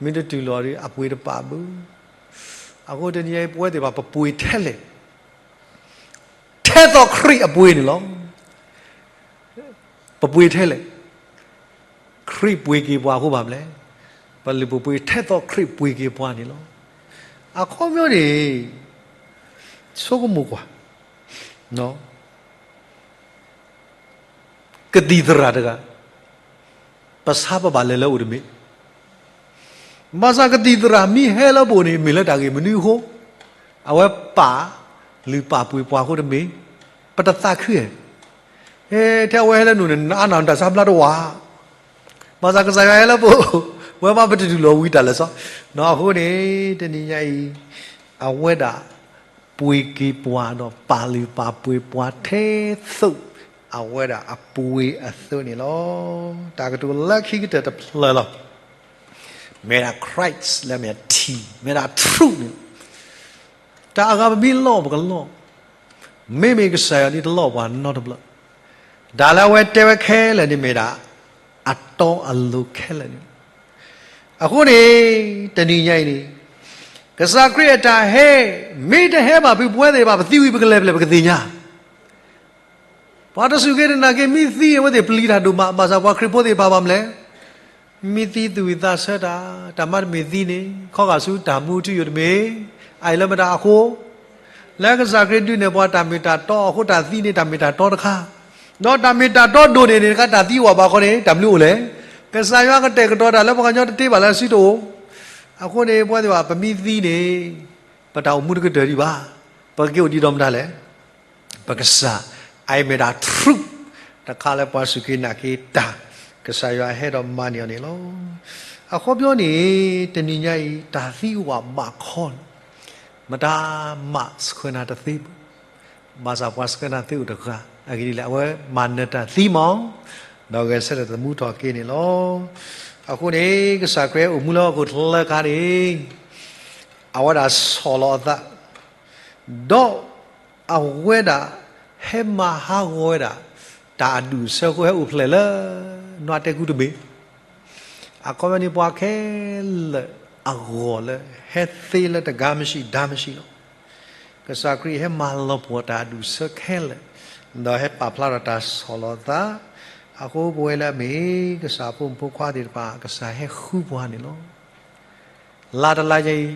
မ့ၢ်တတူၢ်လိာ်ဒီး အပှ့ၤတပာ်ဘၣ်. အဃိတနံၤအံၤ ပဝဲသ့ၣ်တဖၣ် ပပှ့ၤထဲလဲၣ်, ထဲသိးခရံာ်အပှ့ၤန့ၣ်လီၤ. ပပှ့ၤထဲလဲၣ်, ခရံာ်ပှ့ၤက့ၤပှၤအဃိဘၣ်မနုၤလဲၣ်. ပလုၢ်ပပှ့ၤထဲသိးခရံာ်ပှ့ၤက့ၤပှၤန့ၣ်လီၤ. အခီပညီန့ၣ် ဆိကမိၣ်ကွၢ် ကသံၣ်သရၣ်တဂၤ, ပဆါပဘၣ်လဲၤလၢအအိၣ်တမ့ၢ်. ဘၣ်ဆၣ်ကသံၣ်သရၣ်မ့ၢ်ဟဲလၢပအိၣ်န့ၣ် မ့ၢ်လၢတၢ်ဂ့ၢ်မနုၤအဃိ, အဝဲပာ်လုၢ်ပာ်ပှ့ၤပှၤအဃိတမ့ၢ်, ပတသးခုဧါ. ဟဲ ထဲအဝဲဟဲလၢနအိၣ်န့ၣ် နအါနၢ်နတၢ်ဆါဘျါတဝာ်, ဘၣ်ဆၣ်ကစၢ်ယွၤဟဲလၢပအိၣ်, ဝဲမးပတတူၢ်လိာ်ဝံၤတၢ်လၢာ်စီ, အဃိန့ၣ် တနံၤညါအံၤ အဝဲဒၣ် ပှ့ၤက့ၤပှၤဒီးပာ်လုၢ်ပာ်ပှ့ၤပှၤထဲသိး အဝဲဒၣ်အပှ့ၤအသိးန့ၣ်လီၤ. တၢ်ကတိၤလၢခံကတၢၢ်တဖျၢၣ်လီၤ. မ့ၢ်ဒၣ် Christ လၢမ့ၢ်ထံ, မ့ၢ်ဒၣ် truth န့ၣ်, တၢ်အဂၤပမ့ၢ်လီၢ်ပကလီၢ်, မ့မ့ၢ်ကစၢ်ယွၤဒ်တလီၢ်ပှၤနီတဘျီ, တၢ်လၢအဝဲတဲဝဲခဲလၢာ်န့ၣ်မ့ၢ်ဒၣ် အတီအလိၤခဲလၢာ်န့ၣ်လီၤ. အဃိန့ၣ် တနံၤညါအံၤန့ၣ် ကစၢ်ခရံာ်အတၢ်ဟဲ မ့ၢ်တဟဲဘၣ်ဖုးပဝဲသ့ၣ်တဖၣ် ပသံဝံၤပကလဲၤဖဲလဲၣ်ပကသ့ၣ်ညါ. ပှၤတစူၢ်က့ၤတနာ်က့ၤ မ့ၢ်သံအဝဲသ့ၣ်ပျံၤတၢ်ဒိၣ်မး, ဘၣ်ဆၣ်ပှၤခရံာ်ဖိသ့ၣ်တဖၣ်ဘၣ်မနုၤလဲၣ်, မ့ၢ်သံသူၣ်ဝံၣ်သးဆၢတၢ်, တၢ်မၤတမ့ၢ်သံန့ၣ် ခီဂာ်ဆူတၢ်မူထူယိာ်တမ့ၢ်, အအံၤလၢမတၤအဃိ, လၢကစၢ်ခရံာ်ဒုးနဲၣ်ပှၤတၢ်မ့ၢ်တၢ်တီအဃိ တၢ်သံန့ၣ် တၢ်မ့ၢ်တၢ်တီတခါ, ဒီးတၢ်မ့ၢ်တၢ်တီဒိၣ်န့ၢ်န့ၣ်တခါ တၢ်သံအိၣ်ဘၣ်ခီန့ၣ် တၢ်မနုၤအိၣ်လဲၣ်. ကစၢ်ယွၤကတဲာ်ကတီၤတၢ်လၢပှၤကညီတတ့ဘၣ်လၢအစုတအိၣ်. အဃိန့ၣ် ပဝဲသ့ၣ်တဖၣ် ပမ့ၢ်သံန့ၣ် ပတၢ်အိၣ်မူတကတၢၢ်ဒံးဘၣ်. ပကက့ၤအိၣ်ဒံးဒီးမတၤလဲၣ်, ပကစၢ်, အအံၤမ့ၢ်ဒၣ် truth တခါလၢပှၤစူၢ်က့ၤနာ်က့ၤတၢ်, ကစၢ်ယွၤဟဲဒီးမၤန့ၢ်အီၤန့ၣ်လီၤ. အခီပညီန့ၣ် တနံၤညါအံၤ တၢ်သံအိၣ်ဘၣ်ဘၣ်ခီန့ၣ် မတၤမးဆှၢနၤတသ့ဘၣ်. ဘၣ်ဆၣ်ပှၤဆှၢနၤသ့အိၣ်တဂၤ, အဂ့ၢ်ဒ်လဲၣ်, အဝဲမၤနၢၤတၢ်သံမး, ဒီးဂဲၤဆၢထၢၣ်သမူထီၣ်က့ၤန့ၣ်လီၤ. အဃိန့ၣ် ကစၢ်ခရံာ်အိၣ်မူလၢဟီၣ်ခိၣ်ချၢအခါန့ၣ် အဝဲဒၣ်ဆီၣ်လီၤအသး, ဒီးအဝဲဒၣ်ဟဲမၤဟးဂီၤဝဲဒၣ် တၢ်အဒူၣ်အဆၢအဃိ ဟဲအိၣ်ဖျဲၣ်လၢ နွးတဲကူတဘ့ၣ် အခီပညီန့ၣ်ပှၤခဲလၢာ်အဂီၢ်လၢ ဟဲသ့လၢတဂၤမ့ၢ်ဆံးဒါမ့ၢ်ဆံးလီၤ. ကစၢ်ခရံာ်ဟဲမၤလီၤပှီၢ်တၢ်အဒူၣ်အဆၢခဲလၢာ်, ဒီးဟဲပာ်ဖျါထီၣ်တၢ်ဆီၣ်လီၤသး, အဃိပဝဲလၢအမ့ၢ် ကစၢ်ဖိမုၣ်ဖိခွါသ့ၣ်တဖၣ် ကစၢ်ဟဲဃုပှၤန့ၣ်လီၤ. လါတလါညါအံၤ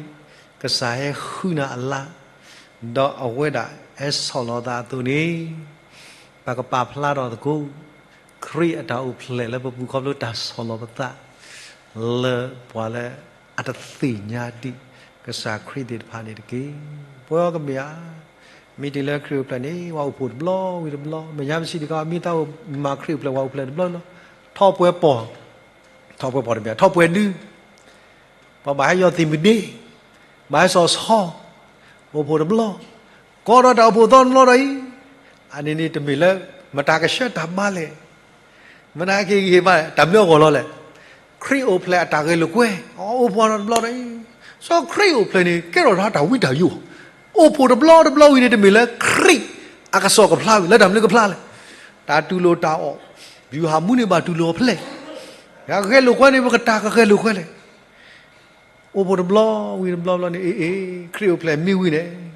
ကစၢ်ဟဲဃုနၤအလါ, ဒီးအဝဲဒၣ်ဟဲဆီၣ်လီၤသးအသိးန့ၣ် ပကပာ်ဖျါထီၣ်သကိး ခရံာ်အတၢ်အိၣ်ဖျဲၣ်လၢပပူၤခီဖျိတၢ်ဆီၣ်လီၤပသး လၢပှၤလၢအတသ့ၣ်ညါဒံး ကစၢ်ခရံာ်သ့ၣ်တဖၣ်န့ၣ်တက့ၢ်. ပဝဲကမ့ၢ်ဧါ, မ့ၢ်တုၤလၢခရံာ်အိၣ်ဖျဲၣ်န့ၣ် ပှၤအိၣ်ဖှိၣ်တဘျီဝံၤတဘျီ, မဲာ်ညါပစံးတခါ မ့ၢ်သးအိၣ်မၤခရံာ်အိၣ်ဖျဲၣ် ပှၤအိၣ်ဖျဲၣ်တဘျီလီၤ. ထီၣ်ပှဲၤပီၢ်, ထီၣ်ပှဲၤပီၢ်တမ့ၢ် ထီၣ်ပှဲၤဒု ပှၤဘၣ်ဟဲယီၢ်သံၣ်မုၢ်ဒ့, ဘၣ်ဟဲစီၤဆီ, အိၣ်ဖှိၣ်တဘျီ, ကီဒီးတၢ်အိၣ်ဖှိၣ်သီတဘျီဒီးအံၤ, အန့ၣ်န့ၣ်တမ့ၢ်လၢ မတၤကဆှၢတၢ်ဘါလဲၣ်, မတၤကဟ့ၣ်ဂံၢ်ဟ့ၣ်ဘါလဲၣ်, တၢ်မ့ၢ်အဂီၢ်လီၤလဲၣ်. ခရံာ်အိၣ်ဖျဲၣ်အတၢ်ဂဲၤလိာ်ကွဲ, အိၣ်ဖှိၣ်တဘျီဒီးအံၤ, စီၤခရံာ်အိၣ်ဖျဲၣ်န့ၣ် ကဲထီၣ်တၢ်ဝံတၢ်ယိာ်, အိၣ်ဖှိၣ်တဘျီတဘျီဝံၤန့ၣ် တမ့ၢ်လၢခရံာ်အကစီၣ်ကဖျါဝံၤ လၢတၢ်မနုၤကဖျါလဲၣ်. တၢ်တူၢ်လိာ်တၢ်အီၣ်, ယူၤဟးမူန့ၣ်ဘၣ်တူၢ်လိာ်အီၤဖဲလဲၣ်, ဂဲၤလိာ်ကွဲန့ၣ် ပကတၢ်ကဂဲၤလိာ်ကွဲလဲၣ်. အိၣ်ဖှိၣ်တဘျီဝံၤတဘျီဘျီန့ၣ် အ့ၣ်အ့ၣ် ခရံာ်အိၣ်ဖျဲၣ်မ့ၢ်ဝံၤန့ၣ်,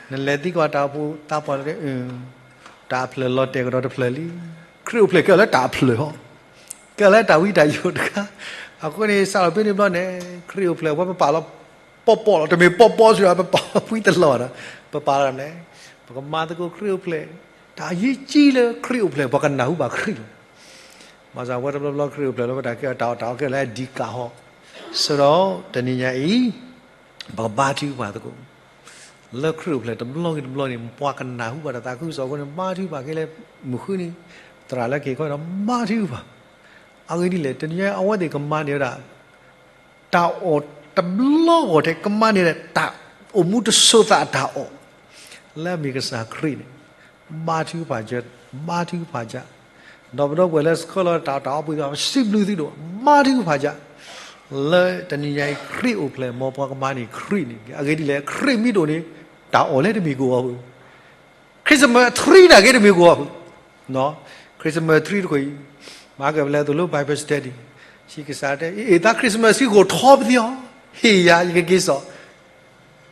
နလဲၤသံကွၢ်တၢ်အိၣ်ဖှိၣ်သးပှၢ်လၢ, တၢ်အဖျၢၣ်လီၤတဲာ်ကဒီးတဖျၢၣ်လံ. ခရံာ်အိၣ်ဖျဲၣ်ကဲလၢတၢ်အဖျၢၣ်ဟီ, ကဲလၢတၢ်ဝံတၢ်ယိာ်တခါ. အဃိန့ၣ် စးထီၣ်ဖဲန့ၣ်ဘျီန့ၣ် ခရံာ်အိၣ်ဖျဲၣ်ဝဲပပာ်လီၤ ပီၢ်ပီၢ်လီၤ, တမ့ၢ်ပီၢ်ပီၢ်စ့ၢ်ဒီး ပပာ်ဖှံတလီၤဒီး, ပပာ်လီၤန့ၣ်, ပကမၤသကိးခရံာ်အိၣ်ဖျဲၣ်, တၢ်အရေးကြီးလၢခရံာ်အိၣ်ဖျဲၣ် ပှၤကနၢ်ဟူဘၣ်ခရံာ်လီၤ. ဘၣ်ဆၣ်ဝဲတဘျီဘျီခရံာ်အိၣ်ဖျဲၣ်လၢပတၢ်ကဲအီၤတၢ်အီၣ်တၢ်အီကဲလၢဒံကၣ်ဟီ, ဆိဒီးတနံၤညါအံၤ ပကဘါထုကဖၣ်သကိး လၢခရံာ်အိၣ်ဖျဲၣ်တဘျီဂ့ၤတဘျီန့ၣ် ပှၤကနၢ်ဟူဘၣ်တၢ်သးခုကစီၣ်အဃိန့ၣ် ဘါထုကဖၣ်က့ၤလၢမုၢ်ဃုနံၤ, သရၣ်လၢက့ၤခီဒီးဘါထုကဖၣ်. အဂ့ၢ်ဒ်လဲၣ်, တနံၤညါအဝဲသ့ၣ်ကမၤန့ၢ်ဝဲဒၣ် တၢ်အီၣ်တဘျီဂီၢ်ထဲ ကမၤန့ၢ်ဒၣ်တၢ်အိၣ်မူတစိၤသးအတၢ်အီၣ် လၢအမ့ၢ်ကစၢ်ခရံာ်န့ၣ်, ဘါထုကဖၣ်, ဘါထုကဖၣ်က, ဒီးပဒီပုၢ်ဝဲၢ်လၢဆှၢလီၤတၢ်အီၣ်တၢ်အီပှ့ၤသ့ၣ်တဖၣ် စံးဘျုးသုဒိၣ်, ဘါထုကဖၣ်က, လၢတနံၤညါအံၤခရံာ်အိၣ်ဖျဲၣ် မ်ပှၤကမၤန့ၢ်ခရံာ်န့ၣ်, အဂ့ၢ်ဒ်လဲၣ်, ခရံာ်မ့ၢ်တအိၣ်န့ၣ် တၢ်အီၣ်လၢတမ့ၢ်ကအိၣ်ဘၣ်. Christmas tree နာ်က့တမ့ၢ်ကအိၣ်ဘၣ်. Christmas tree တခီအံၤ, မၤကဲပလဲသိးလၢ Bible study, ဆံးကစၢ်တဲ အ့ၣ် သး Christmas tree ကအိၣ်ထီပသ့ၣ်အီၤ, ဟ့ၣ်ယၤ ယကက့ၤစိာ်,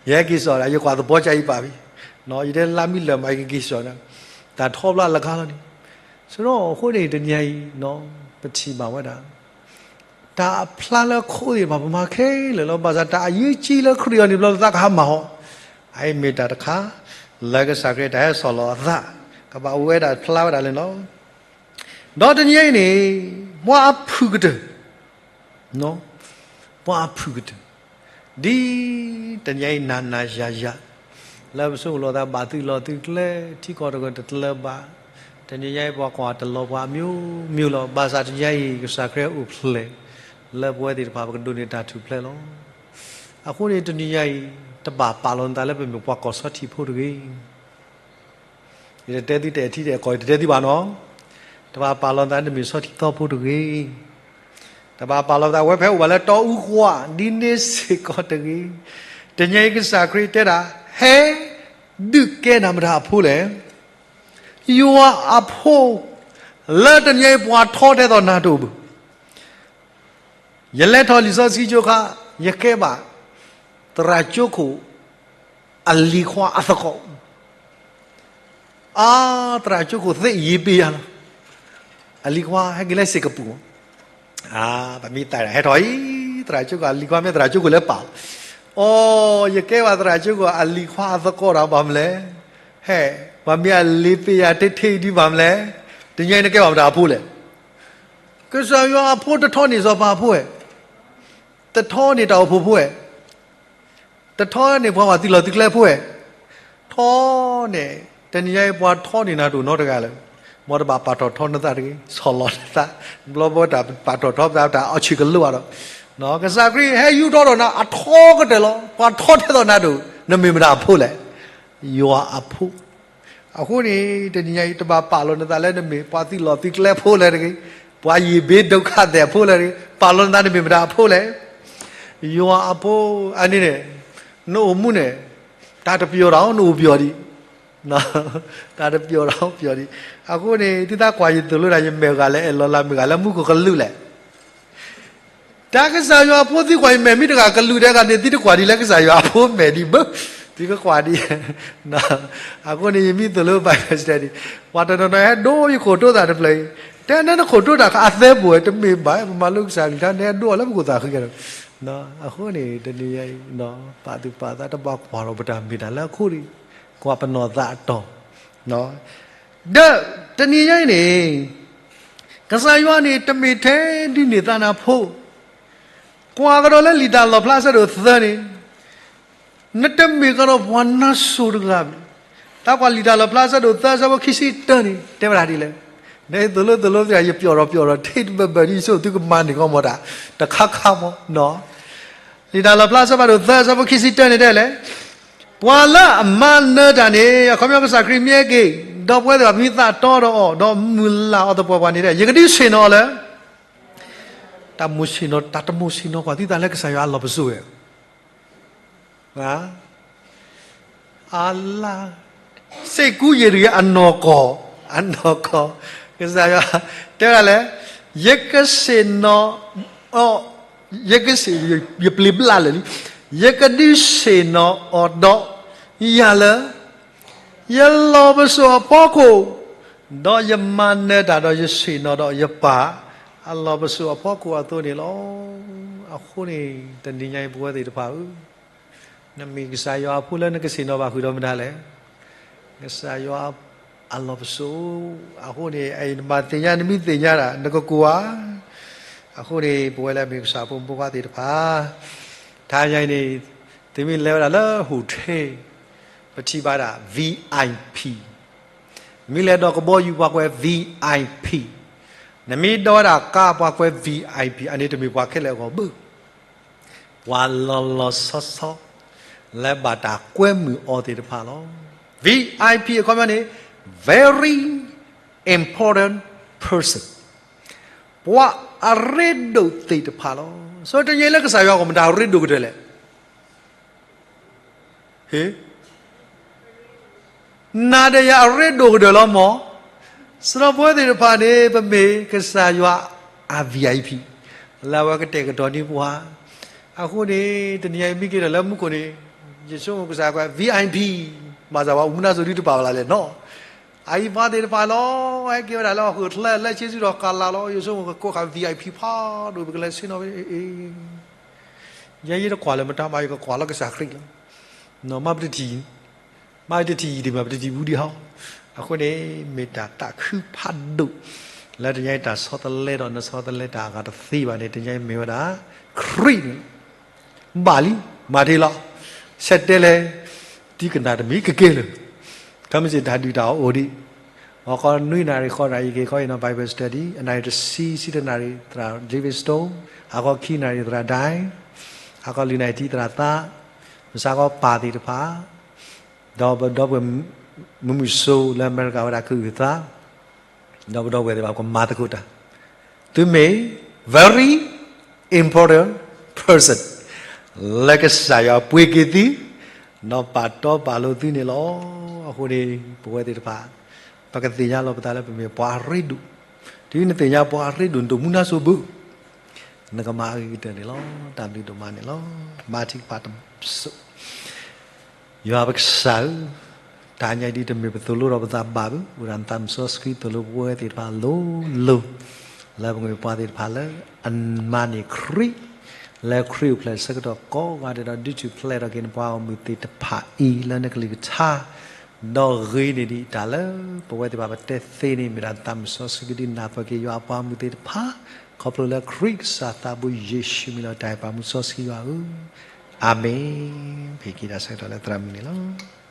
ယဟဲက့ၤစိာ်ဒီး ယကွၢ်သပှၢ်ကၢ်အံၤပာ်ဖဲ, ယတဲလါမ့ၢ်လၢာ်မး ယကက့ၤစိာ်ဒီး, တၢ်ထီဖျါလၢခါလီၤန့ၣ်, ဆိဒီးအဃိန့ၣ် တနံၤအံၤ ပထံၣ်ဘၣ်ဝဲဒၣ် တၢ်အဖျါလၢခိသ့ၣ်တဖၣ် ပမၤခဲလၢာ်လီၤ. ဘၣ်ဆၣ်တၢ်အရေးကြီးလၢခရံာ်အီၤန့ၣ် ဘျီသးကဟးမၤအီၤ, အအံၤမ့ၢ်တၢ်တခါ လၢကစၢ်ခရံာ်တၢ်ဟဲဆီၣ်လီၤအသး ကဘၣ်အိၣ်ဝဲဒၣ်ဖျါဝဲဒၣ်န့ၣ်လီၤ. ဒီးတနံၤအံၤန့ၣ် ပှၤအဖုၣ်ကတၢၢ်, ပှၤအဖုၣ်ကတၢၢ်, ဒ်တနံၤအံၤနၤနၤယၤယၤ လၢပဆိကမိၣ်လီၤသး ဘၣ်သုးလီၢ်သုးကျဲ ထံကီၢ်တဂၤတတလၢဘၣ်, တနံၤညါအံၤ ပှၤကွၢ်တလီၤပှၤ မျိုးမျိုး လီၤ. ဘၣ်ဆၣ်တနံၤညါအံၤ ကစၢ်ခရံာ်အိၣ်ဖျဲၣ် လၢပဝဲသ့ၣ်တဖၣ် ပကဒိးန့ၢ်တၢ်ထူၣ်ဖျဲးလီၤ. အဃိန့ၣ် တနံၤညါအံၤ တဘၣ်ပာ်လီၤနသးလၢပမ့ၢ်ပှၤကီၢ်ဆီထံးဖိတဂ့ၤ. ယတတဲသုတအဲၣ်ထံတအဲၣ်ကီၢ် ယတတဲသုဘၣ်နီၤ, တဘၣ်ပာ်လီၤနသး နမ့ၢ်ဆီထံးသီဖိတဂ့ၤ. တဘၣ်ပာ်လီၤသး ဝဲဖဲအိၣ်ဘၣ်လၢတီအူကွၢ် ဒ်န့ၣ်စ့ၢ်ကီးတဂ့ၤ. တနံၤညါအံၤ ကစၢ်ခရံာ်တဲဒၣ် ဟဲဒုးကဲနၤမတၤအဖိလဲၣ်. ယွၤအဖိ လၢတနံၤညါအံၤ ပှၤထီထဲသိးနၤတအိၣ်ဘၣ်. ယလဲၤထီၣ်လံာ်စီဆှံကၠိခါ, ယကဲဘၣ် သရၣ်ကၠိခိၣ် အလံၤခွါအသကိး. အါ, သရၣ်ကၠိခိၣ်သ့ၣ်ယံၤပ့ယၤလီၤ. အလံၤခွါဟဲက့ၤလၢစ့ၢ်ကပူၤ. အါ, ပမ့ၢ်သးဟဲထီၣ်အံၤ, သရၣ်ကၠိခိၣ်အလံၤခွါမ့ၢ်သရၣ်ကၠိခိၣ်လၢပာ်လီၤ. အိ, ယကဲဘၣ်သရၣ်ကၠိခိၣ်အလံၤခွါအသကိးဒီးဘၣ်မနုၤလဲၣ်. ဟဲ, ပှၤမ့ၢ်အလံၤပ့ယၤတထံၣ်ဒံးဘၣ်မနုၤလဲၣ်. တနံၤညါအံၤနကဲဘၣ်မတၤအဖိလဲၣ်. ကစၢ်ယွၤအဖိတထီန့ၢ်စီၤပၤဖိဧဲ, တထီန့ၢ်တၢ်အိၣ်ဖှိၣ်ဖိဧဲ, တထီန့ၢ်ပှၤဘၣ်သုးလီၢ်သုးကျဲဖိဧဲ, ထီန့ၢ်, တနံၤညါအံၤပှၤထီန့ၢ်နၤတအိၣ်နီတဂၤလၢၤ. မ်တဘၣ်ပာ်ထီၣ်ထီနသးတဂ့ၤ, ဆီၣ်လီၤနသး, ဘျီဘျီတၢ်ပာ်ထီၣ်ထီပသးတၢ်အီၣ်ဆံးကလိဘၣ်ဒီး, ကစၢ်ခရံာ်ဟဲယူၢ်ထီၣ်ဒီးနၤ အထီကတၢၢ်လီၤ. ပှၤထီထဲသိးနၤတအိၣ်, နမ့ၢ်မတၤအဖိလဲၣ်. ယွၤအဖိ. အဃိန့ၣ် တနံၤညါအံၤ တဘၣ်ပာ်လီၤနသးလၢနမ့ၢ်ပှၤသံလီၤသုကျဲဖိလဲၣ်တဂ့ၤ, ပှၤယံာ်ဘ့ဒုက္ခသည်ဖိလဲၣ်တဂ့ၤ, ပာ်လီၤနသးနမ့ၢ်မတၤအဖိလဲၣ်. ယွၤအဖိ အန့ၣ်န့ၣ် နအိၣ်မူန့ၣ် တၢ်တပျီၤတၢ်အီၤ နအိၣ်ပျီၤဒံး, တၢ်တပျီၤတၢ်အီၤပျီၤဒံး. အဃိန့ၣ် သုသးကွၢ်ယသိၣ်လိတၢ် ယမဲာ်ဂၤလဲၣ် အဲၣ်လီၤလၢမုၢ်ဂၤလဲၣ် မူခိၣ်ကလူးလဲၣ်. တၢ်ကစၢ်ယွၤအဖိသံကွၢ်အံၤ မဲာ်မ့ၢ်တဂၤကလူးဒဲးဂၤန့ၣ် သုတကွၢ်ဒ်လဲၣ် ကစၢ်ယွၤအဖိမဲာ်ဒံးဘၣ်, သုကကွၢ်ဒံး. အဃိန့ၣ် ယမ့ၢ်သိၣ်လိ Bible study ပှၤတနီၤနီၤဟဲဒိယခိၣ်ဒိသးတဖျၢၣ်အံၤ, တဲနနခိၣ်ဒိတၢ်အသဲဘိၣ်ဝဲ တမ့ၢ်ဘၣ် ပမၤလိကစၢ်ကလုၢ်ကထါ နဟဲဒိအီၤလၢပခိၣ်သးဃံကဒီး. အဃိန့ၣ် တနံၤညါအံၤ ပာ်သူၣ်ပာ်သး တဘၣ်ကွၢ်လီၤပတၢ်မ့ၢ်တၢ်လၢအခိၣ်ဒံး, ကွၢ်ပနီၢ်သးအတီၢ် ဒီးတနံၤညါအံၤန့ၣ် ကစၢ်ယွၤန့ၣ် တမ့ၢ်ထဲဒုးန့ၢ်သးနၤဖိ, ကွၢ်ကဒီးလၢလံာ်တၢ်လီၣ်ဖျါအဆၢဒိၣ်သၢန့ၣ်, နတမ့ၢ်ကဒီးပှၤနါစိၤတဂၤဘၣ်. တၢ်ကွၢ်လံာ်တၢ်လီၣ်ဖျါအဆၢဒိၣ်သၢ အဆၢဖိခံဆံတၢန့ၣ် တဲဝဲဒၣ်ဒ်လဲၣ်. နသိၣ်လိသိၣ်လိသ့ၣ် ယပျီၢ်ဒီးပျီၢ်ဒီး ထံၣ်တဘၢဘၢဒ်ဆိ သုကမၤန့ၢ်ကီမီၤတၢ် တခါခါမီၤနီၤ. လံာ်တၢ်လီၣ်ဖျါအဆၢဖးဒိၣ်သၢ အဆၢဖိခံဆံတၢန့ၣ်တဲလဲၣ်, ပှၤလၢအမၤနၢၤတၢ်န့ၣ် အခီပညီကစၢ်ခရံာ်မ့ၢ်ဟဲက့ၤ ဒီးပဝဲသ့ၣ်တဖၣ်မ့ၢ်သးတီဒီးအီၤ ဒီးမုၢ်လၢ်အီၤသပှၢ်ပှၢ်န့ၣ်ဒီး ယကဒုးဆ့ၣ်နီၤအီၤလၢ တၢ်မိၣ်ဆ့ၣ်နီၤ တၢ်တမိၣ်ဆ့ၣ်နီၤကွၢ်သုသးလၢကစၢ်ယွၤအလီၢ်ပစိာ်ဝဲ အလါ စ့ၢ်ကီးယံာ်တဂ့ၤ အနီၢ်ကီၢ် အနီၢ်ကီၢ် ကစၢ်ယွၤ တဲဝဲဒၣ်လဲၣ်, ယကဆ့ၣ်နီၤအီၤ, ယကဆ့ၣ်, ယပျံၤဘျးလၢာ်လံ, ယကဒုးဆ့ၣ်နီၤအီၤဒီး ယၤလၢ ယလီၢ်ပစိာ်အဖီခိၣ်, ဒီးယမၤနၢၤတၢ်ဒီးယဆ့ၣ်နီၤဒီးယပၢ် အလီၢ်ပစိာ်အဖီခိၣ်အသိးန့ၣ်လီၤ. အဃိန့ၣ် တနံၤညါအံၤပဝဲသ့ၣ်တဖၣ်ဧၢ, နမ့ၢ်ကစၢ်ယွၤအဖိလၢနကဆ့ၣ်နီၤဘၣ်ဃုာ်ဒီးမတၤလဲၣ်. ကစၢ်ယွၤအလီၢ်ပစိာ်, အဃိန့ၣ် အအံၤနဘၣ်သ့ၣ်ညါ နမ့ၢ်သ့ၣ်ညါတၢ် နကကိၢ်ဧါ. အဃိန့ၣ် ပဝဲလၢအမ့ၢ်ကစၢ်ဖိမုၣ်ဖိခွါသ့ၣ်တဖၣ် တနံၤညါအံၤန့ၣ် သုမ့ၢ်လဲၤဝဲဒၣ်လၢ hotel ပထံၣ်ဘၣ်ဒၣ် VIP, မ့ၢ်လဲၤဒီးကဘီယူၤပှၤကွဲး VIP, နမ့ၢ်ဒိးဝဲဒၣ်ကါပှၤကွဲး VIP, အန့ၣ်တမ့ၢ်ပှၤခဲလၢာ်အဂီၢ်ဘၣ်, ပှၤလီၤလီၤဆီဆီ လၢဘၣ်တၢ်ကွဲမုာ်အီၤသ့ၣ်တဖၣ်လီၤ. VIP အခီပညီန့ၣ် very important person, ပှၤအရ့ဒိၣ်သ့ၣ်တဖၣ်လီၤ. ဆိတနံၤညါအံၤလၢကစၢ်ယွၤအဂီၢ် မတၤအရ့ဒိၣ်ကတၢၢ်လဲၣ်. ဟ့ၣ်, နၤဒီးယၤအရ့ဒိၣ်ကတၢၢ်လီၤမၢ်. စရီပဝဲသ့ၣ်တဖၣ်န့ၣ် ပမ့ၢ်ကစၢ်ယွၤအ VIP လၢအဝဲကတဲာ်ကတီၤန့ၢ်ပှၤ. အဃိန့ၣ် တနံၤညါအံၤမ့ၢ်က့ၤဒီးလၢမူခိၣ်န့ၣ် ယဆိကမိၣ်ကစၢ်ယွၤ VIP ဘၣ်ဆၣ်ပှၤအိၣ်မူနါစိၤဒုတပာ်ဝဲလၢလဲၣ်နီၤ. အအံၤပှၤသ့ၣ်တဖၣ်လီၤ ဟဲက့ၤဝဲဒၣ်လၢဟီၣ်ခိၣ်ချၢ လၢစ့စုဒီးကလးလီၤ. ယဆိကမိၣ်ကကိးဃာ် VIP ဖးဒိၣ် ပကလဲၤဆ့ၣ်နီၤ ယဲယတကွၢ်လၢမတၤမး ယကကွၢ်လၢကစၢ်ခရံာ်လီၤ. မ့ၢ်ပတထံၣ်, မ့ၢ်တထံၣ်ယံာ်ဒံးမး ပတထံၣ်ဘူးဒံးဟီ. အဃိန့ၣ် မ့ၢ်တၢ်သးခုဖးဒိၣ် လၢတနံၤညါအံၤတၢ်ဆီတလဲဒီးနဆီတလဲတၢ်အဂၤတသ့ဘၣ်န့ၣ် တနံၤညါအံၤမ့ၢ်ဝဲဒၣ် ခရံာ်န့ၣ် ဘၣ်လံ, မၤတ့ၢ်လီၤ, ဆဲးတဲလဲၣ်, တံၤကနၣ်တမံၤကက့ၤလၢာ်, ခဲမုၢ်ဆ့ၣ်တၢ်ဒုၣ်တၢ်အီၣ်အိၣ်ဒံး, ဟါခီနွံနၣ်ရံၣ်ဃိးနၣ်ရံၣ်က့ၤခီအံၤနီၤ Bible study, အနၣ်ရံၣ်တဆံ ဆံတနၣ်ရံၣ်သရၣ် Livingstone, ဟါခီခံနၣ်ရံၣ်သရၣ် Dai, ဟါခီလွံၢ်နၣ်ရံၣ်ထံသရၣ်သး, မုၢ်ဆါခီပၢ်သ့ၣ်တဖၣ်, ဒီးပဒီပုၢ်ဝဲၢ်မုၢ်မုၢ်စိၤလၢအမဲရကၤဝဲဒၣ်ကအုၣ်သး ဒီးပဒီပုၢ်ဝဲၢ်သ့ၣ်တဖၣ်ကမၤသကိးတၢ်, သုမ့ၢ် very important person လၢကစၢ်ယွၤပှ့ၤက့ၤသု ဒီးပာ်တီပာ်လိၤသုန့ၣ်လီၤ. အဃိန့ၣ် ပဝဲသ့ၣ်တဖၣ် ပကသ့ၣ်ညါလီၤပသးလၢပမ့ၢ်ပှၤအရ့ဒိၣ်, တုၤနသ့ၣ်ညါပှၤအရ့ဒိၣ် နတအိၣ်မူနါစိၤဘၣ် နကမၤအဂ့ၤကတၢၢ်န့ၣ်လီၤ. တၢ်ဘျုးဒိၣ်မးန့ၣ်လီၤ. မၤထံကပၤတစိၢ် ယွၤပကစၢ်ဧၢ, တၢ်ညါဒ်တမ့ၢ်ပသိၣ်လိဒီးပသးဘၣ်ဘၣ်, အိၣ်ဒၣ်နသးမုၢ်စီဆှံသိၣ်လိပဝဲသ့ၣ်တဖၣ်လိၤလိၤ, လၢပကမ့ၢ်ပှၤသ့ၣ်တဖၣ်လၢအမၤန့ၢ်ခရံာ်, လၢခရံာ်အိၣ်ဖျဲၣ်ဆၢကတီၢ်ကိးဂၤဒဲးဒီး ဒုးထူၣ်ဖျဲးထီၣ်က့ၤနပှၤဂီၢ်မုၢ်သ့ၣ်တဖၣ်အံၤ လၢနကလုၢ်ကထါ, ဒီးဂ့ၤန့ၢ်ဒံးတၢ်လၢပဝဲသ့ၣ်တဖၣ်ပတဲသ့န့ၣ် မ့ၢ်ဒၣ်နသးမုၢ်စီဆှံကဒုးနၢ်ပၢၢ်က့ၤယွၤအပှၤဂီၢ်မုၢ်သ့ၣ်တဖၣ်, ခီဖျိလၢခရံာ်ကစၢ်သးဘိယ့ၣ်ၡူးမံၤလီၤတၢ်အံၤ ပၢ်မုၢ်စီဆှံယွၤဧၢ, အၤမ့ၣ်, ပဟ့ၣ်က့ၤတၢ်ဆၢကတီၢ်လၢသရၣ်မုၣ်န့ၣ်လီၤ.